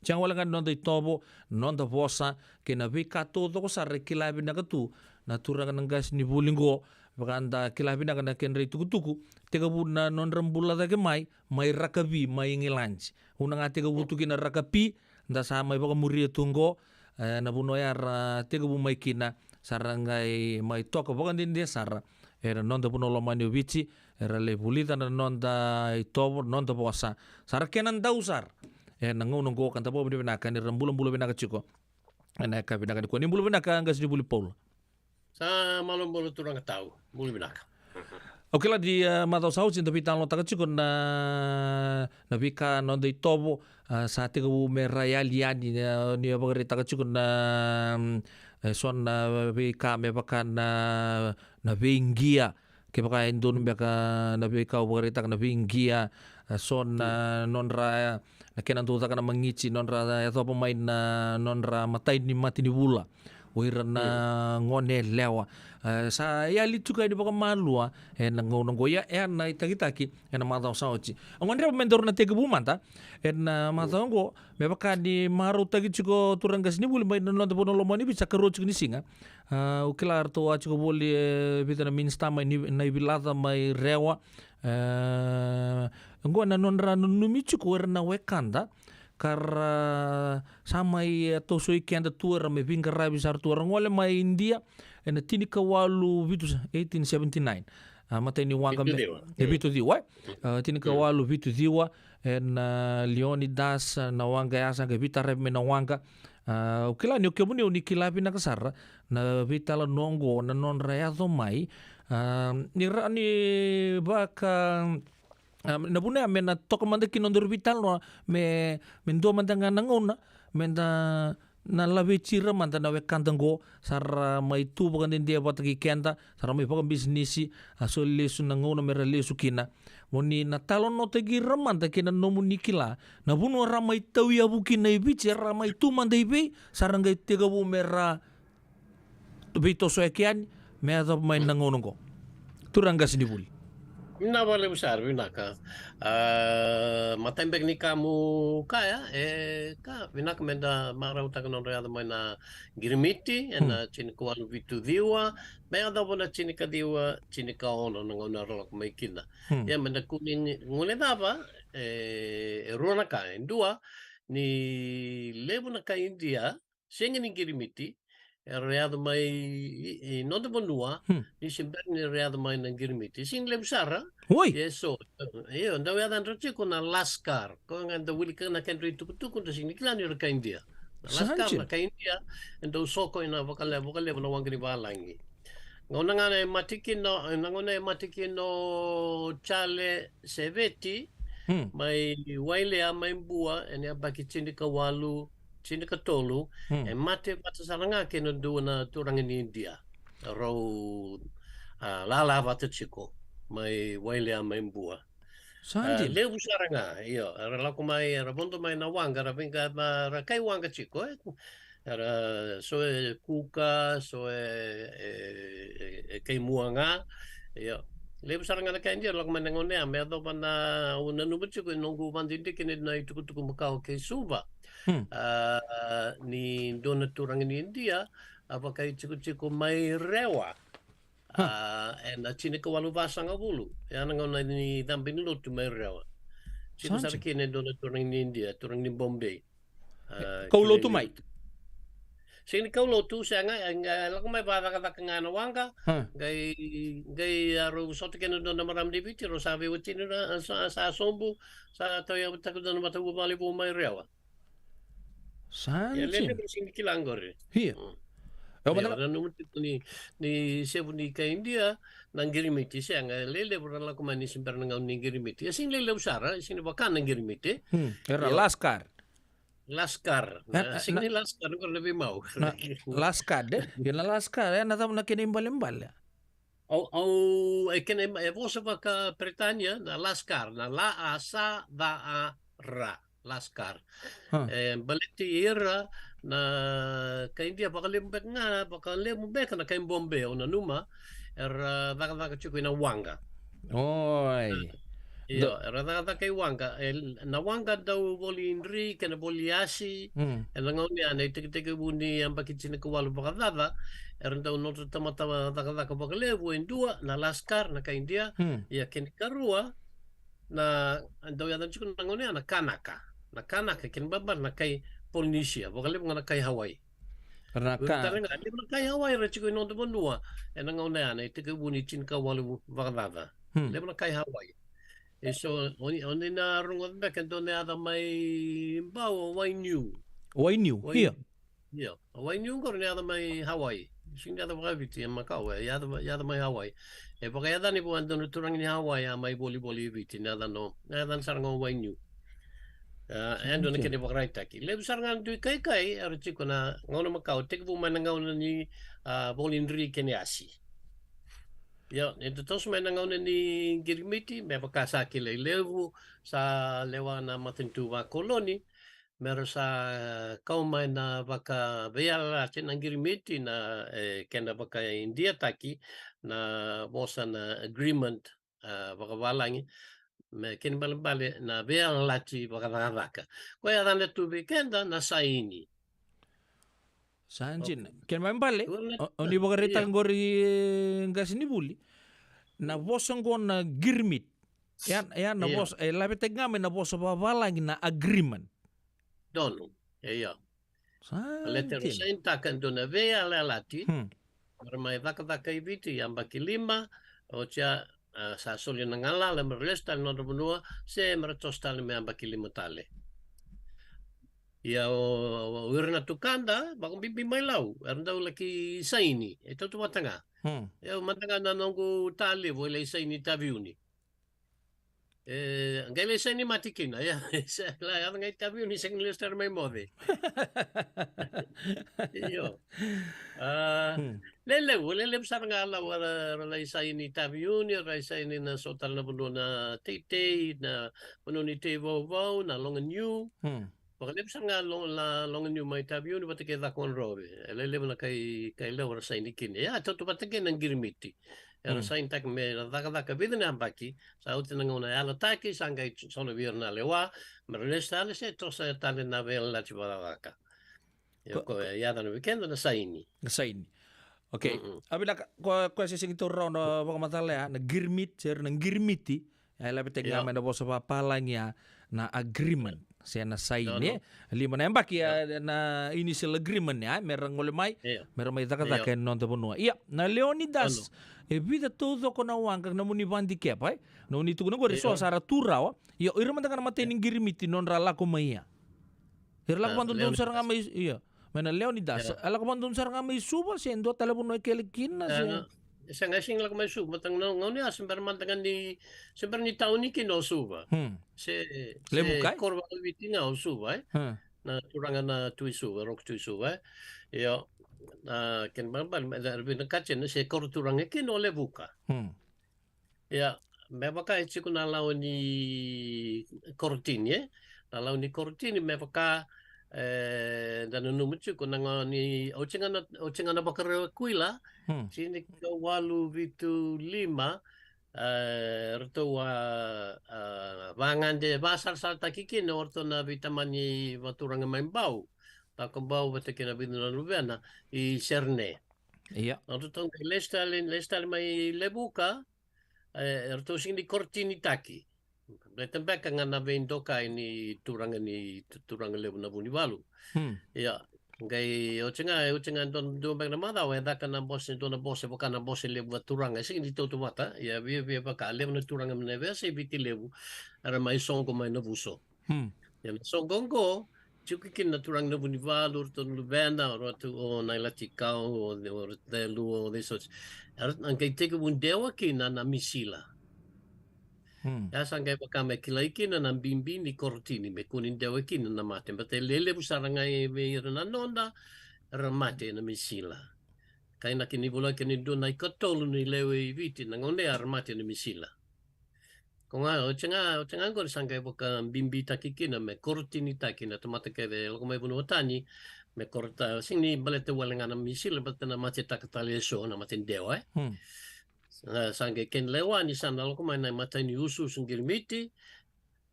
Sega wale ga ni noda itovo, noda vosa, kei na veika taucoko sara e kila vinaka tu na turaga na qasenivuli qo, vaka da kila vinaka na kedra itukutuku, tekivu na nodra bula cake mai, mai rakavi, mai Igiladi. Una ga tekivu tu kina rakapi, da sa mai vakamuria tu qo, e, na vanua ya ra tekivu mai kina, sa ra qai mai toka vakadede sara ena noda vanua lomani o Viti, era lai vulica na noda itovo, noda vosa. Sa ra kena dau sara ena gauna oqo, ka da vakavinavinaka ni ra bulabula vinaka tiko ena yakavi vinaka nikua. Ni bula vinaka qasenivuli Paula. Sa malo bula turaga tau, bula vinaka. Au kila ni, e, macawa sa oti da veitalanoataka tiko na, na veika noda itovo, a, sa tekivu me ra yali yani, e, ni vakaraitaka tiko na, mm, e, so na veika me vaka na, na veiqia, kevaka e donu beka na veika au vakaraitaka na veiqia, e, so na nodra, na kena dau caka na magiti, nodra yacova mai na nodra matai ni matanivula o ira na gone yalewa. E, sa yali tiko yani vakamalua ena gauna oqo, ia e a na itakitaki ena macawa sa oti. Au gadreva me daru na tekivu mada ena macawa oqo, me vaka ni marautaki tiko turaga qasenivuli mai na noda vanua lomani Viti, sa karua tiko ni siga. A, au kila ratou a tiko voli e vica na minisita mai Ni-, Naivilaca, mai Rewa. E, oqo na nodra nanumi tiko era na wekada ka ra sa mai, e, tosoi keda tu, era mai veiqaravi sara tu, era gole mai Idia ena tinikawalu vitu, eighteen seventy-nine. A, matai ni waqa me, vitu ciwa. E, vitu ciwa, e? A, tinikawalu vitu ciwa, ena Leonidas, na waqa ya sa qai veitaravi mai na waqa. A, au kila ni o kemuni o ni kila vinaka sara na veitalanoa oqo, na nodra yaco mai. A, ni ra, ni vaka, a, na vuna ya me na toka mada kina nodaru veitalanoa, me, me dua mada ga na gauna me da na laveti ira mada na wekada oqo, sa ra mai tu vakadede vata kei keda, sa ra mai vakabisinisi, a soli lesu na gauna me ra lesu kina. Mo ni na talanoataki ira mada kei na nomuni kila na vanua ra mai tauyavu kina i Viti, era mai tu mada i vei, sa ra qai tekivu me ra veitosoyaki yani me yacova mai na gauna oqo, turaga qasenivuli? Vinaka vakalevu sara, vinaka. A, matai beka ni ka meu kaya, e ka vinaka me da marautaka na nodra yaco mai na qirimiti ena tinikawalu vitu ciwa, me yacova na tinikaciwa tinikaono na gauna era lako mai kina. Hmm. Ia me da kua ni guilecava, e, e rua na ka. E dua, ni levu na kai Idia, sega ni qirimiti, era yaco mai i, i noda vanua, hmm, ni se bera ni ra yaco mai na qirimiti. Sega ni levu sara. Oi. Ia e so, io, dau yacadra tiko na Laskar. Koya ga dau wilika na kedra itukutuku, da sega ni kila ni ra kai Idia. Na Laskar, na kai Idia, e dau soko ina vakalevu, vakalevu na waqa ni valagi. Gauna ga e mate kina, na gauna e mate kina o Jale Seveti, hmm, mai Wailea, mai Bua, ena yabaki tinikawalu, tinikatolu, hmm, e mate vata sara ga kei na dua na turaga ni Idia. Rau, a, lala vata tiko mai Wailea, mai Bua. Sa dina. A, levu sara ga, io, era lako mai, era vodo mai na waqa, era veiqa-, era kai waqa tiko, e. Era so e kuka, so e, e, e, e kai mua ga. Io. Levu sara ga na kai Idia lako mai na gauna ya, me yacova na, au nanuma tiko e noqu vakadidike ni na itukutuku makawa kei Suva. Hmm. A, ni dua na turaga ni Idia a vakaitikotiko mai Rewa. Ha. A, ena tinikawalu vasagavulu, ya na gauna ni cabe ni lotu mai Rewa. Tiko sara kina e dua na turaga ni Idia, turaga ni Bombay. A, kau lotu mai? Sega ni kaulotu, sega, e, e lako mai vakacakacaka ga na waqa. Qai, qai a rau sota kina dua na marama ni Viti, rau sa veiwatini, ra sa, sa sobu, sa tauyavutaka dua na matavuvale vou mai Rewa. Sa dina. Ia, levu sega ni kila qori. Ia. Au nanuma tiko ni, ni sevu ni kai Idia na qirimiti, sega, e levu ra lako mai ni se bera na gauna ni qirimiti. E sega ni levu sara, e sega ni vaka na qirimiti. Era laskar. Laskar. Sega ni laskar, qori na veimau. Laskar, e? Ia na laskar, e na cava na kena ibalebale? Au, au, e kena, e vosa vaka-Peritania, na laskar, na la a sa da a ra, laskar. E baleti ira na kai Idia vakalevu beka ga, vakalevu beka na kai Bombay, au nanuma, era cakacaka tiko ina waqa. Oi. Io, era cakacaka i waqa, e, na waqa dau voli dri kei na voli asi, ena gauna ya na itekitekivu ni yabaki tinikawalu vakacaca, era dau noda tamata cakacaka vakalevu e dua, na laskar, na kai Idia, ia kena ikarua, na, dau yaca tiko na gauna ya na kanaka. Na kanaka, kena ibalebale na kai Polinesia, vakalevu ga na kai Hawaii. Era na ka. Tale ga, levu na kai Hawaii era tiko i noda vanua, ena gauna ya na itekivu ni tinikawalu vakacaca. Levu na kai Hawaii. E so, oni, oni na rogoca beka e dua na yaca mai Bau, o Wainiu. Wainiu, ia. Ia, o Wainiu qori na yaca mai Hawaii. Sega ni yaca vakaviti, e Makau, e yaca, yaca mai Hawaii. E vakayacani vua e dua na turaga ni Hawaii a mai volivoli i Viti, na yacana, na yacana sara ga o Wainiu. A, e dua na kena ivakaraitaki. Levu sara ga na dui kaikai era tiko na gauna makawa, tekivu mai na gauna ni, a, voli dri kei na asi. Ia, ni totoso mai na gauna ni qirimiti, me vaka sa kilai levu, sa lewa na matanitu vakoloni, me ra sa kau mai na vakaveiyalayalati na qirimiti, na, e, kena vakaIdiataki, na vosa na agreement, a, vakavalagi, me kena ibalebale na veiyalayalati vakacakacaka. Koya e yacana tu vei keda na saini. Sa dina. Kena ibalebale, o, o ni vakaraitaka qori, e, qasenivuli, na vosa qo na qirimiti. Ia, ia na vosa, e lavetaki ga mai na vosa vakavalagi na agreement. Donu, e ia. Sa dina. Baleta era sainitaka e dua na veiyalayalati, me ra mai cakacaka i Viti yabaki lima, oti ya, a, sa soli na galala me ra lesu tale na nodra vanua, se me ra toso tale me yabaki lima tale. Ia o, o ira na tukada, vakabibi mai Lau, era dau laki saini, e tautauvata ga. Ia mada ga na noqu ta levu, e lai saini Taveuni. E, qai lai saini mate kina, ia, se, la, yaco ga i Taveuni, sega ni lesu tale mai moce. Io. A, lelevu, lelevu sara ga Lau, era, era lai saini Taveuni, era lai saini na so tale na vanua na teitei, na vanua ni tei vauvau, na loga niu. Vakalevu sara ga lo-, la, loga niu mai Taveuni vata kei Cakaudrove. E lelevu na kai, kai Lau era saini kina. Ia, tautauvata kei na qirimiti. Era sainitaka me ra cakacaka vica na yabaki, sa oti na gauna yalataki, sa qai soli vei ira na lewa, me ra lesu tale se toso tale na veiyalayalati vakacakacaka. Ia ko, ko e yacana vei keda na saini. Na saini. Okei. A vinaka, ko, ko se sega ni taura rawa na vakamacala ya, na qirimiti, se na qirimiti, e lavetaki ga mai na vosa vakapalagi ya, na agreement, se na saini, e? Lima na yabaki, a, na initial agreement, a, me ra gole mai, me ra mai cakacaka ena noda vanua. Ia, na Leonidas, e vica taucoko na waqa, nomuni vakadikevi, e? Nomuni tukuna qori, so sa ra tu rawa. Ia, o ira mada ga na matai ni qirimiti, nodra lako mai ya. Era lako vakadodonu sara ga mai, ia. Mai na Leonidas, e lako vakadodonu sara ga mai Suva, se dua tale vanua e kele kina, se? E, sega, sega ni lako mai Suva, baleta na gauna ya se bera mada ga ni, se bera ni tauni kina o Suva. Se, se koro vakaviti ga o Suva, e? Na turaga na Tui Suva, Roko Tui Suva, e? Io, na kena ibalebale, me ra vinakata ni se koro turaga kina o Levuka. Ia, me vaka e tiko na lawa ni korotini, e? Na lawa ni korotini, me vaka, e, da nanuma tiko na gauna ni, oti ga na, oti ga na Vakarauwai Kuila, tinikawalu vitu lima, e, ratou a, a, vagade, vasarasarataki kina o ratou na veitamani vaturaga mai Bau, Cakobau vata kei na vica na luvena i Serne. Ia. Na ratou qai lesu tale, lesu tale mai Levuka, e, eratou sega ni korotinitaki. Baleta beka ga na veidokai ni turaga ni, tu-, turaga levu na Vunivalu. Ia, Qai oti ga, oti ga dua, dua beka na macawa e caka na bose, dua na bose vaka na bose levu vakaturaga, e sega ni tautauvata. Ia viavia vaka levu na turaga mai na veiyasai Viti levu era mai soqo mai Navuso. Hmm. Ia na soqo oqo, tiko kina na turaga na Vunivalu, o ratou na luvena, o ratou o Nailatikau, o, o Celu, o cei soti. Era qai tekivu dewa kina na misila. Hmm. Ia sa qai vaka me kilai kina na bibi ni korotini, me kua ni dewa kina na mate. Baleta e lelevu sara ga vei ira na noda, era mate ena misila. Kainaki ni volai kina e dua na ikatolu ni lewe i Viti na gauna ya era mate ena misila. Ko ga, oti ga, oti ga oqori sa qai vakabibitaki kina me korotinitaki na tamata kece e lako mai vanua tani, me korota, sega ni baleta wale ga na misila, baleta na matetaka tale eso, na mate dewa, e. Hmm. Sa, sa qai kena lewa ni sa na lako mai na imatai ni usuusu qirimiti,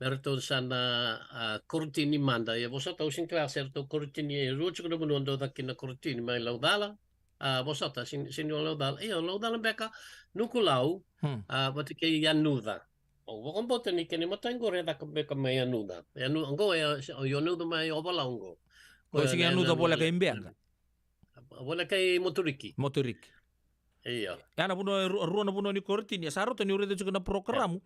me ratou sa na, a, korotini mada. Ia vosota, au sega ni kila se ratou korotini e rua tiko na vanua dau caka kina korotini, mai Laucala, a, vosota, sega ni, sega ni o Laucala. Io, Laucala beka, Nukulau, hmm, a, vata kei Yanuca. Au vakabauta ni kena imatai qori e caka beka mai Yanuca. Yanu-, qo e, o Yanuca mai Ovalau qo. Ko e sega ni Yanuca voleka i Beqa. Voleka i Moturiki. Moturiki. Io. Ia na vanua, e ru-, rua na vanua ni korotini. Sa rauta niu raica tiko na porokaramu.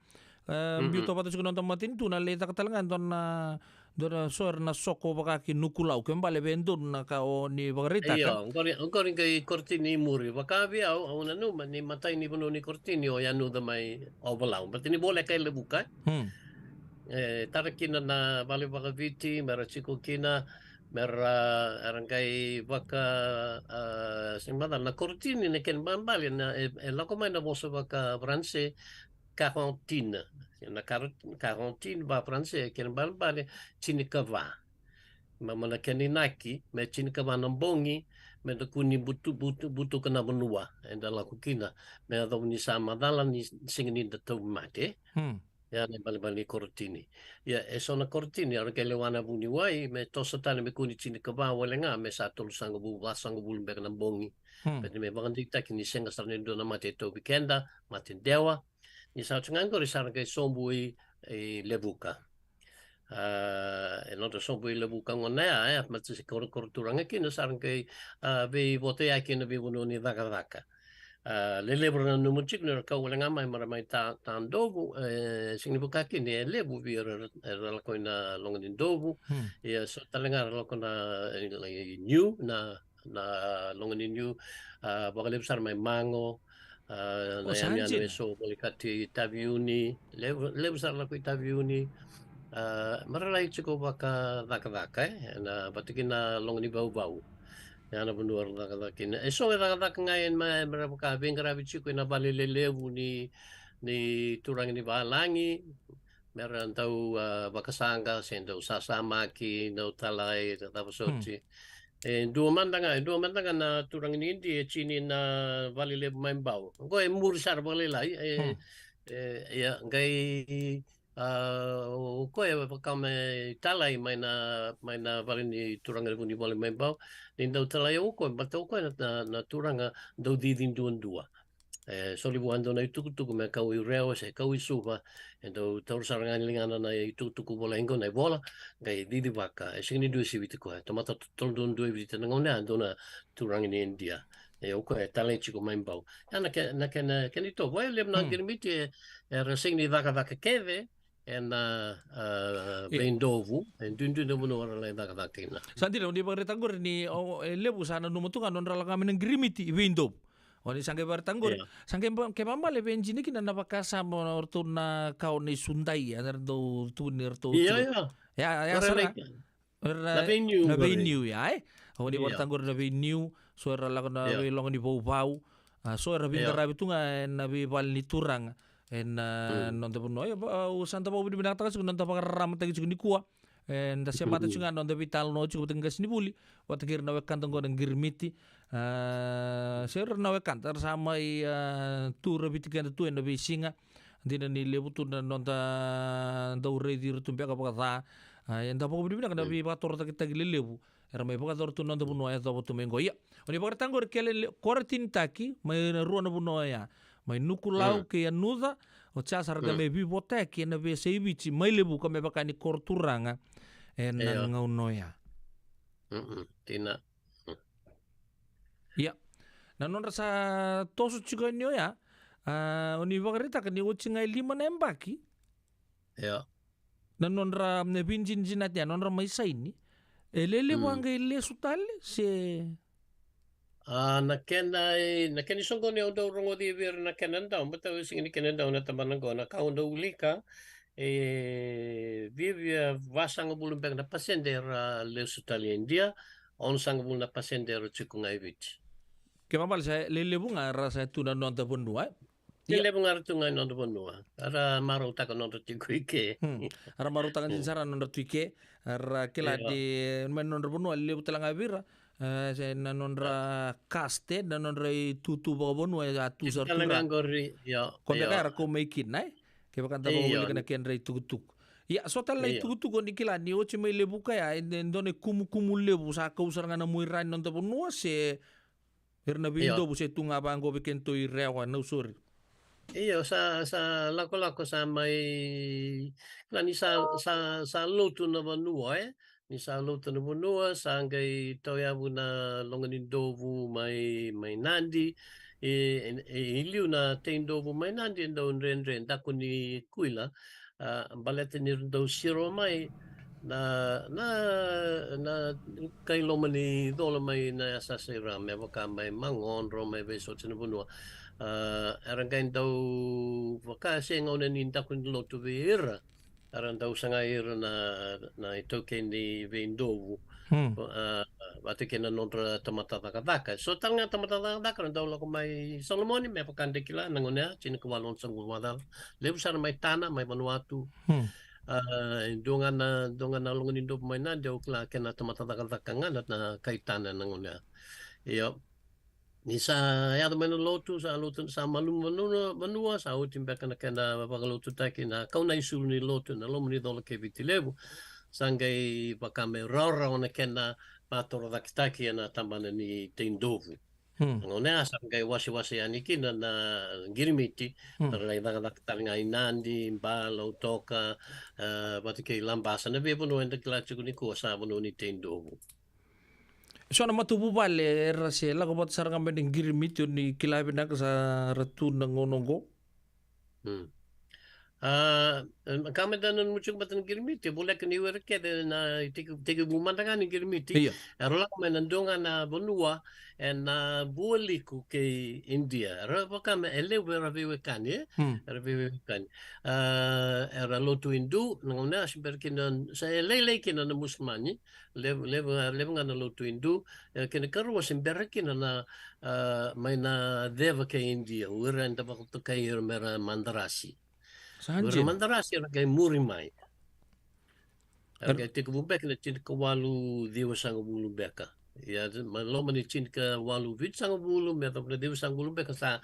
E, mhm, biuta vata tiko na noda matanitu, na lai caka tale ga e dua na, dua na so era na soko vaka ki Nukulau. Ke bale vei donu na ka o ni vakaraitaka. Io, oqori, oqori qai korotini i muri. Vaka vei au, au nanuma ni matai ni vanua ni korotini o Yanuca mai Ovalau. Baleta ni voleka e Levuka. Hmm. E tara kina na vale vakaviti, me ra tiko kina, me ra, era qai vaka, a, sega ni macala na korotini, na kena ibalebale na, e, e lako mai na vosa vakaFaranse, quarantine. Na quar-, quarantine vakaFaranse, kena ibalebale, tinikava. Ma, ma na kena inaki, me tinikava na bogi, me da kua ni butu, butu, butuka na vanua eda lako kina, me yacova ni sa macala ni sega ni da tauvimate. Hmm. Ia na ibalebale ni korotini. Ia, e so na korotini era qai lewa na vuniwai, me toso tale me kua ni tinikava wale ga, me sa tolusagavulu, vasagavulu beka na bogi. Hmm. Baleta me vakadeitaki ni sega sara ni dua na mate e tauvi keda, mate dewa. Ni sa oti ga qori sa ra qai sobu i, i Levuka. A, e nodra sobu i Levuka gona ya, e, mate se korokoro turaga kina, sa ra qai, a, veivotayaki ena veivanua ni cakacaka. A, lelevu era nanuma tiko ni ra kau wale ga mai, me ra mai Ta-, Tadovu, e, sega ni vaka kina, e levu vei ira era, era lako ina Loga ni Dovu. Hmm. Ia so tale ga era lako na, e, e, Niu, na, na Loga ni Niu, a, vakalevu sara mai Mago, a, na yanuyanu e so volekati Taveuni, levu, levu sara lako i Taveuni, a, me ra lai tiko vakacakacaka, e, na vata kina Loga ni Vauvau. Ia na vanua era cakacaka kina. E so e cakacaka ga e ma-, me ra vaka veiqaravi tiko ena vale lelevu ni, ni turaga ni valagi, me ra dau, a, vakasaqa, se dau sasamaki, dau talai, se cava soti. Hmm. E dua mada ga, e dua mada ga na turaga ni Idia e tini na vale levu mai Bau. Oqo e muri sara vakalailai, e, hmm, e, ia, qai A, o, o koya e vaka me talai mai na, mai na vale ni turaga ni Vunivalu mai Bau, ni dau talai o koya, baleta o koya na, na, na turaga dau cici duadua. E soli vua e dua na itukutuku me kau i Rewa se kau i Suva, e dau taura sara ga na ligana na itukutuku volai qo na ivola, qai cici vaka, e sega ni dua e siviti koya. Tamata totolo duadua e viritaka na gauna ya, dua na turaga ni Idia. E o koya e talai tiko mai Bau. Ia na ke-, na kena, kena itovo, e levu na, hmm, qirimiti e, era sega ni cakacaka kece ena, a, io, veidovu, e duidui na vanua era lai cakacaka kina. Sa dina, o ni vakaraitaka qori ni, o, e levu sa nanuma tu ga nodra lako ga mai na qirimiti i veidovu. O ni sa qai vakaraitaka qori, io, sa qai ba-, ke babale vei jini kina na vakasama o ratou na ka o ni sudai, era dau tu ni ratou, io, tu. Io. Ia, ia, qori sara. Like, Era na, na veiniu, na qori, veiniu ya, e? O ni, io, vakaraitaka qori na veiniu, so era lako na, io, veiloga ni vauvau, a, so era, io, veiqaravi tu ga ena veivale ni turaga. Ena, mm, noda vanua, io, va-, au sa da vakavinavinakataka tiko na noda vakararamataki tiko nikua. E, da semata tiko ga na noda veitalanoa tiko vata kei qasenivuli, vata kei ira na wekada qo na qirimiti. A, se ira na wekada, era sa mai, a, tu raviti keda tu ena veisiga. Dina ni levu tu na noda dau raici ira tu beka vakaca. A, eda vakavinavinaka na, mm, veivakatorocaketaki lelevu era mai vakayacora tu na noda vanua e yacova tu mai qo. Ia, o ni vakaraitaka qori kele le-, koratinitaki mai na rua na vanua oya. Mai Nukulau, mm, kei Yanuca, oti ya sa ra qai, mm, mai veivotayaki ena veiyasai Viti mai Levuka me vaka ni koro turaga ena, io, gauna oya. Mm-mm, dina. Ia, na nodra sa toso tiko yani oya, a, o ni vakaraitaka ni oti ga e lima na yabaki. Ia. Na nodra, na veidinadinati ya, nodra mai saini. E lelevu a qai lesu tale, se? A, na kena, na kena isoqoni au dau rogoci vei ira na kena dau, baleta au sega ni kena dau na tabana qo, na ka au dau wilika, e viavia vasagavulu beka na pasede era lesu tale i Idia, onosagavulu na pasede era tiko ga i Viti. Kena ibalebale sa lelevu ga era sa tu na noda vanua, e? Ia. Lelevu ga era tu ga i noda vanua. Era marautaka nodra tiko i ke. Hmm. Era marautaka dina sara nodra tu i ke. Era kila ni mai nodra vanua, levu tale ga vei ira. E, se na nodra caste, na nodra itutu vakavanua, e a tu sara tu ga qori, io. Ko beka era kau mai kina, e? Kevaka da vakaulika na kedra itukutuku. Ia, so tale na itukutuku o ni kila ni oti mai Levuka ya, e dua na ikumukumu levu sa kau sara ga na muaira ni noda vanua, se ira na veidovu se tu ga vaqo vei kedatou i Rewa, Nausori? Io, sa, sa lakolako sa mai, kila ni sa, sa, sa lotu na vanua, e? Ni sa lotu na vanua, sa qai tauyavu na loga ni dovu mai, mai Nadi, e, e, e, i liu na tei dovu mai Nadi e dau dredre, daku ni kuila, a, baleta ni ra dau siro mai na, na, na kai loma ni cola mai na yasayasa i ra, me vaka mai Magodro, mai veisoti na vanua. A, era qai dau vaka se gauna ni daku ni lotu vei ira, era dau sagai ira na, na itaukei ni veidovu. Hmm. A, vata kei na nodra tamata cakacaka. So tale ga tamata cakacaka era dau lako mai Solomoni, me vaka da kila, na gauna ya, tini ka walu onosagavulu vakacaca. Levu sara mai Tana, mai Vanuatu. Hmm. A, e dua ga na, dua ga na loga ni dovu mai Nadi, au kila kena tamata cakacaka ga na, na kai Tana na gauna ya. Io. Ni sa yaco mai na lotu, sa lotu, sa malumu vanua, vanua, sa oti beka na kena vakalotutaki na kauna isulu ni lotu, na loma ni cola kei Viti Levu. Sa qai vaka me rawarawa na kena vatorocaketaki ena tabana ni tei dovu. Hmm. Na gauna ya sa qai wasewase yani kina na qirimiti, hmm, na lai cakacaka tale ga i Nadi, Ba, Lautoka, e, vata kei Labasa, na veivanua eda kila tiko nikua sa vanua ni tei dovu. So na matavuvale era se lako vata sara ga mai na qirimiti, o ni kila vinaka sa ra tu na gauna oqo? Hmm. A, e, ka me da nanuma tiko vata na qirimiti, e voleka ni o ira kece na teki, tekivu mada ga ni qirimiti. Io. Era lako mai na dua ga na vanua ena vualiku kei Idia. Era vaka me e levu era veiwekani, e? Hmm. Era veiwekani. A, era lotu Indu, na gauna ya se bera kina, sa e lailai kina na Musulimani, levu, levu, levu ga na lotu Indu, e, kena ikarua se bera kina na, a, mai na ceva kei Idia, o ira eda vakatokai ira me ra Madarasi. Sa o ira dina. Madarasi era qai muri mai. Era qai tekivu beka na tini ka walu ciwasagavulu beka. Ia, ma loma ni tini ka walu vitusagavulu, me yacova na ciwasagavulu beka sa,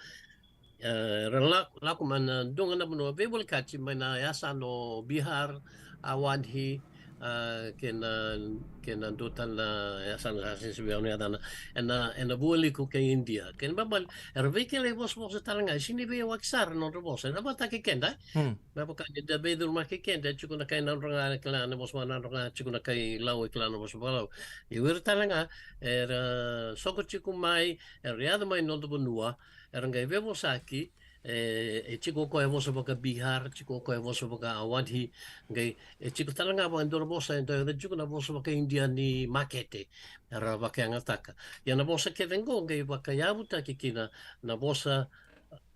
e, era lako, lako mai na dua ga na vanua veivolekati mai na yasana o Bihar, Awadhi, a, kei na, kei na dua tale na yasana sa sega ni vei au na yacana. Ena, ena vualiku kei Idia. Kena ibalebale, era veikilai vosavosa tale ga, e sega ni veiyawaki sara na nodra vosa. Era vakataki keda, e? Hmm. Me vaka ni da veicurumaki keda, e tiko na kai Nadroga, kila na vosa vakaNadroga, tiko na kai Lau, e kila na vosa vakaLau. Ia o ira tale ga era soko tiko mai, era yaco mai noda vanua, era qai veivosaki, e, e tiko o koya e vosa vakaBihar, tiko o koya e vosa vakaAwadhi, qai, e tiko tale ga vaka e dua na vosa, e dau yaco tiko na vosa vakaIdia ni makete, era vakayagataka. Ia na vosa kece qo qai vakayavutaki kina na vosa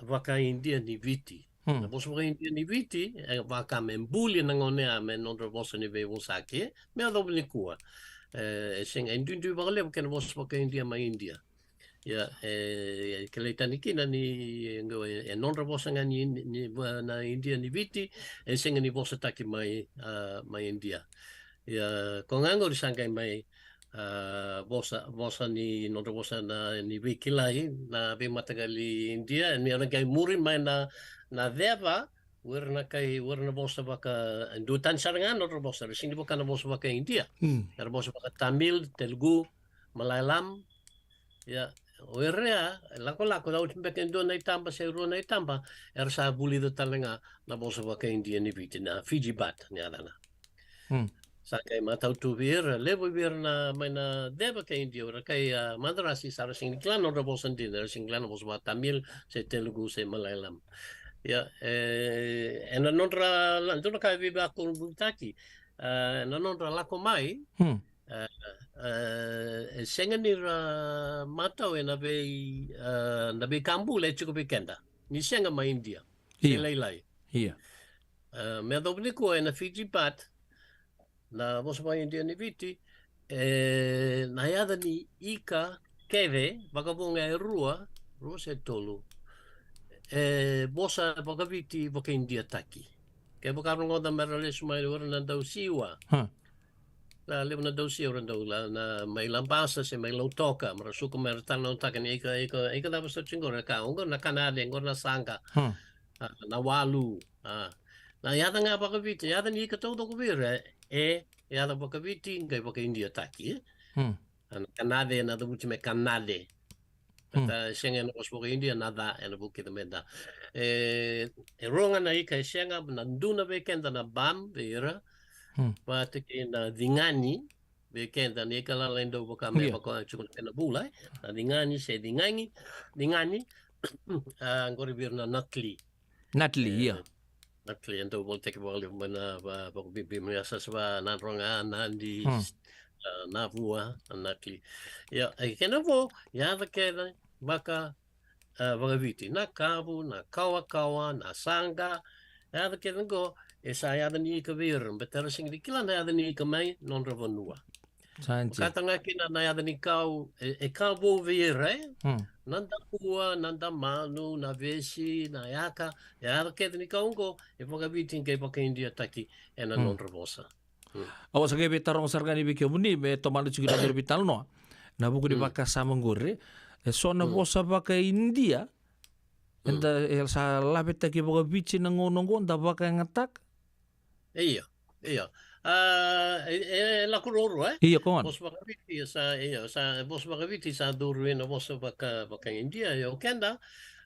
vakaIdia ni Viti. Hmm. Na vosa vakaIdia ni Viti, e vaka me buli na gauna ya me nodra vosa ni veivosaki, e, me yacova nikua. E, e sega, e duidui vakalevu kei na vosa vakaIdia mai Idia. Ia, e, e kilai tani kina ni, e, qo, e, e nodra vosa ga ni, ni, va, na Idia ni Viti, e sega ni vosataki mai, a, mai Idia. Ia, ko ga qori sa qai mai, a, vosa, vosa ni, nodra vosa na, ni veikilai, na veimataqali Idia, ni ra qai muri mai na, na ceva, o ira na kai, o ira na vosa vaka, e duatani sara ga nodra vosa, ra sega ni vaka na vosa vakaIdia. Hmm. Era vosa vakaTamil, Telugu, Malayalam, ia, o ira ya, e lakolako, oti beka e dua na itaba se rua na itaba, era sa vulica tale ga na vosa vakaIdia ni Viti, na Fiji Bhat, ni yacana. Hmm. Sa qai matau tu vei ira, levu vei ira na mai na ceva kei Idia, o ira kai, a, Madrasi, sa ra sega ni kila na nodra vosa dina, era sega ni kila na vosa vaka-Tamil, se Telugu, se Malayalam. Ia, e, ena nodra, la, dua na ka e veivakurabuitaki, e, na nodra lako mai, Hmm. e, e, e sega ni ra matau ena vei, e, na veika bula e tiko vei keda. Ni sega mai Idia. Ia. Se lailai. Ia. E, me yacova nikua ena Fiji Bat, na vosa vaka-Idia ni Viti, e, na yaca ni ika kece, vakavoga e rua, rua se tolu, e vosa vaka-Viti vaka-Idia taki. Kevaka rogoca me ra lesu mai o ira na dau Siwa. Huh. Na levu na dau Siwa ra dau la, na mai Labasa se mai Lautoka, me ra suka mai ra talanoataka ni ika, ika, ika cava sa tiko qori, ka oqo na kanace, oqo na saqa. Huh. A, na walu, a. Na yaca ga vaka-Viti, yaca ni ika taucoko vei ira, e, yaca vaka-Viti, qai vaka-Idia taki, e? Hmm. A, na kanace, na cavuti me kanace. Hmm. Ka sega ena vosa vaka-Idia, na ca, ena vuki me da. E, e rua ga na ika e sega, na dua na vei keda na bam, vei ira. Hmm. Vata kei na cigani, vei keda ni ka lalai dau vaka me Io. vaka tiko na kena bula, e. Na cigani se cigagi, cigani, a, qori vei ira na nakli. Nakli, E, ia. Nakli, e dau volitaki vakalevu mai na va-, vakabibi mai na sasava, Nadroga, Nadi, Hmm. a, Navua, a, nakli. Ia, e kena vo, yaca kece vaka, a, vaka-Viti. Na kavu, na kawakawa, na saqa, yaca kece qo, e sa yaca ni ika vei ira, baleta era sega ni kila na yaca ni ika mai nodra vanua. Sa dina. Vakatale ga kina na yaca ni kau, e, e ka vou vei ira, e? Hmm. Na dakua, na damanu, na vesi, na yaka, e yaca kece ni kau qo, e vaka-Viti qai vaka-Idia taki ena Hmm. nodra vosa. Hmm. Au sa qai veitaroga sara ga ni vei kemuni, me tomana tiko na nodaru veitalanoa. Na vuku ni Hmm. vakasama qori, e so na Hmm. vosa vaka-Idia, Hmm. eda, e sa lavetaki vaka-Viti na gauna qo, da vakayagataka. Io, io. A, e, e lako ruarua, e? Io, come on. Vosa vaka-Viti, sa, io, sa, vosa vaka-Viti sa curu ina vosa vaka, vaka-Idia, io, keda,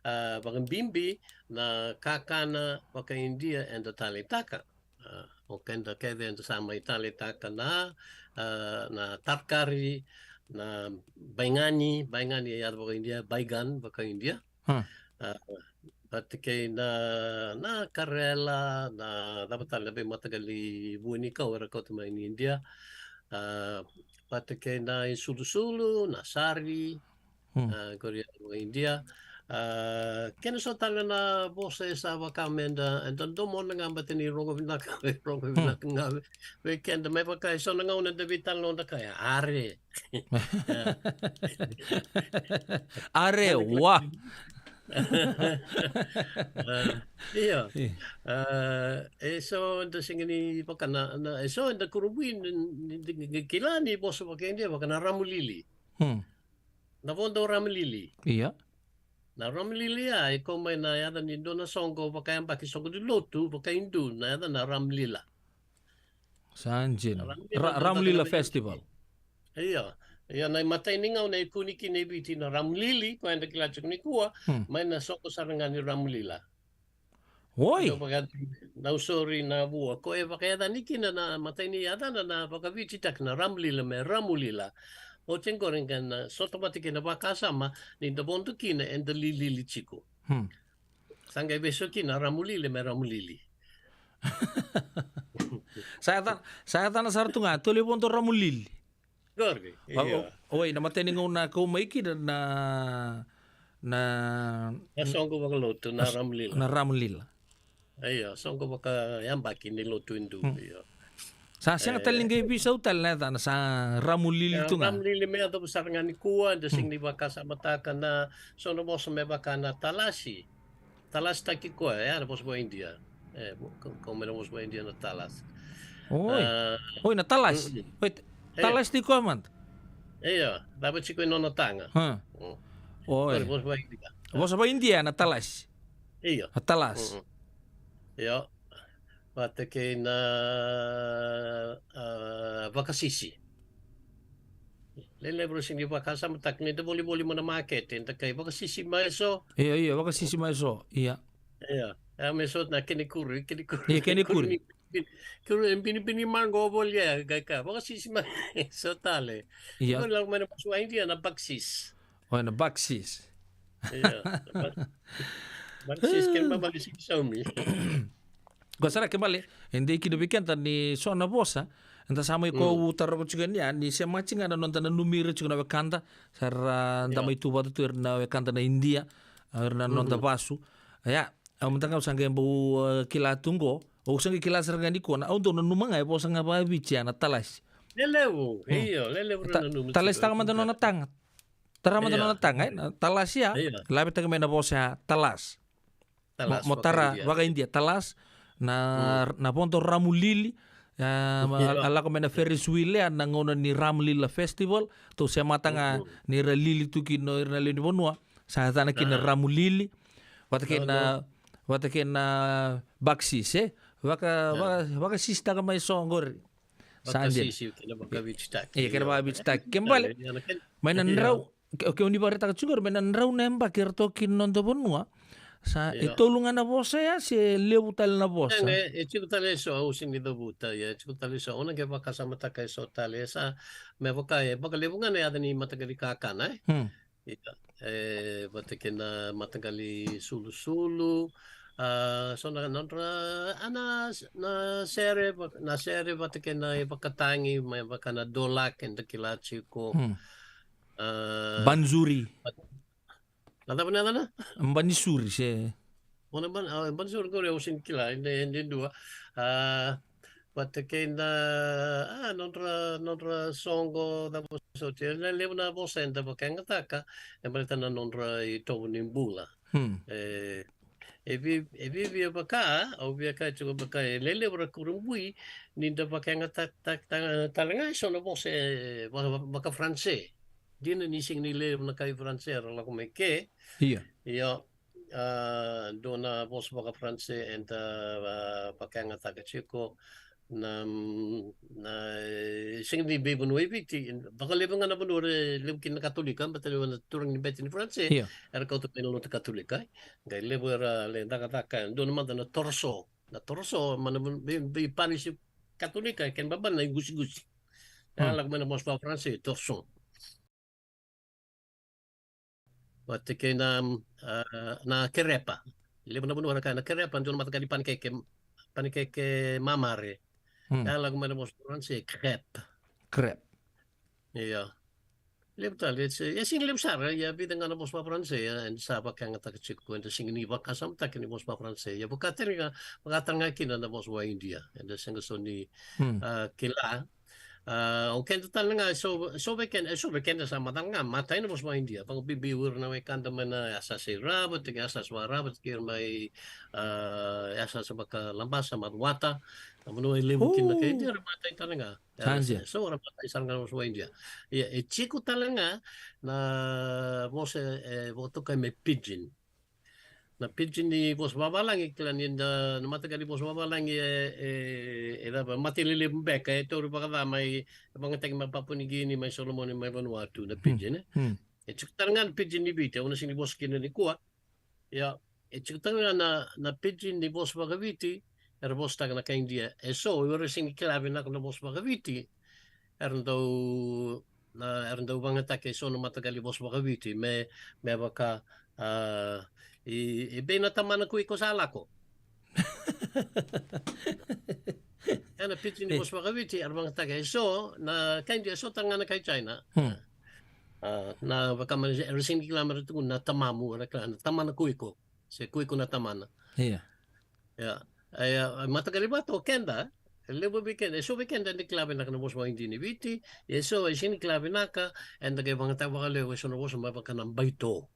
a, vakabibi na kakana vaka-Idia eda taleitaka. A, o keda kece eda sa mai taleitaka na, a, na tarkari, na baigani, baigani e yaca vaka-Idia, baigan vaka-Idia. Hmm. A, vata kei na, na karela, na cava tale na veimataqali vua ni kau era kauta mai ni Idia. A, vata kei na isulusulu, na sari, Hmm. a, qori e Idia. A, kena so tale na vosa e sa vaka me da, eda domona ga baleta ni rogo vinaka, rogo Hmm. vinaka ga vei keda, me vaka e so na gauna eda veitalanoa da kaya, are. Are, wa. A, io. Io. A, e so eda sega ni vaka na, na, e so eda kurabui ni, ni, ni, ni kila ni vosa vaka-Idia vaka na ramulili. Hmm. Na vodo ramulili. Ia. Na ramulili ya, e kau mai na yaca ni dua na soqo vakayabaki, soqo ni lotu vaka-Idu, na yaca na Ramlila. Sa dina. Ramlila Ra-, na Ramlila Festival. Io. Io, na imatai ni gauna e kune kina e Viti na ramulili, ko eda kila tiko nikua, Hmm. mai na soqo sara ga ni ramulila. Oi. Dau vaka, dau sori na vua. Ko e vakayacani kina na imatai ni yacana na vaka-Vititaki na ramulila me ramulila. Oti qori ga na sota vata kei na vakasama, ni da vodo kina, eda lilili tiko. Hmm. Sa qai veso kina ramulili me ramulili. Sa yacana, sa yacana sara tu ga, tole vodo ramulili. Qori, Wa-, io. o-, oi, na imatai ni gauna kau mai kina na, na, Na soqo vakalotu, na na s-, ramulila. na ramulila. Io, soqo vakayabaki ni lotu Idu, Hmm. io. Sa sega E. tale ni qai veisau tale na yacana, sa ramulili Ya, tu ga. ramulili me yacova sara ga nikua, eda Hmm. sega ni vakasamataka na, so na vosa me vaka na talasi. Talasitaki koya, ya na vosa vaka-Idia. E, vo-, ko, ko me na vosa vaka-Idia na talas. Oi. A, Oi, na talas. Mm-mm. Oi, t-, E. talas tiko koya mada. Io, cava tiko e nona taga. Ha. Mm. Oi. Oi, vosa vaka-Idia. Vosa vaka-Idia na talas. Io. Na talas. Mm-mm. Io. Vata kei na, a, vakasisi. Lelevu ra sega ni vakasamataka ni da volivoli mai na makete, da kai vakasisi mai so. Io, io, vakasisi mai so. Ia. Ia, e me so na kenikuri, kenikuri. Ia, kenikuri. Kenikuri ni, Kuru e binibini maqo volia, qai ka, vakasisi mai, so tale. Ia. Ko lako mai na vosa India na baksis. O, na baksis. Ia, na bak-, baksis, ke mama ni siki saumi. Ko sara ke bale, e dei kina vei keda ni so na vosa, eda sa mai ko u tarava tiko ni a, ni se mati ga na noda nanumi ira tiko na wekada, sa ra da mai tu vata tu ira na wekada na India, ira na noda vasu. Ia, au mada ga au sa qai bau, e, kila tu qo, au sa qai kila sara ga ni kona, au dau nanuma ga e vosa ga vakaviti ya na talasi. Lelevu, io, lelevu na nanumi. Talasi taka mada nona taga. Tara mada nona taga, e, na talasi ya. Io. Lavetaki mai na vosa ya, talas. Mo, talas, mo tara vakaIndia. Vakaindia, talas, na, na vodo Ramu Lili, a, ma, a lako mai na Ferris wheel ya, na gauna ni Ram Lila Festival, tou semata ga ni ra lili tu kina o ira na lewe ni vanua, sa yacana kina Ramu Lili, vata kei na, vata kei na baksis, e? Vaka, vaka, vakasisitaka mai so qori. Sa dina. Vakasisi, kena vakavititaki. Ia, kena vakavititaki. Ke bale, mai na drau, ke, ke o ni vakaraitaka tiko qori, mai na drau na yabaki eratou kina noda vanua. Sa, e tolu ga na vosa ya, se levu tale na vosa? E, e tiko tale eso, au sega ni cavuta, ia, e tiko tale eso. Au na qai vakasamataka eso tale, sa, me vaka, e vakalevu ga na yaca ni mataqali kakana, e? Hmm. Ia, e, vata kei na mataqali sulusulu, a, so na nodra, a, na, na sere, va-, na sere vata kei na ivakatagi, me vaka na dolak, eda kila tiko. Hmm. A, banzuri. Na cava na yacana? Banisuri, se. O na ban-, a, banisuri qori au sega ni kila, e dua, e dua. A, vata kei na, a, nodra, nodra soqo, cava soti. E levu na vosa eda vakayagataka, e baleta na nodra itovo ni bula. Hmm. E, e vi-, e viavia vaka, au via kaya tiko vaka, e lelevu era kurabui, ni da vakayagataka, ta-, ta-, tale ga eso na vosa, e, va-, va-, vakaFaranse. Dina ni sega ni levu na kai Faranse era lako mai ke. Ia. Ia, a, dua na vosa vakaFaranse eda, a, vakayagataka tiko na, na, e, sega ni veivanua e Viti, vakalevu ga na vanua era levu kina na Katolika, baleta na turaga ni bete ni Faranse, ia, era kauta mai na lotu Katolika, e. Qai levu era lai cakacaka, dua na mada na toroso. Na toroso, ma na vei, vei, veiPanisi Katolika, kena baba na iqusigusi. E, hmm, lako mai na vosa vakaFaranse, torchon. Vata kei na, a, na kerepa. Levu na vanua era kaya na kerepa, dua na mataqali panekeke, panekeke mamare. Hmm. E lako mai na vosa Faranse, crêpe. Crêpe. Ia. Levu tale, e se-, e sega ni levu sara, ia vica ga na vosa vakaFaranse, ia, eda sa vakayagataka tiko, eda sega ni vakasamataki ni vosa vakaFaranse. Ia vaka tale ga, vaka tale ga kina na vosa vakaIndia. Eda sega so ni, hmm, a, kila. A, o keda tale ga, e so, e so vei keda, e so vei keda sa mata ga, matai na vosa vakaIndia. Vakabibi o ira na wekada mai na yasayasa i ra, vata kei yasayasa vakarara, vata kei ira mai, a, yasayasa vakalabasa, Macuata. Na vanua e levu kina na kai India, era matai tale ga. Era sa, so era matai sara ga na vosa vakaIndia. Ia, e tiko tale ga na vosa e vakatokai me pidgin. Na pidgin ni vosa vavalagi, kila ni da, na mataqali vosa vavalagi e, e, e cava, mataqali levu beka, e tauri vakaca mai, e vakayagataki mai Papua New Guinea, mai Solomoni, mai Vanuatu, na pidgin, e. Hmm. E tiko tale ga na pidgin ni Viti, au na sega ni vosa kina nikua. Ia, e tiko tale ga na, na pidgin ni vosa vakaViti, era vosataka na kai India. E so, o ira sega ni kila vinaka na vosa vakaViti, era dau, na, era dau vakayagataka e so na mataqali vosa vakaViti, me, me vaka, a, i, i vei na tamana ko iko sa lako. E na pidgin ni vosa vakaViti, era vakayagataka e so, na kai India, e so tale ga na kai China. Hmm. A, na vaka mai, era sega ni kila me ra tukuna na tamamu, era kila na tamana ko iko. Se ko iko na tamana. Ia. Ia. Ia, mataqali vata o keda, e levu vei keda, e so vei keda eda kila vinaka na vosa vakaIndia ni Viti, e so e sega ni kila vinaka, eda qai vakayagataka vakalevu e so na vosa me vaka na baito.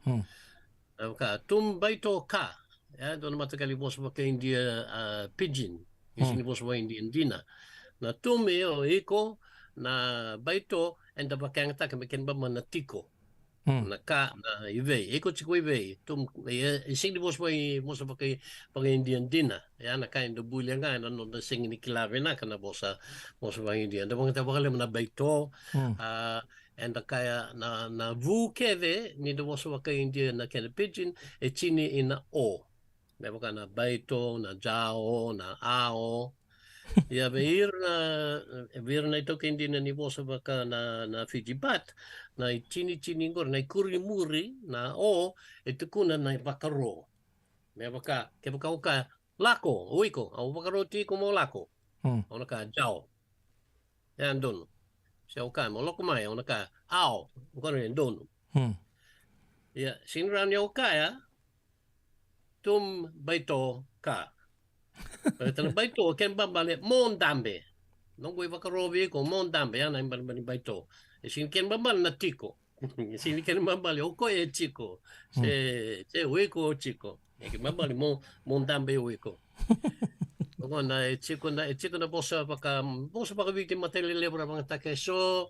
Hmm. E vaka, tum baito ka. Ia, dua na mataqali vosa vakaIndia, a, pidgin. E sega ni vosa vakaIndia dina. Na tum e o iko, na baito, eda vakayagataka me kena baba na tiko. Hmm. Na ka, na i vei. Iko tiko i vei. Tum, e, e sega ni vosa vaka, vosa vaka, vakaIndia dina. Ia na ka eda bulia ga, na noda sega ni kila vinaka na vosa, vosa vakaIndia. Eda vakayagataka vakalevu na baito, hmm, a, eda kaya na, na vu kece, ni da vosa vakaIndia na kena pidgin, e tini ina o. Me vaka na baito, na jao, na ao. Ia vei ira na, vei ira na itaukei dina ni vosa vaka na, na Fiji Bat, na itinitini qori, na ikuri muri, na o, e tukuna na ivakaro. Me vaka, kevaka o kaya, lako, o iko, au vakaro tiko mo lako. Hmm. Au na kaya, jao. E a donu. Se o kaya, mo lako mai, au na kaya, ao, qori e donu. Hmm. Ia, sega ni rawa ni o kaya, tum baito ka. Baleta na baito, kena ibalebale, mo dabe. Noqu ivakaro vei iko, mo dabe, ya na ibalebale ni baito. E sega ni kena ibalebale na tiko. E sega ni kena ibalebale, o koya e tiko. Se, se o iko o tiko. E kena ibalebale, mo, mo dabe o iko. Oqo na e tiko na, e tiko na vosa vaka, vosa vakaViti matailalai era vakayagataka eso.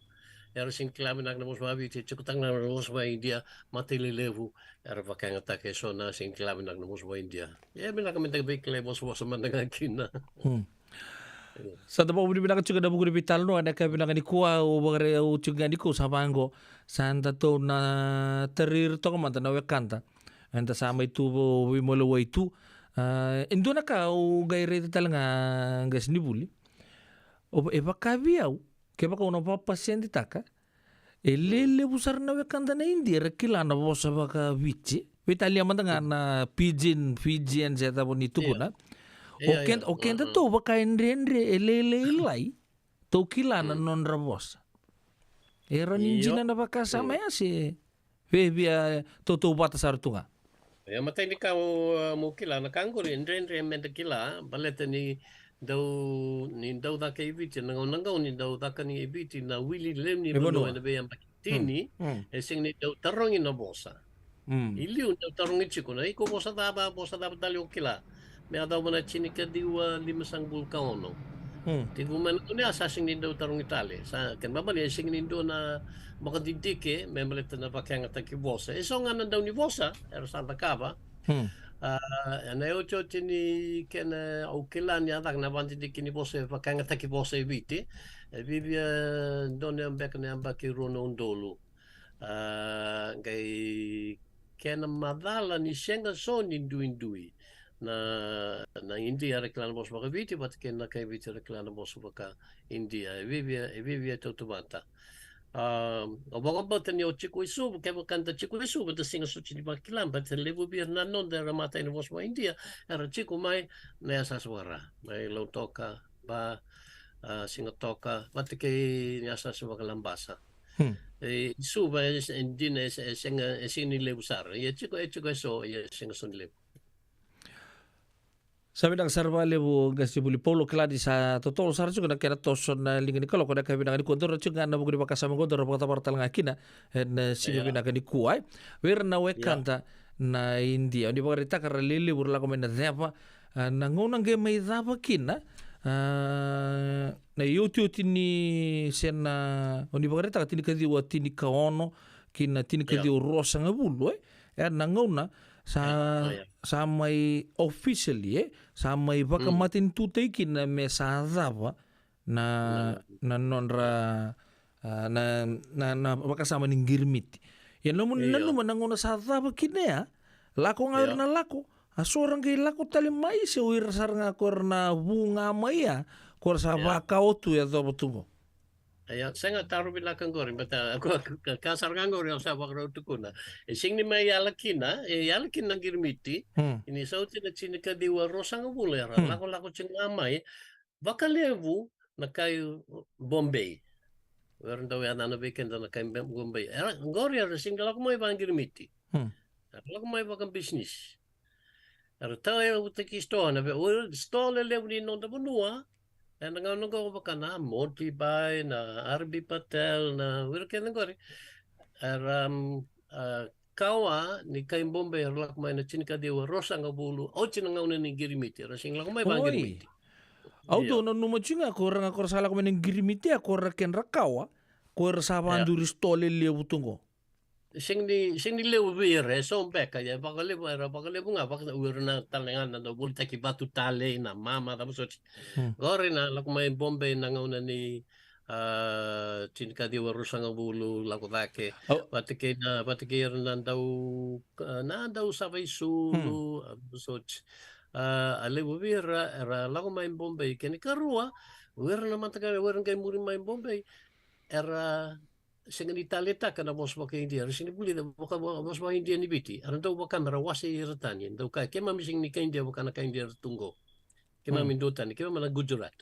Era sega ni kila vinaka na vosa vakaViti, e tiko talega na vosa vakaIdia matailalai era vakayagataka eso na sega ni kila vinaka na vosa vakaIdia. E vinaka meda veikilai vosavosa mada ga kina. Hmm. Sa da vakavinavinaka tiko na vuku ni veitalanoa ena yakavi vinaka nikua, au vakare, au tiko ga nikua sa vaqo. Sa datou na tarai ira toka mada na wekada. Eda sa mai tu vo-, veimalewai tu. Ah, e dua na ka au qai raica tale ga qasenivuli. O, e vaka vei au, kevaka au na vakapaseditaka, e lelevu sara na wekada na Idia era kila na vosa vakaViti. Veitalia mada ga na Pidgin, Fijian, se cava ni tukuna. Io. O keda, o keda tou vaka e dredre, e lailailai, tou kila na nodra vosa. E rawa ni dina na vakasama ya se via, via tautauvata sara tu ga. Ia matai ni ka mo, mo kila na ka qori, e dredre meda kila, baleta ni dau, ni dau caka i Viti, na gauna qo ni dau caka ni i Viti, na wili lewe ni vanua ena veiyabaki tini, e sega ni dau tarogi na vosa. I liu dau tarogi tiko na iko vosa cava, vosa cava tale o kila. Me yacova na tinikaciwa limasagavulu ka ono. Tekivu mai na gauna ya sa sega ni dau tarogi tale. Sa kena ibalebale e sega ni dua na vakadidike me baleta na vakayagataki vosa. E so ga na dau ni vosa era sa cakava. Ah, ena iotioti ni kena au kila ni a caka na vakadidike ni vosa e vakayagataki vosa e Viti. E via via donu beka na yabaki rua na udolu. Ah, qai kena macala ni sega so ni duidui na, na Idia era kila na vosa vakaViti vata kei na kai Viti era kila na vosa vakaIdia. E via via, e via via tautauvata. Ah, au vakabauta ni o tiko i Suva, kevaka da tiko i Suva, da sega soti ni vakila, baleta levu vei ira na noda era matai na vosa vakaIdia era tiko mai na yasayasa vakaRa, mai Lautoka, Ba, ah, Sigatoka, vata kei na yasayasa vakaLabasa. Hmm. E, i Suva, e, e dina, e, e sega, e sega ni levu sara. Ia tiko, e tiko e so, ia e sega so ni levu. Sa vinaka sara vakalevu qasenivuli Paulo, kila ni sa totolo sara tiko na kena toso na liga ni kaloko ena yakavi vinaka nikua. Daru tiko ga ena vuku ni vakasama qo, daru vakacavara tale ga kina ena siga vinaka nikua, e. Vei ira na wekada na Idia, o ni vakaraitaka ra lelevu ra lako mai na ceva, ah, na gauna qai mai cava kina, ah, na iotioti ni se na, o ni vakaraitaka tinikaciwa tinikaono ki na tinikaciwa ruasagavulu, e? Era na gauna sa, sa mai officially, e? Sa mai vakamatanitutaki kina me sa cava na, na nodra, ah, na, na, na vakasama ni qirimiti. Ia nomu nanuma na gauna sa cava kina ya, lako ga o ira na lako, a so ra qai lako tale mai se o ira sara ga ko ira na vu ga mai ya, ko ira sa vakao tu e yacova tu qo. Ia, sega, taro vinaka qori, baleta, ah, ko, ko, ka sara ga qori au sa vakarau tukuna. E sega ni mai yala kina, e yala kina na qirimiti, hmm, ni sa oti na tinikaciwa ruasagavulu era lakolako tiko ga mai, vakalevu na kai Bombay. O ira dau yacana vei keda na kai Be-, Bombay. Era, qori era sega ni lako mai vakaqirimiti. Hmm. Era lako mai vakabisinisi. Era tauyavutaki sitoa, na vei, o ira sitoa lelevu ni noda vanua. Ena gauna qo vaka na Moti Bai, na R B Patel, na o ira kece qori. Era, um, ah, kawa ni kai Bombay era lako mai na tinikaciwa ruasagavulu, oti na gauna ni qirimiti, era sega ni lako mai vakaqirimiti. Au dau nanuma tiko ga ko ira ga ko ira sa lako mai na qirimiti, a ko ira kedra kawa, ko ira sa vakaduri sitoa lelevu tu qo. Sega ni, sega ni levu vei ira, e so beka, ia vakalevu, era vakalevu ga, vaka o ira na tale ga na, na volitaki vatu tale, na mama, cava soti. Hmm. Qori na lako mai Bombay na gauna ni, A, tinikaciwa, ruasagavulu, lako cake. Au. Vata kei na, vata kei ira na dau, a, na dau sava i sulu, a, vosoti. A, a levu vei ira era lako mai Bombay. Kena ikarua, o ira na mataqali, o ira qai muri mai Bombay, era sega ni taleitaka na vosa vaka-Idia, era sega ni vulica vaka, vosa vaka-Idia ni Viti. Era dau vaka me ra wasei ira tani, dau kaya, keimami sega ni kai Idia vaka na kai Idia era tu qo. Keimami duatani, keimami na Gujarat.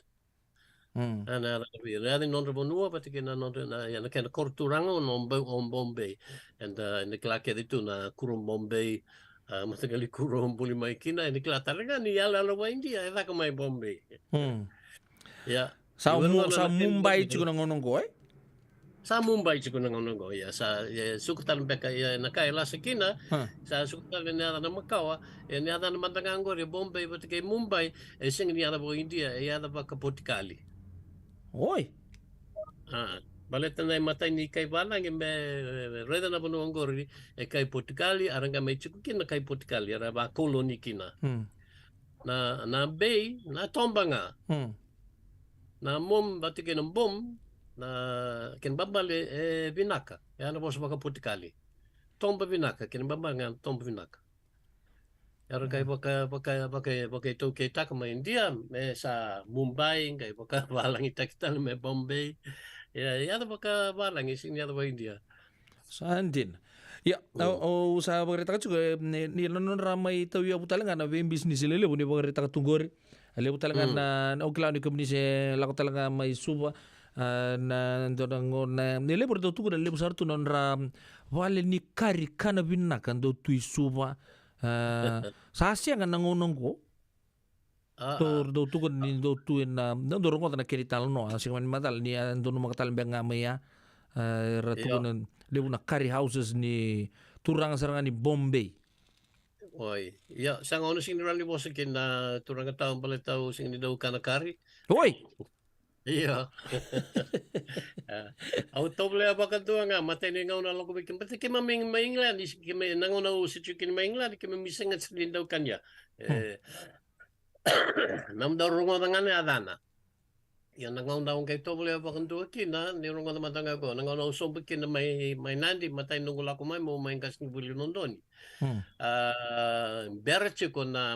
Mm. A, na yaca vei ira, yaca ni nodra vanua vata kei na nodra, na, ia, na kena koro turaga o Bombay, o Bombay. Eda, eda kila kece tu na kuro Bombay, a, mataqali kuro buli mai kina, eda kila tale ga ni iyaloyalo vaka-Idia e caka mai Bombay. Mm. Ia. Sa Mumbai tiko na gauna qo, e? Sa Mumbai tiko na gauna qo, ia, sa, ia, suka tale beka, ia, na ka e lasa kina, sa suka tale na yaca na makawa, e, na yaca na mada ga qori, e Bombay vata kei Mumbai, e sega ni yaca vaka-Idia, e yaca vaka-Potikali. Oi. A, baleta na imatai ni kai valagi me, e, raica na vanua qori, e kai Potikali, era qai mai tiko kina na kai Potikali, era vakoloni kina. Hmm. Na, na bay, na toba ga. Hmm. Na mom, vata kei na bom, na kena ibalebale e vinaka. E a na vosa vaka-Potikali. Toba vinaka, kena ibalebale ga toba vinaka. Era qai vaka, vaka, vaka, vakaitaukeitaka mai Idia, me sa Mumbai, qai vakavalagitaki tale me Bombay. Ia, yaca vakavalagi, sega ni yaca vaka-Idia. Sa dina. Ia, au, au sa vakaraitaka tiko, e, ni, ni na nodra mai tauyavu tale ga na veibisinisi lelevu ni vakaraitaka tu qori. A levu tale ga na, na, au kila ni kemuni se lako tale ga mai Suva, a, na, dua na gauna, ni levu era dau tukuna, levu sara tu na nodra vale ni kari kana vinaka dau tu i Suva. A, sa sega na gauna qo. A, dou, a. Dou tukuna ni dou tu ena, dou, dou rogoca na kena italanoa, a sega mani macala ni a donumaka tale beka ga mai ya. A, era tukuna levu na curry houses ni turaga sara ga ni Bombay. Oi, ia, sa gauna sega ni rawa ni vosa kina na turaga tau, baleta au sega ni dau kana kari. Oi! Io. A, au tovolea vakadua ga, matai ni gauna lako vei keimami, keimami mai England, keimami na gauna au se tiko kina mai England, keimami sega sara ni dau kania. E, na dau rogoca ga na yacana. Ia na gauna au qai tovolea vakadua kina, ni rogoca mada ga qo, na gauna au sobu kina mai, mai Nadi, matai noqu lako mai, meu mai qasenivuli Dodonu. Hmm. A, bera tiko na,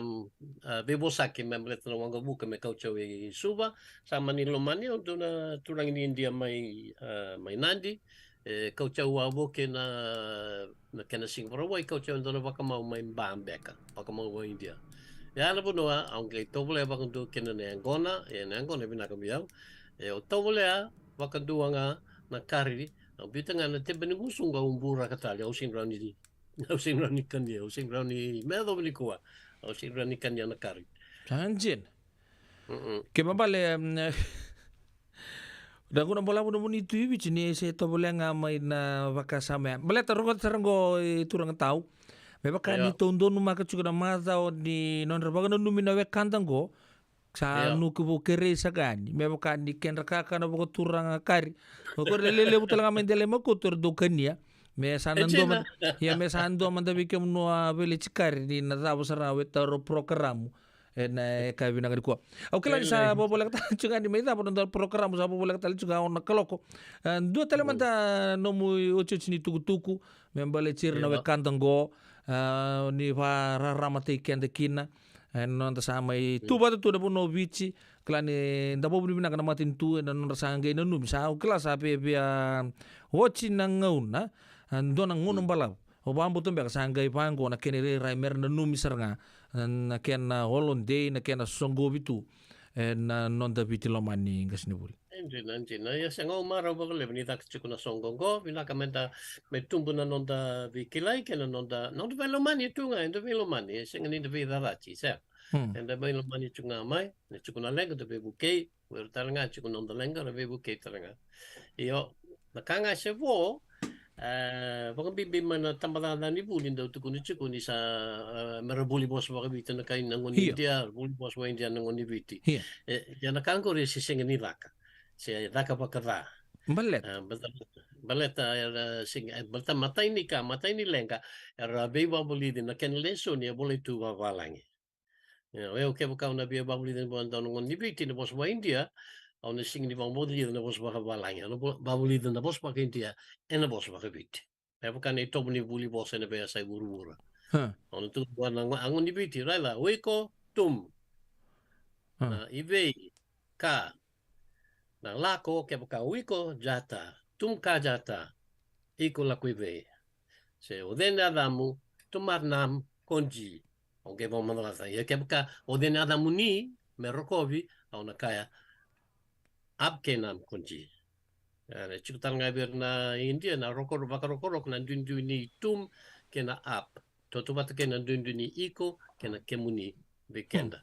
a, veivosaki me baleta na waqavuka me kauti au i Suva, sa mani lomani au dua na turaga ni Idia mai, a, mai Nadi, e kauti au wavoki na, na kena siga Vakarauwai, kauti au e dua na vakamau mai Ba beka, vakamau vaka-Idia. Ia na vanua au qai tovolea vakadua kina na yaqona, e na yaqona e vinaka vei au, e au tovolea vakadua ga na kari, au biuta ga na tebe ni gusu qo, au buraka tale, au sega ni rawa ni Au sega ni rawa ni kania, au sega ni rawa ni, me yacova nikua, au sega ni rawa ni kania na kari. Sa dina. Mm-mm. Kena ibalebale, mm, na gauna balavu nomuni tu i Viti ni se tovolea ga mai na vakasama ya. Baleta rogoca sara qo, e turaga tau. Me vaka ni tou donumaka tiko na macawa ni nodra vakananumi na wekada qo. Sa nuku vou kerei saka yani me vaka ni kedra kakana vakaturaga kari. O koya e lelevu tale ga mai Delai Makoto era dau kania. Me sa na dua mada, ia me sa dua mada vei kemunu a veleti kari ni na cava sara ga o e taura o porokaramu. E na e ka vinaka nikua. Au kila ni sa vovoleka tale tiko ga ni mai cava na dua porokaramu, sa vovoleka tale tiko ga ono na kaloko. E, dua tale mada nomu iotioti ni tukutuku me baleti ira na wekada qo. E, ni vakararamataki keda kina. E, na noda sa mai tu vata tu na vanua o Viti, kila ni da vakavinavinaka na matanitu, e na nodra sa qai nanumi, sa au kila sa via, via oti na gauna, e, dua na gauna balavu. Au vakabauta beka sa qai vaqo na kena irairai me ra nanumi sara ga, e, na kena holiday, na kena soqovi tu, e, na noda Viti lomani qasenivuli. E dina, e dina. Ia sega, au marau vakalevu ni caka tiko na soqo qo, vinaka me da, me tubu na noda veikilai kei na noda, noda veilomani tu ga, eda veilomani, e sega ni da veicacati, se. Hmm. Eda veilomani tu ga mai, e tiko na leqa da veivukei, o ira tale ga tiko noda leqa, ra veivukei tale ga. Io, na ka ga se vo, e, vakabibi mai na tabacakacaka ni vuli dau tukuni tiko ni sa, e, me ra vuli vosa vakaviti na kai na gone ni Idia, ra vuli vosa vaka-Idia na gone ni Viti. Ia. E, ia na ka qori se sega ni caka. Se caka vakaca. Baleta. E, baleta, baleta, e, sega, e, baleta matai ni ka, matai ni leqa, era veivakavulici na kena lesoni e volai tu vavalagi. Ia, o yau kevaka au na via vakavulici na dua na gone ni Viti na vosa vaka-Idia, Au na sega ni vakavulica na vosa vakavalagi, au na vo-, vakavulica na vosa vakaIdia ena vosa vakaViti. Me vaka na itovo ni vuli vosa ena veiyasai vuravura. Au na tukuna vua na gone ni Viti, raica, o iko, tum. Na i vei, ka. Na lako, kevaka o iko, jata. Tum ka jata. Iko lako i vei. Se o cei na yacamu, tumar nam konji. Au qai vakamacalataka. Ia kevaka o cei na yacamuni me rokovi, au na kaya, ap ke nam konji. E, na tiko tale ga vei ira na Idia na roko, vakarokoroko na duidui ni tum kei na ap. Tautauvata kei na duidui ni iko kei na kemuni vei keda.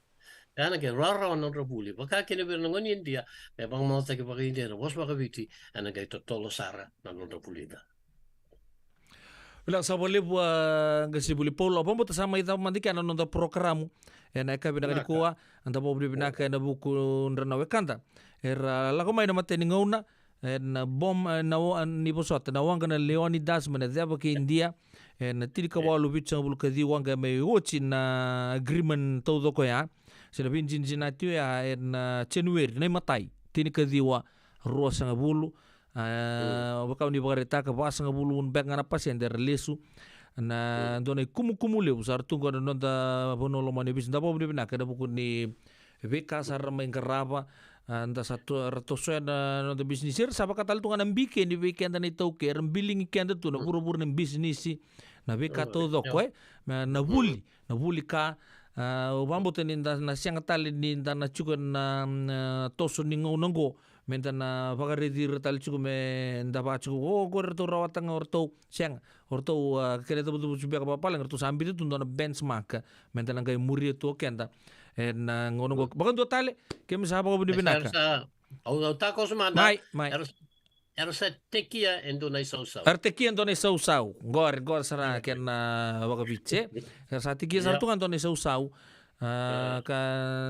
E, na qai rawarawa na nodra vuli. Vaka kina vei ira na gone ni Idia, me vakamacalataki vakaIdia na vosa vakaViti, e na qai totolo sara na nodra vulica. Vinaka sara vakalevu, a, qasenivuli Paula. Au vakabauta sa mai cava mada kina na noda porokaramu ena yakavi vinaka nikua. Eda vakavinavinaka ena vuku dra na wekada era lako mai na matai ni gauna ena bom, ena wa-, ni vosota, na waqa na Leonidas mai na ceva kei Idia, ena tinikawalu vitusagavulu ka ciwa, qai mai oti na agreement taucoko ya, se na veidinadinati oya ena January, na imatai, tinikaciwa, ruasagavulu. A, vaka au ni vakaraitaka, vasagavulu beka ga na pasede era lesu. Na dua na ikumukumu levu sa ra tu qo na noda vanua lomani o Viti. Da vakavinavinaka ena vuku ni veika sa ra mai qarava. A, da sa to-, ra tosoya na noda bisinisi. Era sa vaka tale tu ga na bike ni vei keda na iTaukei, era biligi keda tu na vuravura ni bisinisi, na veika taucoko, e, na, na vuli, na vuli ka. A, au vakabauta ni da na sega tale ni da na tiko na, na toso ni gauna qo, me da na vakaraici ira tale tiko me da vaka tiko, o, qori ratou rawata ga o ratou, sega, o ratou, a, kena icavucavuti beka vakapalagi, ratou sa biuta tu dua na benchmark me da na qai muria tu o keda ena gauna qo. Vakadua tale, keimami sa vakavinavinaka. Au, au takoso mada. Mai, mai. Era, era sa tekia e dua na isausau. Era tekia e dua na isausau. Qori, qori sara kena vakaviti, e. Era sa tekia sara tu ga e dua na isausau. A, ka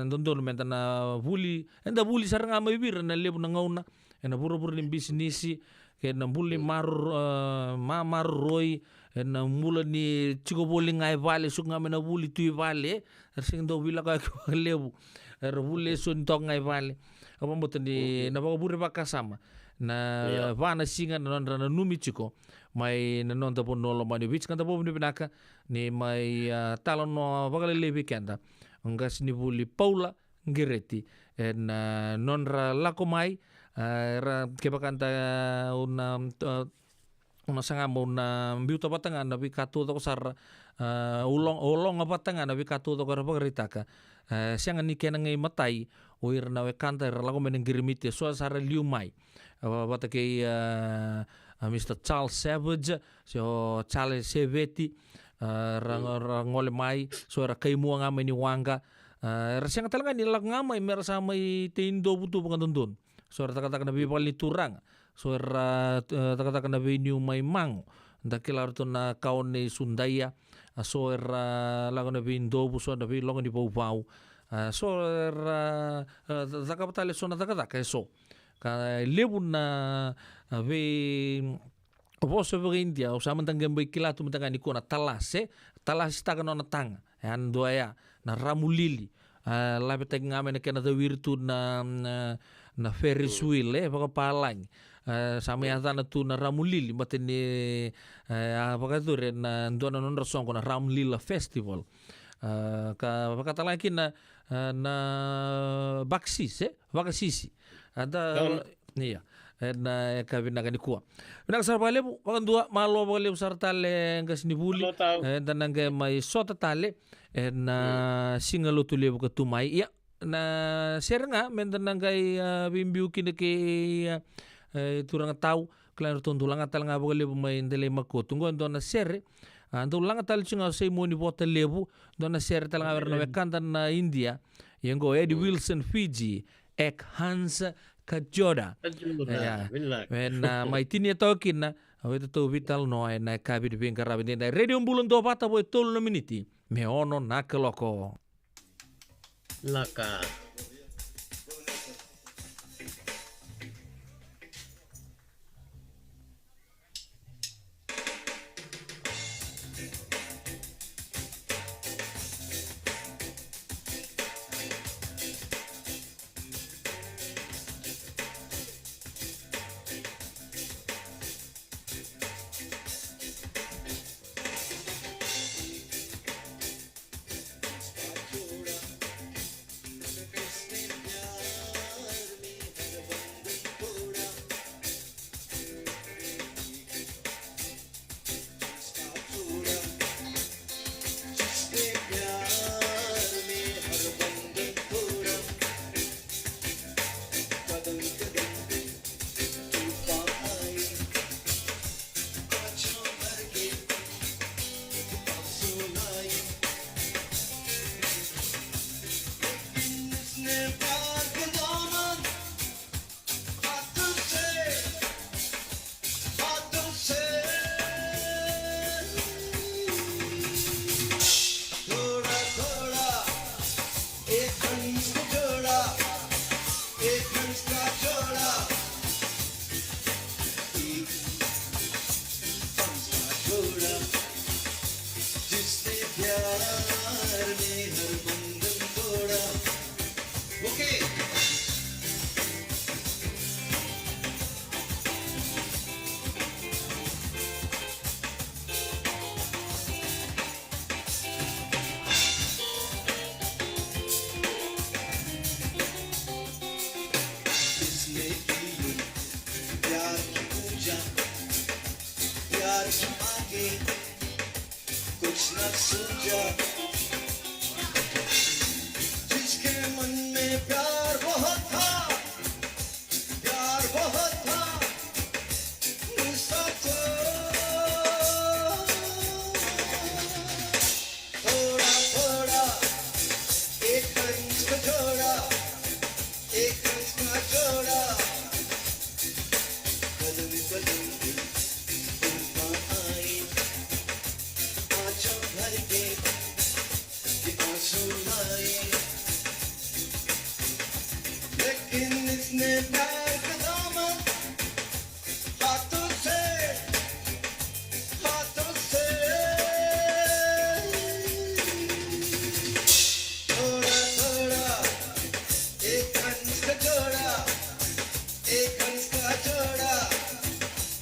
dodonu me da na vuli, eda vuli sara ga mai vei ira na levu na gauna ena vuravura ni bisinisi, kei na bula ni maroro-, a, ma-, maroroi, ena bula ni tiko voli ga e vale, suka ga mai na vuli tu i vale, e. Era sega ni dau veilakoyaki vakalevu. Era vuli eso ni toka ga i vale. Au vakabauta ni na vakavure vakasama na va na siga na nodra nanumi tiko mai na noda vanua lomani o Viti, ka da vakavinavinaka ni mai, a, talanoa vakalailai vei keda o qasenivuli Paula Qereti ena, a, nodra lako mai, a, era kevaka da, a, au na, a, au na saga meu na biuta vata ga na veika taucoko sara, a, olo-, ologa vata ga na veika taucoko era vakaraitaka. A, sega ni kena qai matai o ira na wekada era lako mai na qirimiti, e so sara liu mai. A, va-, vata kei, a, a, Mister Charles Savage, se o Charles Seveti, a, ra, ra gole mai, so era kaimua ga mai ni waqa. A, era sega tale ga ni lako ga mai me ra sa mai tei dovu tu vakadodonu. So era cakacaka na veivale ni turaga. So era, e, cakacaka na veiniu mai Mago. Da kila ratou na kawa nei Sudaia. A, so era lako na veidovu, so na veiloga ni vauvau. A, so era, e, ca-, cakava tale so na cakacaka e so. Ka levu na, a, vei vosa vakaIdia, au sa mada qai mai kila tu mada ga nikua na talase, talasitaka nona taga. E a dua ya, na ramulili. A, lavetaki ga mai na kena cawiri tu na, na, na Ferris wheel, e, vakapalagi. A, sa mai yacana tu na ramulili, baleta ni, e, a vakayacori ena dua na nodra soqo na Ramlila Festival. A, ka vakatalega kina, a, na vakasisi, e? Vakasisi. A da, ia. Ena yakavi vinaka nikua. Vinaka sara vakalevu, vakadua, malo vakalevu sara tale qasenivuli. Eda na qai mai sota tale ena siga Lotulevu ka tu mai. Ia, na sere ga, meda na qai, a, veibiu kina kei, a, e, turaga tau, kila ni ratou dau lagata tale ga vakalevu mai Delai Makotu. Qo e dua na sere, a, dau lagata tale tiko ga o Saimoni Votalevu, dua na sere tale ga vei ira na wekada na Idia. Ia qo Eddie Wilson Fiji, ek Hans Kajoda. Kajoda, ia. Vinaka. Ena mai tinia toka kina, au e tatou veitalanoa ena yakavi ni veiqaravi edaidai. Radio Bula Duavata vo e tolu na miniti me ono na kaloko. Vinaka.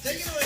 Take it away.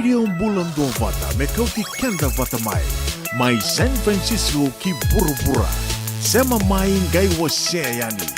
Io, bula duavata me kauti keda vata mai, mai San Francisco ki vuravura. Sema mai, qai wasea yani.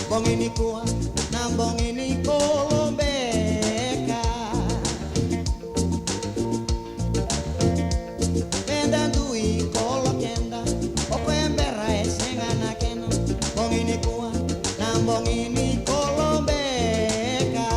Bogi nikua na bogi ni kolo beka. Meda dui kolo keda, o koya bera e sega na kena. Bogi nikua na bogi ni kolo beka.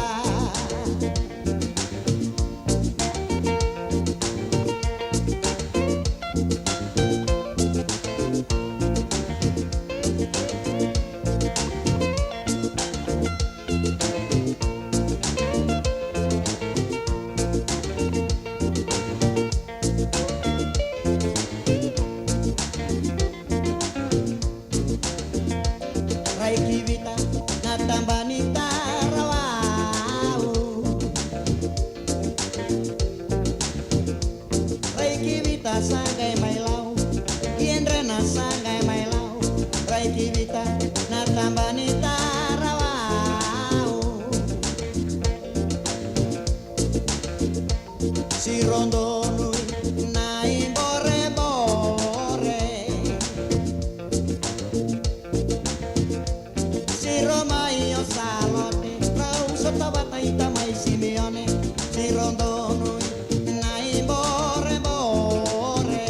Rai ki Vita na taba ni tarawau. Rai ki Vita sa qai mai lau, ki Edrena sa qai mai lau. Rai ki Vita na taba ni tarawau. Siro donu i na i borebore. Siro mai o Salote, rau sota vata i tamai Simione. Siro donu i na i borebore.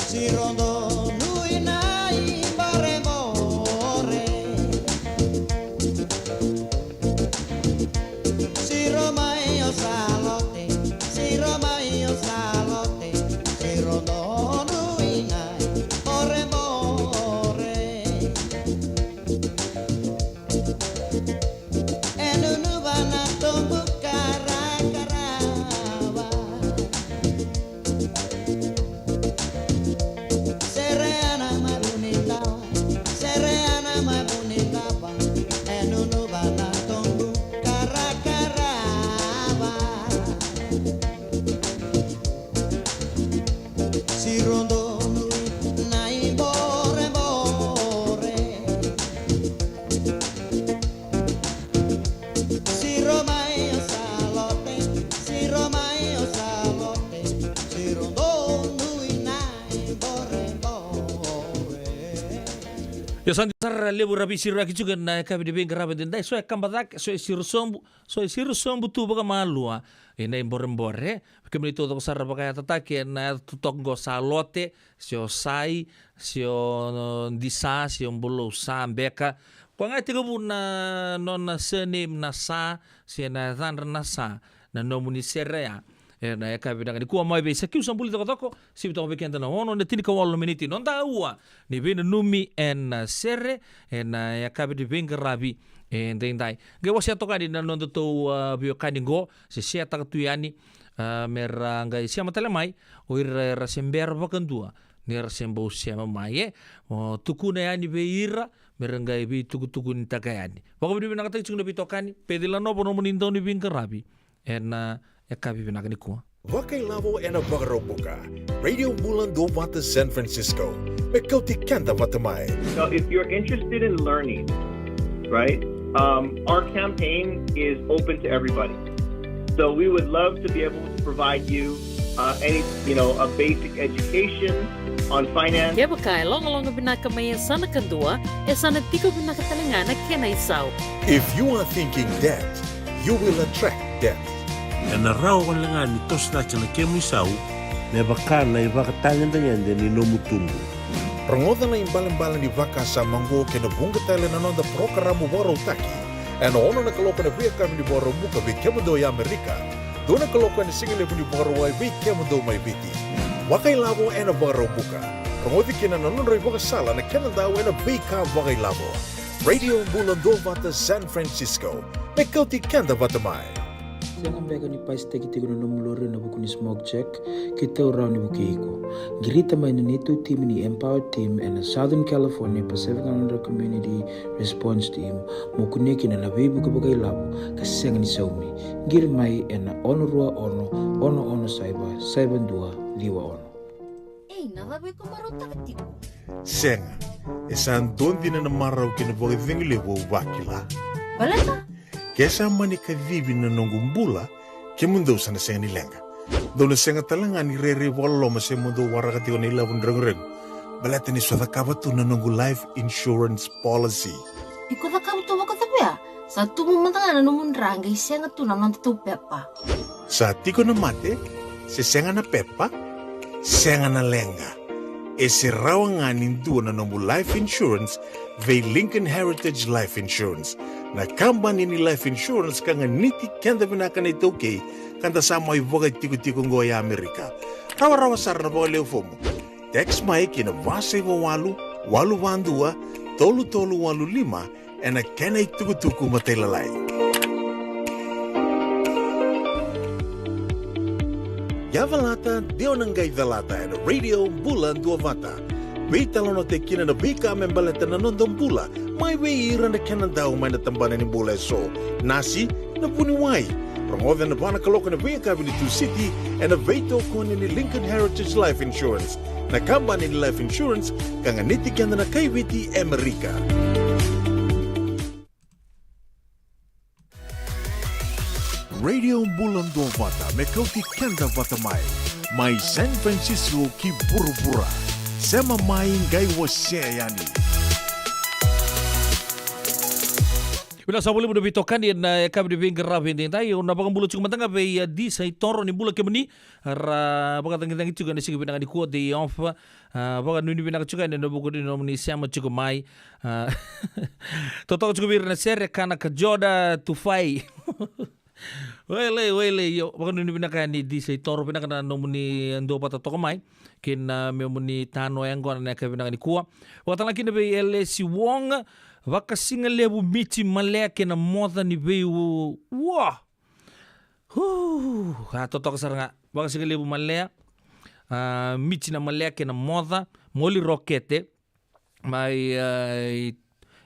Siro donu i na i borebore. Siro mai o Salote, siro mai o Salote, siro donu i na i borebore. E nunuva na tobu karakarava. Sereana mai Vunitawa, sereana mai Vunitawa. E nunuva na tobu karakarava. Siro donu i na i borebore. Siro mai o Salote, siro mai o Salote, siro donu i na i borebore. Io, sa dina sara, levu era veisiraki tiko ena yakavi ni veiqaravi edaidai. So e kaba cake, so e siro sobu, so e siro sobu tu vakamalua i na i borebore. Kemuni taucoko sara vakayatataki ena yaca totoka oqo, Salote, se o Sai, se o Disa, se o Bulou Sa beka. Koya ga e tekivu na nona surname na Sa, se na yacadra na Sa, na nomuni sere ya. Ena yakavi vinaka nikua mai vei Sakiu Sabuli Cokocoko, sivi toka vei keda na ono na tinikawalu na miniti. Noda ua ni veinanumi ena sere ena yakavi ni veiqaravi edaidai. Qai wasea toka yani na nodatou, a, veiwekani qo, se share taka tu yani, a, mera qai sema tale mai o ira era se bera vakadua ni ra se bau sema mai, e. O tukuna yani vei ira mera qai veitukutukunitaka yani. Vakavinavinakataki tiko na veitokani, Peci Lanova, nomuni dau ni veiqaravi ena yakavi vinaka nikua. Vakailavo ena Vakaraubuka. Radio Bula Duavata San Francisco. Me kauti keda vata mai. So if you're interested in learning, right, um, our campaign is open to everybody. So we would love to be able to provide you, uh, any, you know, a basic education on finance. Kevaka e logaloga vinaka mai e sa na kadua, e sa na tiko vinaka tale ga na kena isau. If you are thinking debt, you will attract debt. Ena rawa walega ni toso cake na kemu isau me vaka na ivakatagedegede ni nomu tubu. Rogoca na ibalebale ni vakasama oqo kei na vuqa tale na noda parokaramu vakarautaki ena ono na kaloko ena veiyakavi ni Vakaraubuka vei kemudou e Amerika, dua na kaloko ena sigalevu ni Vakarauwai vei kemudou mai Viti. Vakailavo ena Vakaraubuka. Rogoci kina na nodra ivakasala na kenadau ena veika vakailavo. Radio Bula Duavata San Francisco. Me kauti keda vata mai. Sega beka ni pasitaki tiko na nomu lori ena vuku ni smoke check? Keitou rawa ni vukei iko. Qirita mai na neitou timi ni Empower Team ena Southern California Pacific Islander Community Response Team, mo kunea kina na veivuke vakailavo ka sega ni saumi. Qiri mai ena ono rua ono, ono ono saiva, saiva dua, ciwa ono. Ei, na cava iko marautaka tiko? Sega, e sa dua dina na marau kei na vakacegu levu au vakila. Baleta? Ke sa mani kacivi na noqu bula, kemudou sa na sega ni leqa. Dou na sega tale ga ni rairai vakaloloma se mo dou waraka tiko na ilavo ni reguregu. Baleta niu sa cakava tu na noqu life insurance policy. Iko cakava tu vakacava ya? Sa tubu mada ga na nomu dra qai sega tu na nodatou pepa. Sa tiko na mate, se sega na pepa, sega na leqa. E se rawa ga ni dua na nomu life insurance vei Lincoln Heritage Life Insurance, na kabani ni life insurance ka ganiti keda vinaka na iTaukei, ka da sa mai vakaitikotiko oqo e Amerika. Rawarawa sara na vakalewe fomu. Text mai ki na va saiva walu, walu va dua, tolu tolu walu lima, ena kena itukutuku matailalai. Ia calata, de o na qai calata ena Radio Bula Duavata. Veitalanoataki kina na veika me baleta na noda bula, mai vei ira na kenadau mai na tabana ni bula eso. Nasi, na vuniwai. Rogoca ena va na kaloko ena veiyakavi ni Tusiti, ena veitokoni ni Lincoln Heritage Life Insurance, na kabani ni life insurance ka ganiti keda na kai Viti e Amerika. Radio Bula Duavata me kauti keda vata mai, mai San Francisco ki vuravura. Sema mai qai wasea yani. Vinaka sara vakalevu na veitokani ena yakavi ni veiqaravi edaidai. Au na vakabula tiko mada ga vei, a, Disa i Toro, ni bula kemuni. Ra vakacagicagi tiko ena siga vinaka nikua, day off. A, vakanuinui vinaka tiko yani ena vuku ni nomuni sema tiko mai. A, totoka tiko vei ira na sere, kana ka joda tufai. Wele, wele, io, vakanuinui vinaka yani Disa i Toro, vinaka na nomuni duavata toka mai kei na, a, memuni tano yaqona ena yakavi vinaka nikua. Vakatalega kina vei Elesi Wong, vakasigalevu Michi Malea kei na moca ni veiu. Ua! Hu! A totoka sara ga. Vakasigalevu Malea, a, Michi na Malea kei na moca, Moli Rokete mai, a, i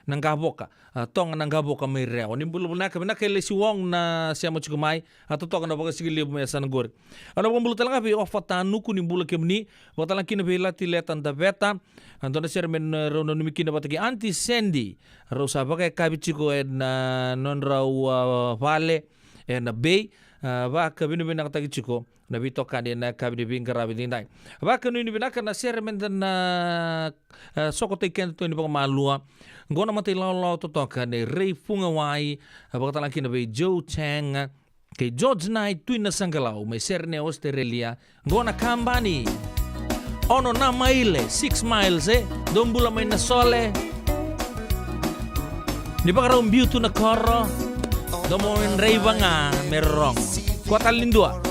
Naqavoka, a, Toga Naqavoka mai Rewa. Ni bula vinaka, vinaka Elesi Wong na sema tiko mai. A totoka na vakasigalevu me yasana qori. Au na vakabula tale ga vei Ofa Tanuku, ni bula kemuni. Vakatalega kina vei Lati Leta Daveta. A, dua na sere me rau nanumi kina vata kei Aunty Sandy. Rau sa vakayakavi tiko ena, a, nodrau, a, vale ena Bay. A, vakavinavinakataki tiko na veitokani ena yakavi ni veiqaravi edaidai. Vakanuinui vinaka, na sere meda na, e, sokotaki keda tu yani vakamalua. Qo na mata ilawalawa totoka nei Rei Fugawai, e, vakatalega kina vei Joe Chang kei George Knight, Tui Nasaqalau mai Sydney, Australia. Qo na kabani Ono na Maile, six miles, e. Dou bula mai na sole. Ni vakarau biu tu na koro. Dou mo draiva ga me rorogo. Kua tale ni dua.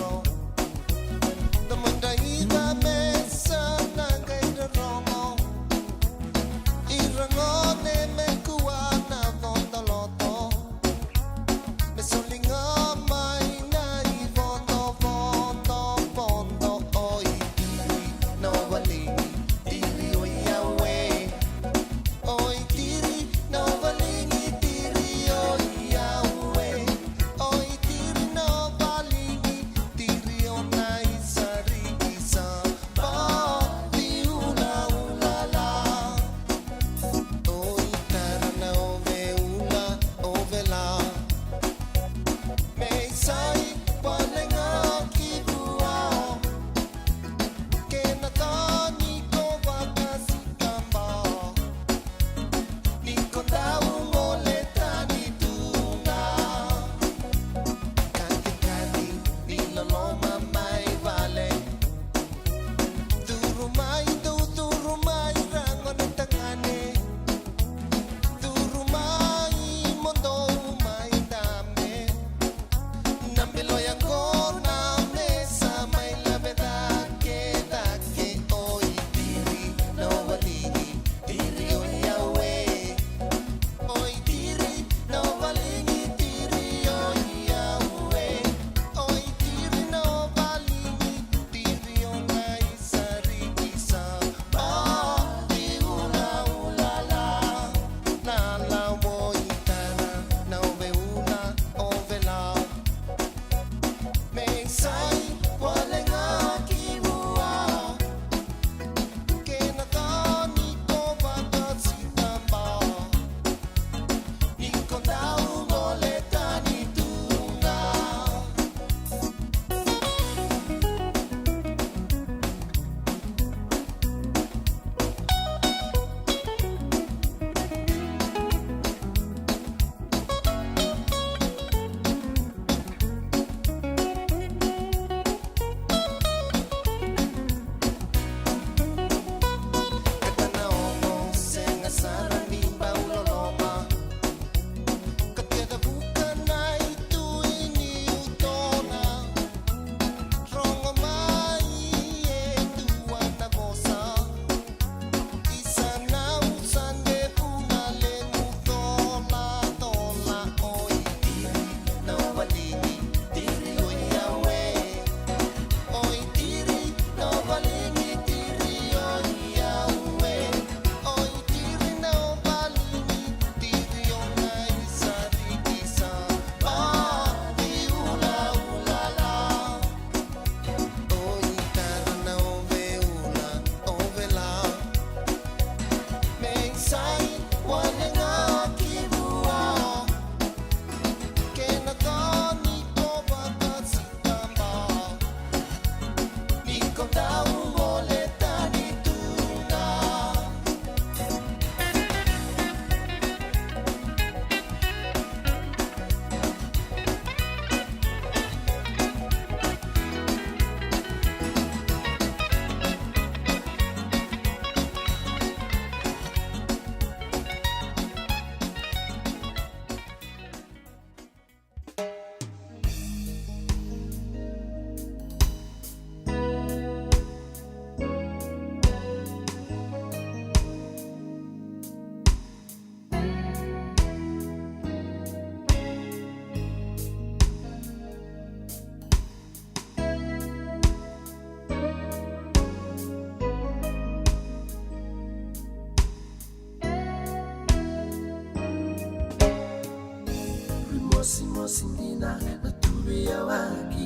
Mosimosi dina na tu veiyawaki.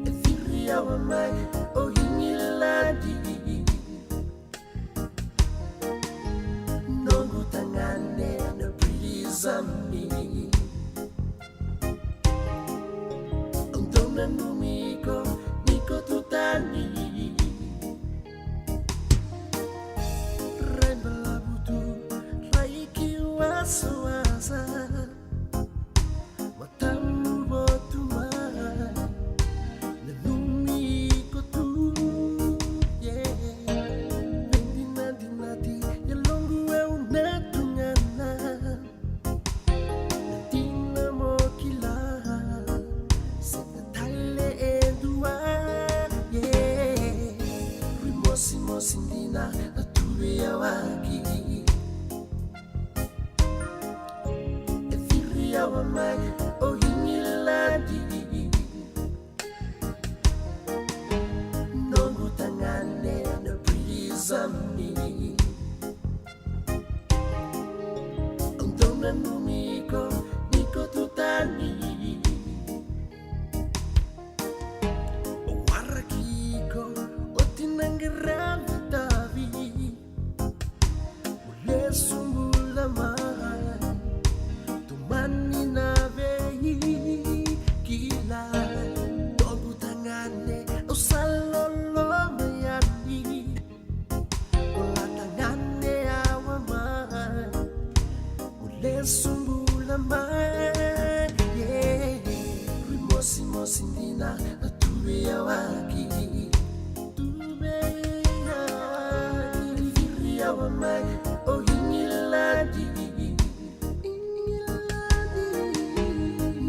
E ciri yawa mai o Igiladi. Noqu tagane na Prince Ami. Au dau nanumi iko ni ko tu tani. Rai balavu tu, rai ki wasawasa. Matamu votu mai, nanumi iko tu, yeah. Veidinadinati, yaloqu au na tugana. Na dina mo kila, sega tale e dua, yeah. Rui mosimosi dina na tu veiyawaki. E ciri yawa mai o Igiladi. Noqu tagane na Prince Ami. Au dau nanumi iko ni ko tu tani. Au waraki iko oti na qaravi tavi. Mo lesu bula mai, tomani na veikilai. Noqu tagane au sa loloma yani. Bula tagane yawa mai, mo lesu bula mai, yeah. Rui mosimosi dina na tu veiyawaki. Tu veiyawaki. Ciri yawa mai o Igiladi.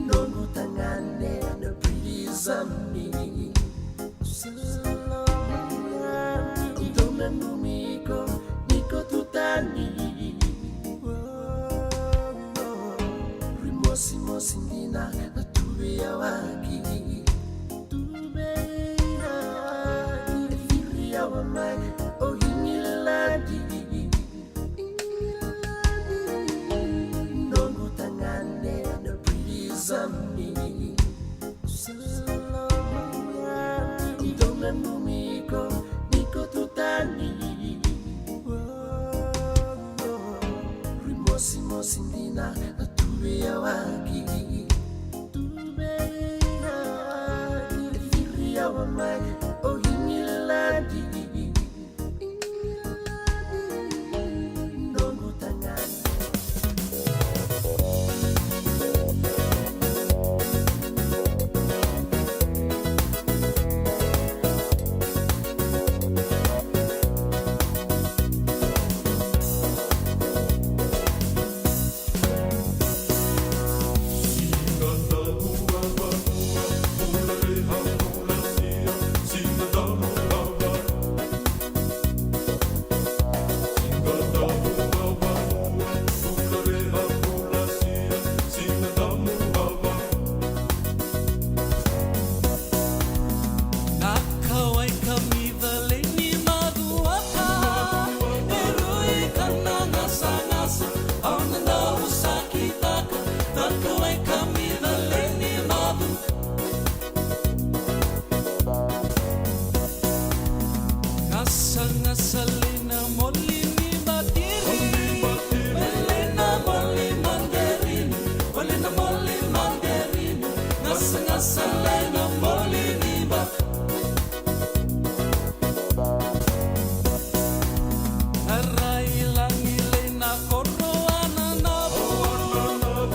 Noqu tagane na Prince Ami. Au dau nanumi iko ni ko tu tani. Rui mosimosi dina na tu veiyawaki. Tu veiyawaki. Ciri yawa mai o Igiladi. Noqu tagane na Prince Ami. Au dau nanumi iko ni ko tu tani. Rui mosimosi dina na tu veiyawaki. Tu veiyawaki. Ciri yawa mai o Igiladi. Noqu tagane. Na kauwai kamica lei ni macuata, e rui ka na gasagasa, au na dau sakitaka. Na kauwai kamica lei ni macu. Gasagasa lei na moli ni batiri, lei na moli manderini, lei na moli manderini. Gasagasa lei na moli ni ba. Rai lagi lei na koro ana na vu.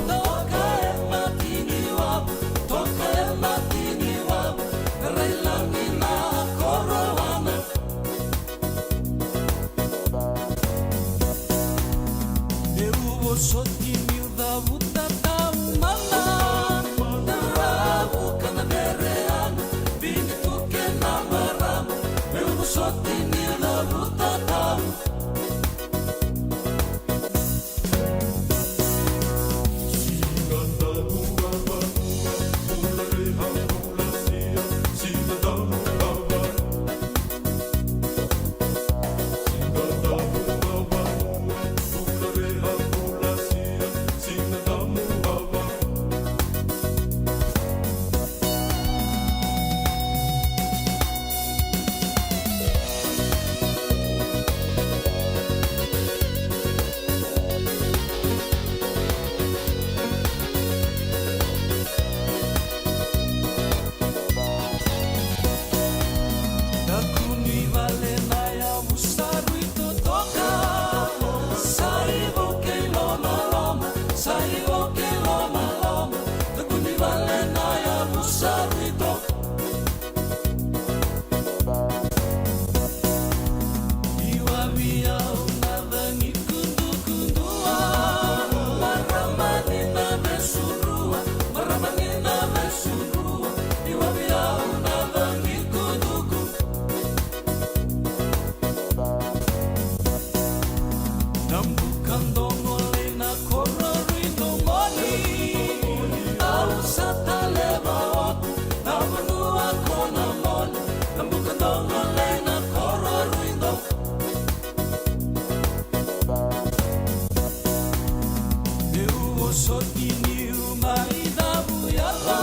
Toka e matini wavu, toka e matini wavu. Rai lagi na koro ana. Meu vosoti niu cavuta taumana. Daravu kana vereana, vini tu kena marama. Meu vosoti niu cavuta taumana. Soti niu mai cavu yala,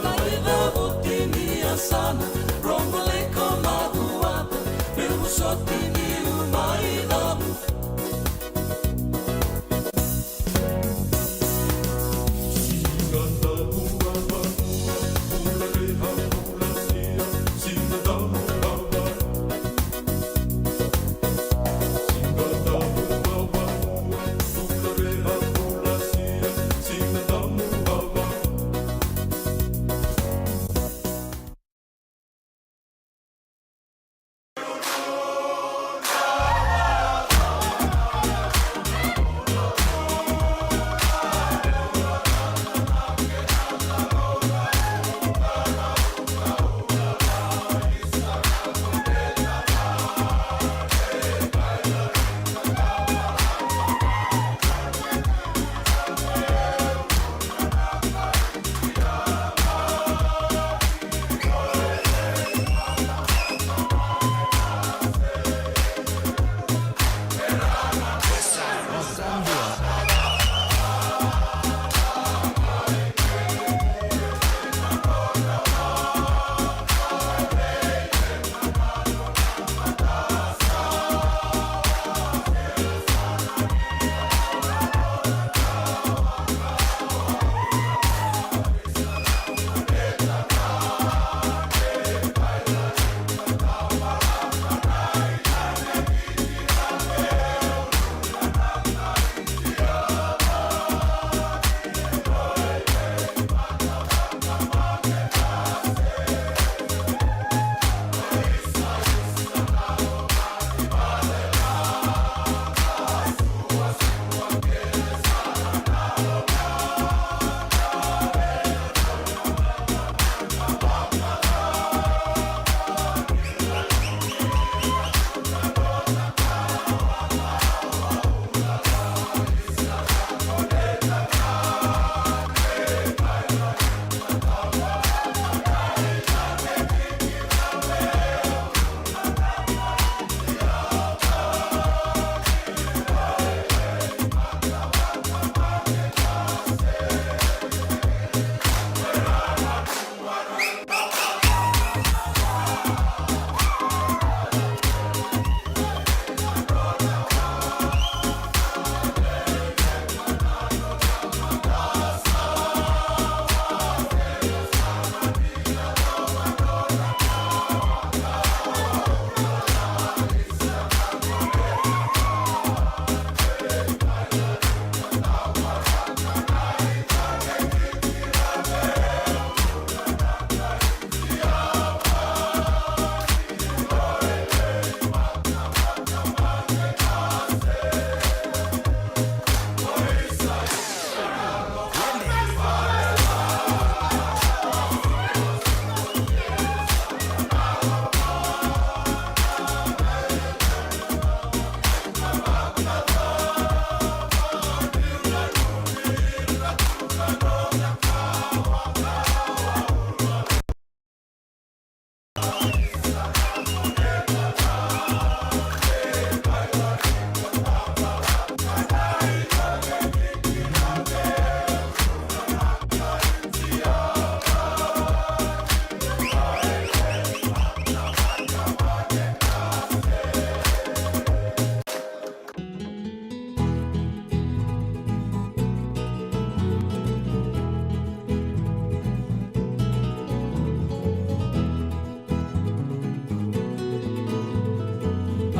mai cavu tini yasana, rogo lei ka macuata, meu soti niu mai cavu.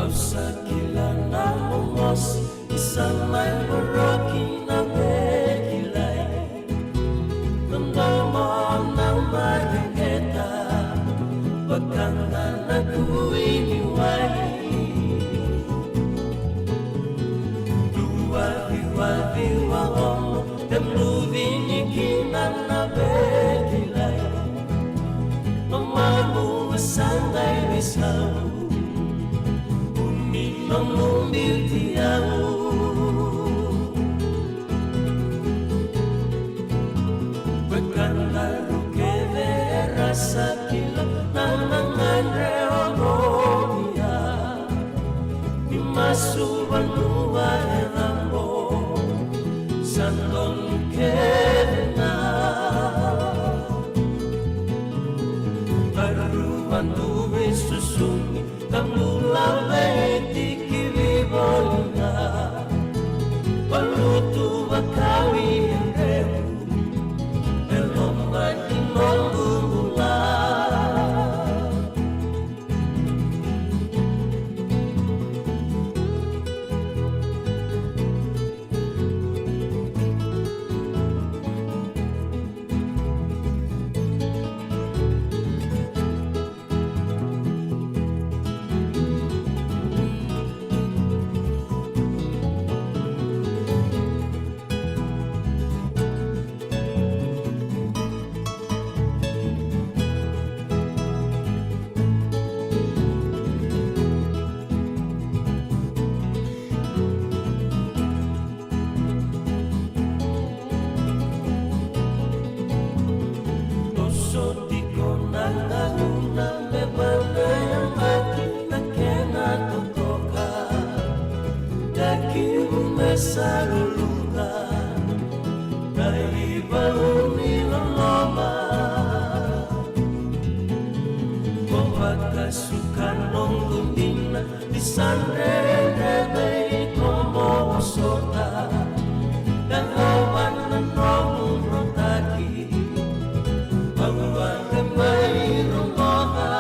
Au sa kila na momosi, ni sa mai voroki na veikilai. Na domo na mareqeta, vaka ga na kui ni wai. Luaviwavi waono, te mucini kina na veikilai. Nomamu sa qai veisau, kua ni nomu biuti au. Sa donu kece na vakarua, dua veisusumi, ka bula vei tiki veivolina. Valutu vakau i yadremu e loma ni noqu bula. Toso tiko na gauna me vaka na yabaki na kena totoka. Tekivu me sa luluqa na ivalu ni loloma. Ko vakasuka noqu dina ni sa dredre vei iko mo vosota. Yacova na nomu drotaki, au vaka mai rogoca.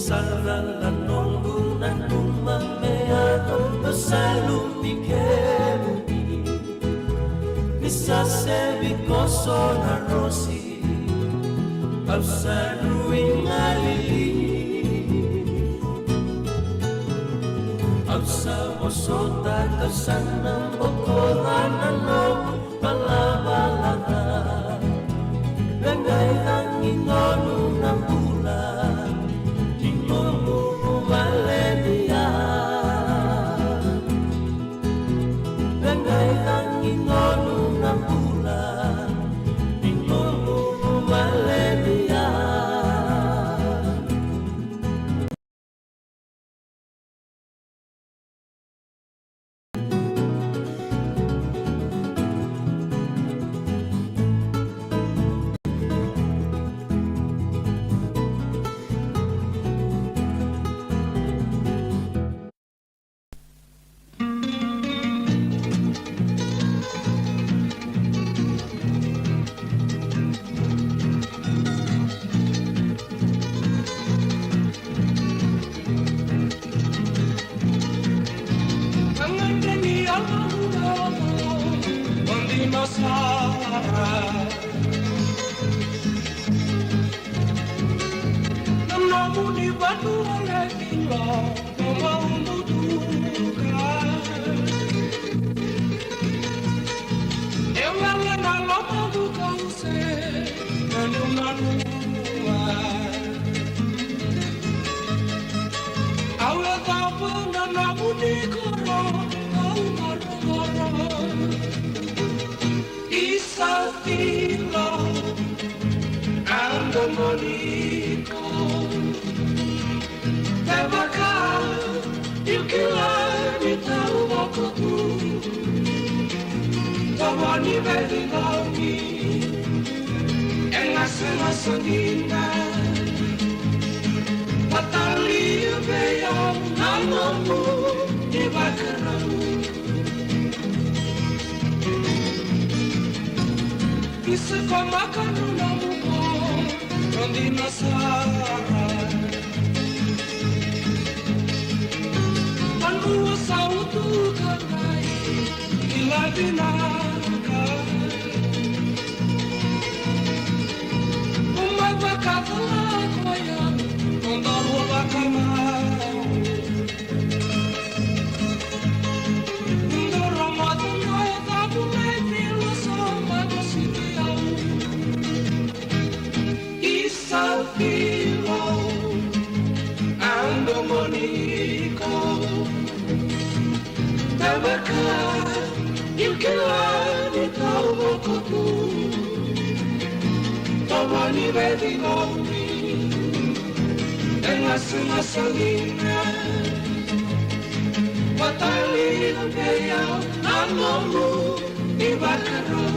Sa cala noqu nanuma me yaco na salu ni kemuni. Ni sa sevi koso na rosi, au sa rui galili. Au sa vosota, au sa na bokoca na nomu valavala ca. Me qai cagi donu na bula ni nomu vuvale ni ya. Me qai cagi donu na bula ni nomu vuvale ni ya. Isa tilo, ando moniko. Tevaka, io kila ni tau voko tu. Tovo ni veiqaravi, e gasegase dina. Vatalia vei au na nomu ivakarau. Isa ko maka na nomu mo, rodi na sara. Vanua sa utu ka mai, kila vinaka. Uma vakacala koya, noda rua vakamau. Ivakarau.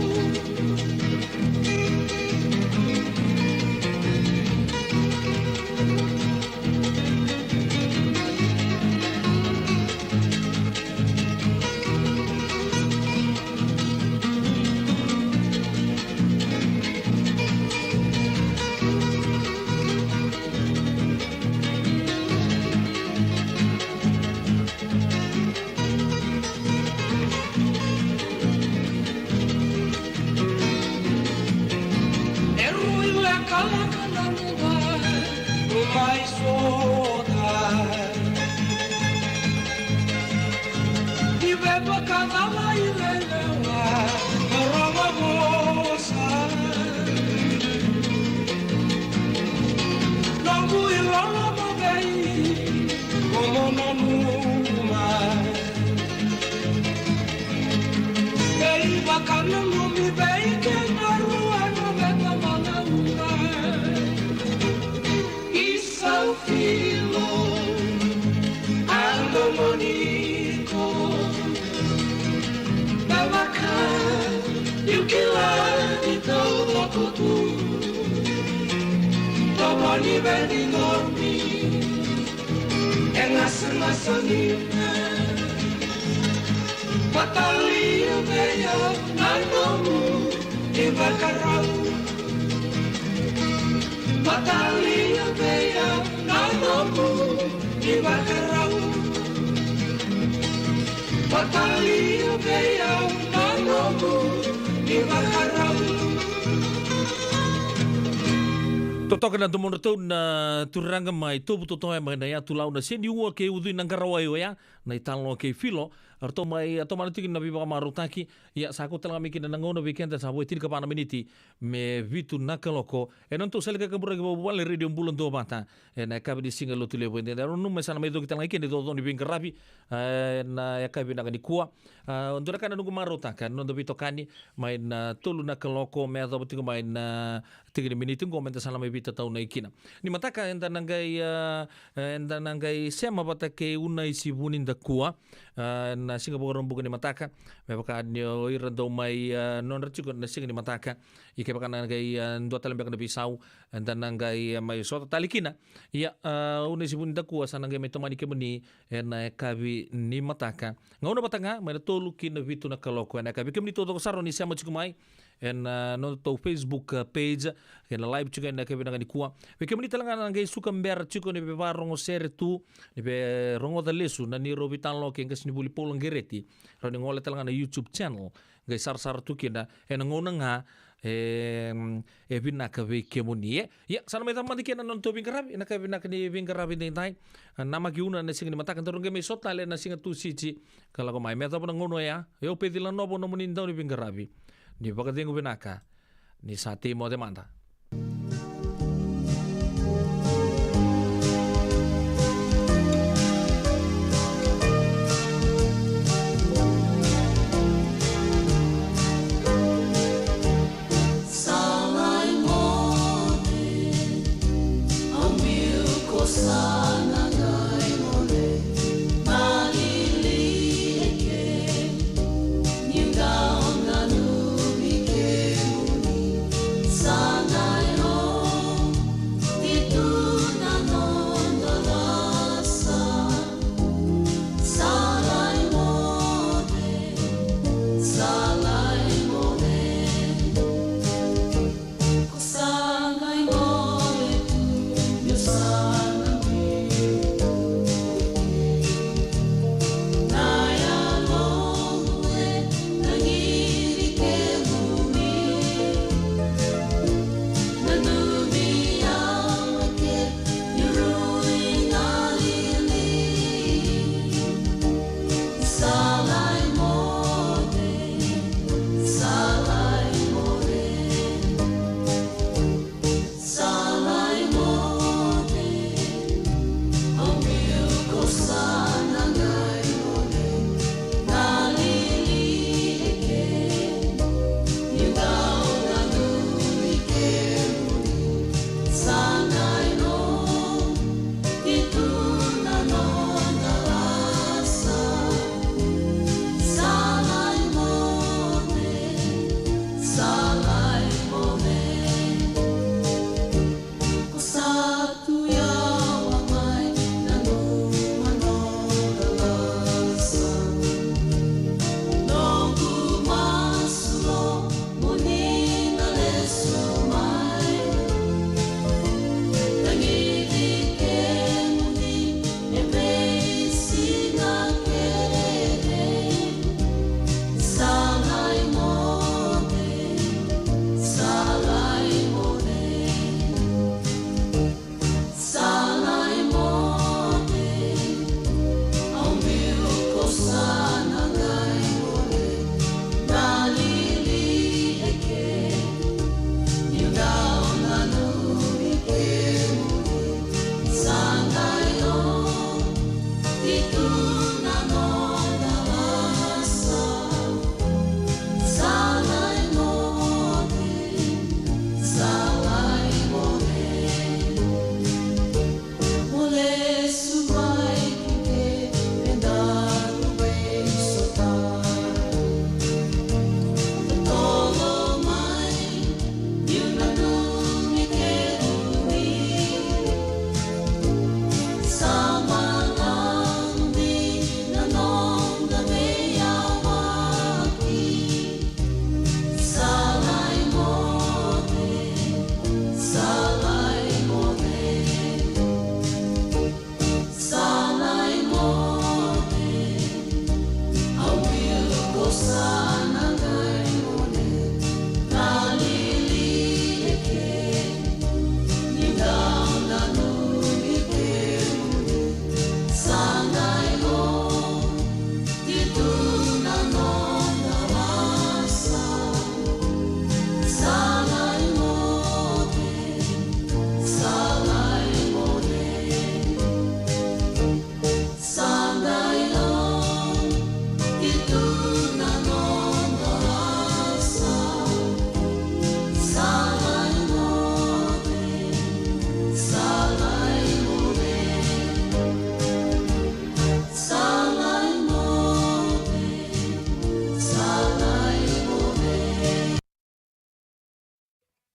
E rui lekaleka na luva, mai sota. Ni veivakacalai lelewa, rogo vosa. Noqu iloloma vei, komo nanuma. Veivakananumi vei kena rua na vetamana uma. Isau filo, a domoniko. Na vaka, niu kila ni taucoko tu. Domoni veni domi. E gasagasa ni me matalia vei au na nomu ivakarau. Matalia vei au na nomu ivakarau. Matalia vei au na nomu ivakarau. Totoka na domodratou na turaga mai Tovu Totoya mai na yatu Lau na Seniua kei Ucui na Qarawai oya. Na italanoa kei Filo, eratou mai a tomana tiko na veivakamarautaki. Ia sa kau tale ga mai kina na gauna vei keda sa vo e tinikava na miniti me vitu na kaloko. E na nodratou sala ni kakaburaki vakavuvale Radio Bula Duavata. E na yakavi ni siga Lotulevu e dede. Era nanuma me sa na mai coki tale ga kina na icoco ni veiqaravi. E na yakavi vinaka nikua. A, dua na ka na noqu marautaka, na noda veitokani, mai na tolu na kaloko, me yacova tiko mai na tiki ni miniti qo, me da sa na mai veitataunaki kina. Ni mataka, eda na qai, a, eda na qai sema vata kei Unaisi Vunidakua, a, na siga Vakaraubuka ni mataka, me vaka ni o ira dau mai, a, nodra tiko na siga ni mataka, ia kevaka na qai, a, dua tale beka na veisau, eda na qai, a, mai sota tale kina. Ia, a, Unaisi Vunidakua sa na qai mai tomani kemuni, e na yakavi ni mataka. Gauna vata ga, mai na tolu ki na vitu na kaloko. E na yakavi kemuni taucoko sara ni sema tiko mai. E na, a, nodatou Facebook, a, page. E na live tiko e na yakavi vinaka nikua. Vei kemuni tale ga na qai suka bera tiko ni veivakarogosere tu. Ni veirogoca lesu na neirau veitalanoa kei qasenivuli Paula Qereti. Rawa ni gole tale ga na YouTube channel. Qai sarasara tu kina. E na gauna ga, e, e vinaka vei kemuni, e. Ia, sa na mai cava mada kina na nodatou veiqaravi, e na ka vinaka ni veiqaravi daidai. A, namaki Una na siga ni mataka, daru qai mai sota tale na siga Tusiti ka lako mai. Me yacova na gauna oya, e o Peci Lanova nomuni dau ni veiqaravi. Ni vakacegu vinaka, ni sa tei moce mada.